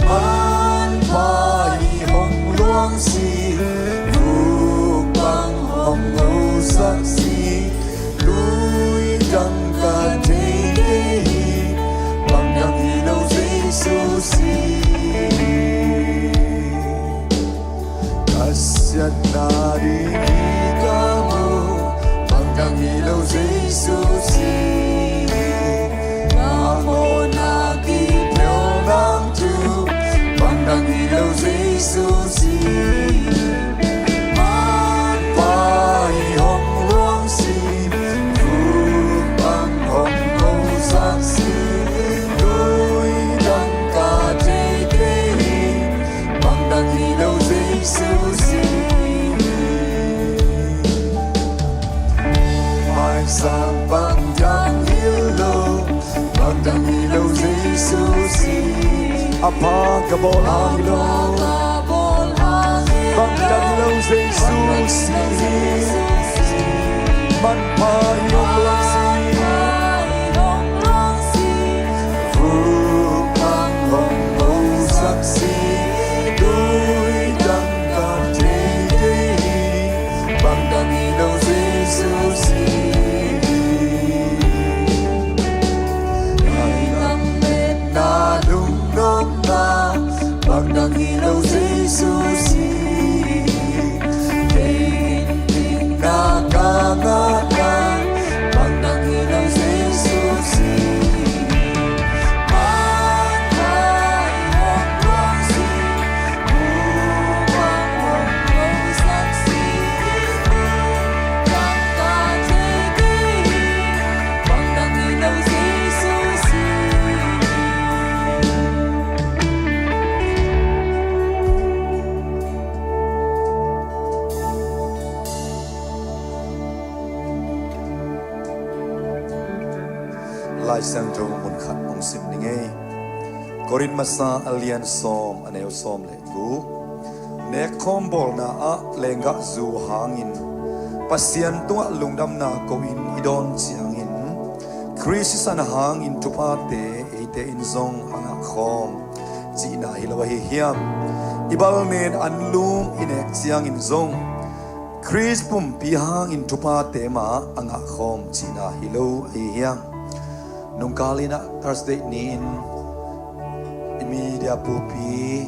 Manpha i hong luang si, vuk bang hong ngosak si, lui dang ka thei kei hi, bang dang hi lo Jesu si. Ka siatna ding hi ka mu, bang dang hi lo Jesu si. Ka mawhna kiphelh nang thu, bang dang hi lo Jesu si. Manpha i hong luang si, vuk bang hong ngosak si, lui dang ka thei kei hi, bang dang hi lo Jesu si. Maisak bang dang hi lo, bang dang hi lo Jesu si. A pha ka bawl hang hi lo, bang dang hi lo Jesu si. Manpha i hong luang si, vuk bang hong ngosak si, lui dang ka thei kei hi, bang dang hi lo Jesu si. Ai nang metna lungnopna, bang dang hi lo Jesu si. Kei in dikna ka ngahna, bang dang hi lo Jesu si. Lai Siangtho mun khat hong sim ning ei. Korin masa a lian sawm, a neu sawm le guk. Nekkhawm bawlna ah lenggahzu hangin Pasian tungah lungdamna ko-in i dawn ciangin, Khrih sisan hangin thuphate eite in zong a ngahkhawm cihna hi lo ahi hiam? I balnen anlum i nek ciangin zong Khrist pumpi hangin thuphate mah a ngahkhawm cihna hi lo ahi hiam? Nungkal in ah Thursday ni-in i media pupi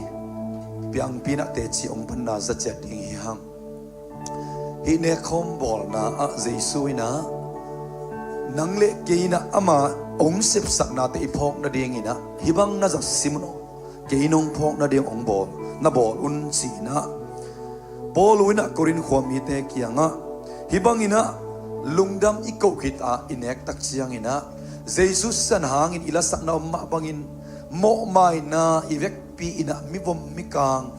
piangpi in ah teci hong panna za ciat ding hi hang. Hih nekkhawm bawlna ah Jesu in ah nang le kei in ah ama hong sepsaknate i phawk nadingin ah hih bang na za sim un aw, kei nong phawk nading hong bawl, na bawl un ci-in ah Paul in ah Korin khua mite kiangah hih bangin ah lungdam i koh khit a i nek tak ciangin ah Jesu sisan hangin i lasakna om mah bangin mawhmaina i vekpi in ah mivom mikang,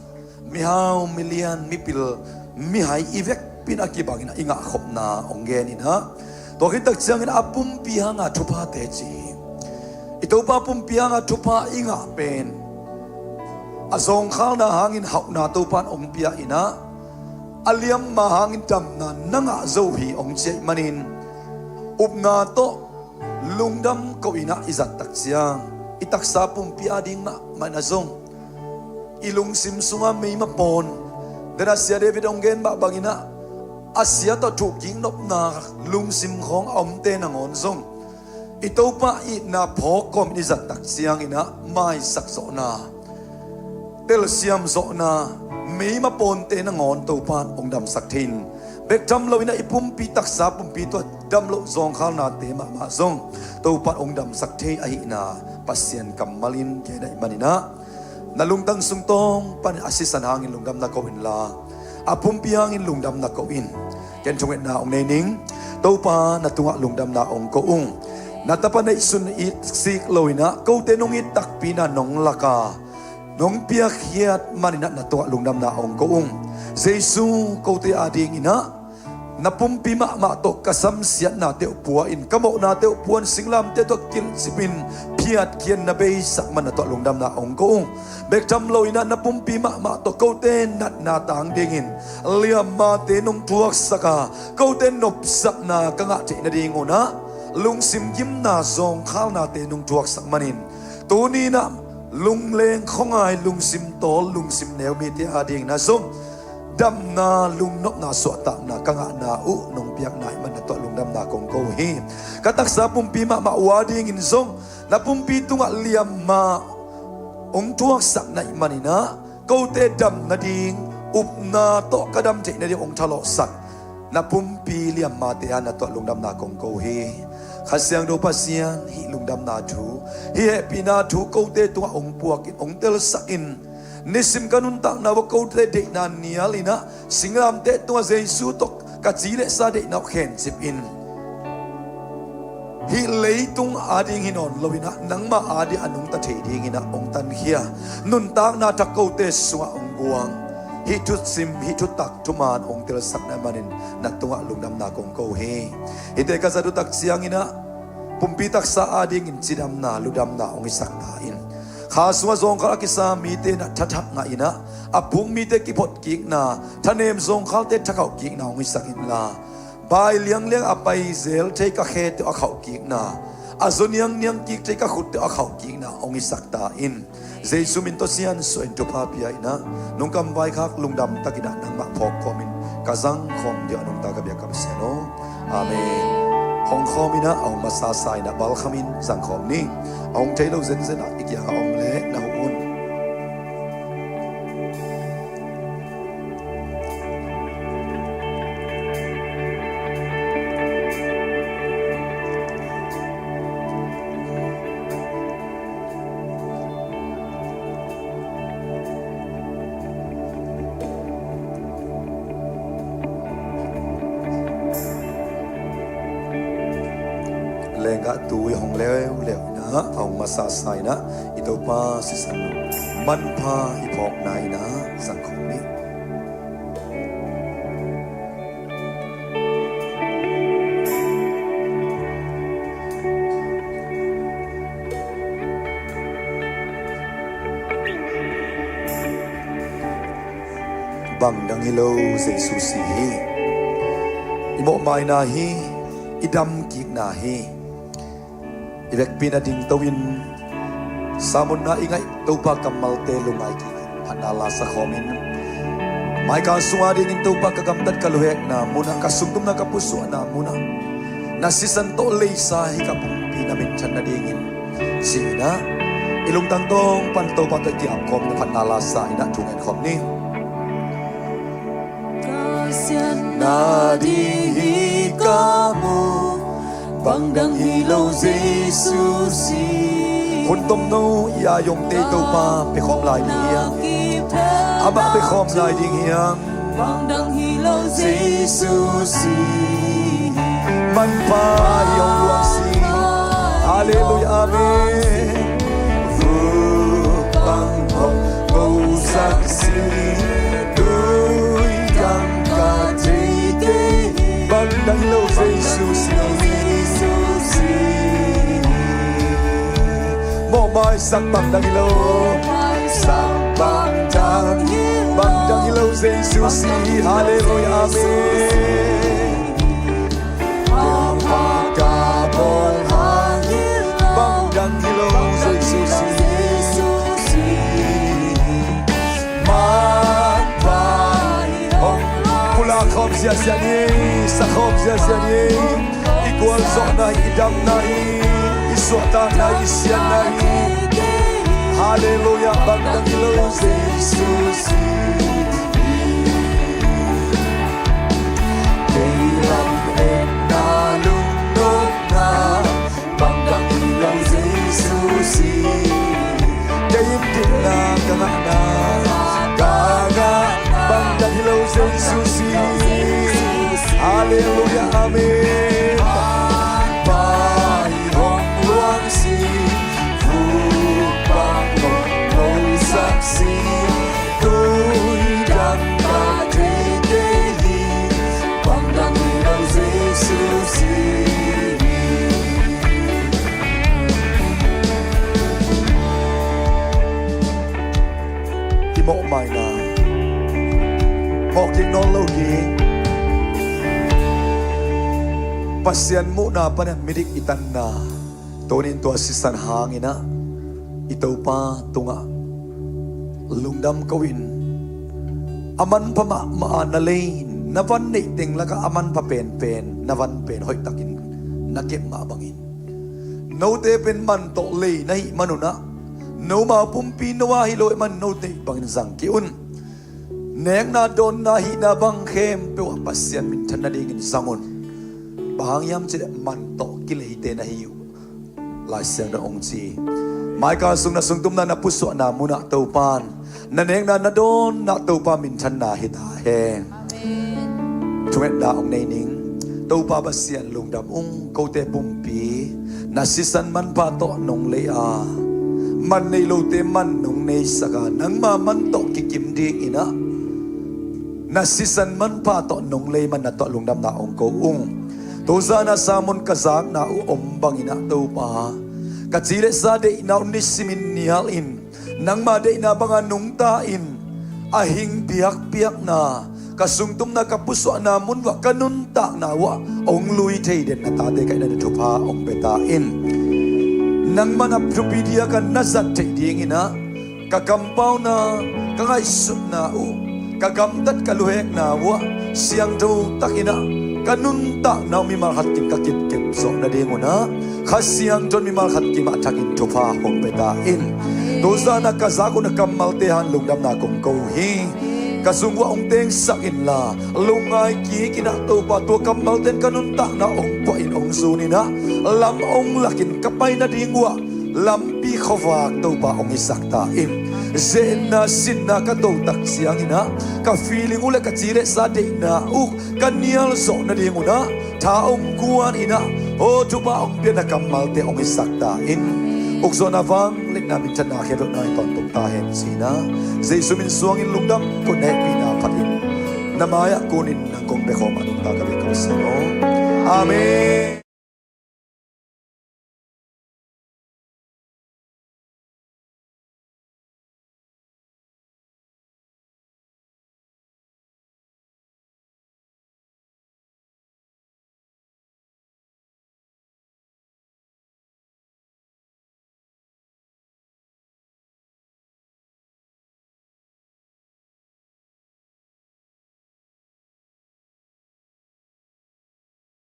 mihau milian mipil mihai i vekpi in a kibangin ah i ngahkhopna hong gen in ah, tua khit tak ciangin a pumpi hanga thuphate ci hi. I Topa pumpi hanga thupha i ngah pen a zawngkhalna hangin hauhna Topa in hong pia in ah, a liamma hangin damna na ngah zo hi hong ci ahih manin upna tawh lungdam koh in ah i zat tak ciang i taksa pumpi ading mahmah in ah zong i lungsim sunga meima pawn, den a sia David hong gen mah bangin ah a sia tawh thuhkik nopna lungsim khawng a omte nangawn zong i Topa itna phawk kawmin i zat tak ciangin ah maisak zawhna, telsiam zawhna, meima pawnte nangawn Topa in hong damsak thei in, bek tham loin ah i pumpi taksa pumpi tua dam loh zawngkhalnate mahmah zong Topa in hong damsak thei ahihna Pasian kammal in gen ahih manin ah na lungtang sung tawng panin a sisan hangin lungdam na koh inla, a pumpi hangin lungdam na koh in. Ken thungetna hong nei ning. Topa, na tungah lungdamna hong koh ung. Na tapa neihsun it sik loin ah kote nong it takpi in ah nong lak a nong piakkhiat manin ah na tungah lungdamna hong koh ung. Jesu, kote adingin ah na pumpi mahmah tawh ka samsiatnate uh pua in, ka mawhnate uh pua in, singlamteh tawh kilhcip in phiatkhiat na beisak man na tungah lungdamna hong koh ung. Bek tham loin ah na pumpi mahmah tawh kote natna tang dingin liammate nong thuaksak a, kote nopsakna ka ngah theih nadingun ah lungsim gimna zawngkhalnate nong thuaksak manin, tuni in ah lungleng khuangai, lungsim tawl, lungsim neu mite adingin ah zong damna, lungnopna, suahtakna ka ngahna uh nong piakna ahih man na tungah lungdamna kong ko hi. Ka taksa pumpi mahmah uh adingin zong na pumpi tungah liamma hong thuaksak na hih manin ah kote dam nading, upna tawh ka dam theih nading hong thalawhsak na pumpi liammate a na tungah lungdamna kong ko hi. Kha Siangtho Pasian, hih lungdamna thu, hih hehpihna thu kote tungah hong puak in, hong telsak in, nisim ka nuntakna uah kote deihna nial in ah singlamteh tungah Jesu tawh ka ci le sa deihna uh khencip in, hih leitung ading hi nawn loin ah nangmah ading a nungta thei dingin ah hong tankhia, nuntakna thak kote sungah hong guang, hih thusim, hih thutak thuman hong telsak na hih manin na tungah lungdamna kong ko hi. Hihte ka zat uh tak ciangin ah pumpi taksa adingin cidamna, ludamna hong hisak ta in. Kha sungah zawngkhal a kisa mite in ah thathak ngah in ah, a phuk mite kiphotkikna, thanem zawngkhalte thakhauhkikna hong hisak inla, bai liangliang a pai zel thei ka khete uh a khauhkikna, a zaw niangniang kik thei ka khutte uh a khauhkikna hong hisak ta in. Jesu min tawh siansuah in thupha pia in ah, nungkam vaikhak lungdam takin ah nangmah phawk khawmin ka zang khawm ding a nungta ka biak ka Pasian aw. Amen. Hong khawm in ah, a hong masa sa in ah bal khamin zang khawm ni. A hong thei lo zenzen ah i kiangah om leh na huh un. Lenggah tui hong leuleu in ah, a hong masa sa in ah, i Topa sisan manpha i phawkna in ah zang khawm ni. Bang dang hi lo, Jesu si hi. I mawhmaina hi, i damkikna hi. I vekpi in ah dingto in, sermon-na i ngaih Topa kammalte lungngai kik in, phatna la sa khawm in. Maika sunga dingin Topa ka gamtat ka luhekna munah, ka sungtumna ka pusuahna munah, na sisan tawh leisa hi ka pumpi na minthan nadingin ci-in ah, i lungtang tawng pan Topa tawh i kiapkhawm na phatna lasa in ah thungen khawm ni. Ka siatna ding hi ka mu, bang dang hi lo Jesu si. Hun tomno i a yong tei Topa pia khawm lai ding hiam? Amah pia khawm lai ding hiam? Bang dang hi lo Jesu si. Manpha hi hong luang si. Halleluiah, amen. Vuk bang hong kosak si, tui dang ka thei kei. Bang dang hi lo Jesu si. Mawhmaisak bang dang hi lo. Sak bang dang, bang dang hi lo Jesu si. Halleluiah, amen. Bang dang hi lo Jesu si. Manpha hong pulak khawm ziahziah ni, sa khawm ziahziah ni. I gualzawhna hi, i damna hi, i suahtakna hi, i siatna hi. Halleluiah, bang dang hi lo Jesu si. Kei lam etna lungnopna, bang dang hi lo Jesu si. Kei in dikna ka ngahna, ka ngah, bang dang hi lo Jesu si. Halleluiah, amen. Pai hong luang si, vuk bang hong kosak si. Tui dang ka thei kei hi, bang dang hi lo Jesu si. I mawhmaina mawh kik nawn lo hi. Pasian muhna panin midik i tanna, tunin tua sisan hangin ah i Topa tungah lungdam ko-in, a manpha mahmah a na lei, na van neih teng lakah a manpha penpen na van pen hoihtakin na kep mah bangin, note pen man tawh lei na hih manun ah, nomau pumpi no a hi lo ahih man note bangin zang kei un. Nekna, dawnna, hihna bang khempeuh ah Pasian minthan nadingin zang un. Bang hang hiam cih leh man tawh kileite na hi uh. Lai Siangtho in hong ci. Maika sung na sungtumna na pusuahna munah Topa in na nekna na dawnna Topa minthanna hi ta hen. Amen. Thungetna hong nei ning. Topa Pasian lungdam ung, kote pumpi na sisan manpha tawh nong lei a, man nei lote man nong neisak a, nangma man tawh kikim dingin ah na sisan manpha tawh nong lei man na tawh lungdamna hong ko ung. Tuzan a sermon ka zakna uh om bangin ah Topa, ka ci le sa deihna uh nisimin nial in, nangma deihna banga nungta in, a hing biakpiakna, ka sungtumna ka pusuahna mun uah ka nuntakna uah hong lui thei den na tate ka hihna thupha hong pia ta in. Nangma na thupi diak a na zat theih dingin ah ka kampauna, ka ngaihsutna uh, ka gamtat ka luhekna uah siangtho takin ah ka nuntakna uh mimal khat kim ka kipkep zawh nadingun ah Kha Siangtho in mimal khat kimah thakin thupha hong pia ta in. Tuzan a ka zak uh na kammalte hang lungdamna kong ko uh hi. Ka sung uah hong tengsak inla, lungngai kikin ah Topa tua kammalte in ka nuntakna hong puahin hong zunin ah lam hong lakin ka pai nading uah lampi khuavak Topa hong hisak ta in. Ze-etna sinna ka totak ciangin ah ka feeling uh le ka ci le sa deihna uh ka nial zawh nadingun ah tha hong guanin ah, aw thupha hong pia na kammalte hong hisak ta in. Ukzawhna, vangliatna, minthanna khempeuh nang tawntung ta hen ci-in ah Jesu min suangin lungdam ko, na hehpihna phatin na mai-ah kunin nang kong bia khawm a nungta ka biak ka Pasian aw. Amen.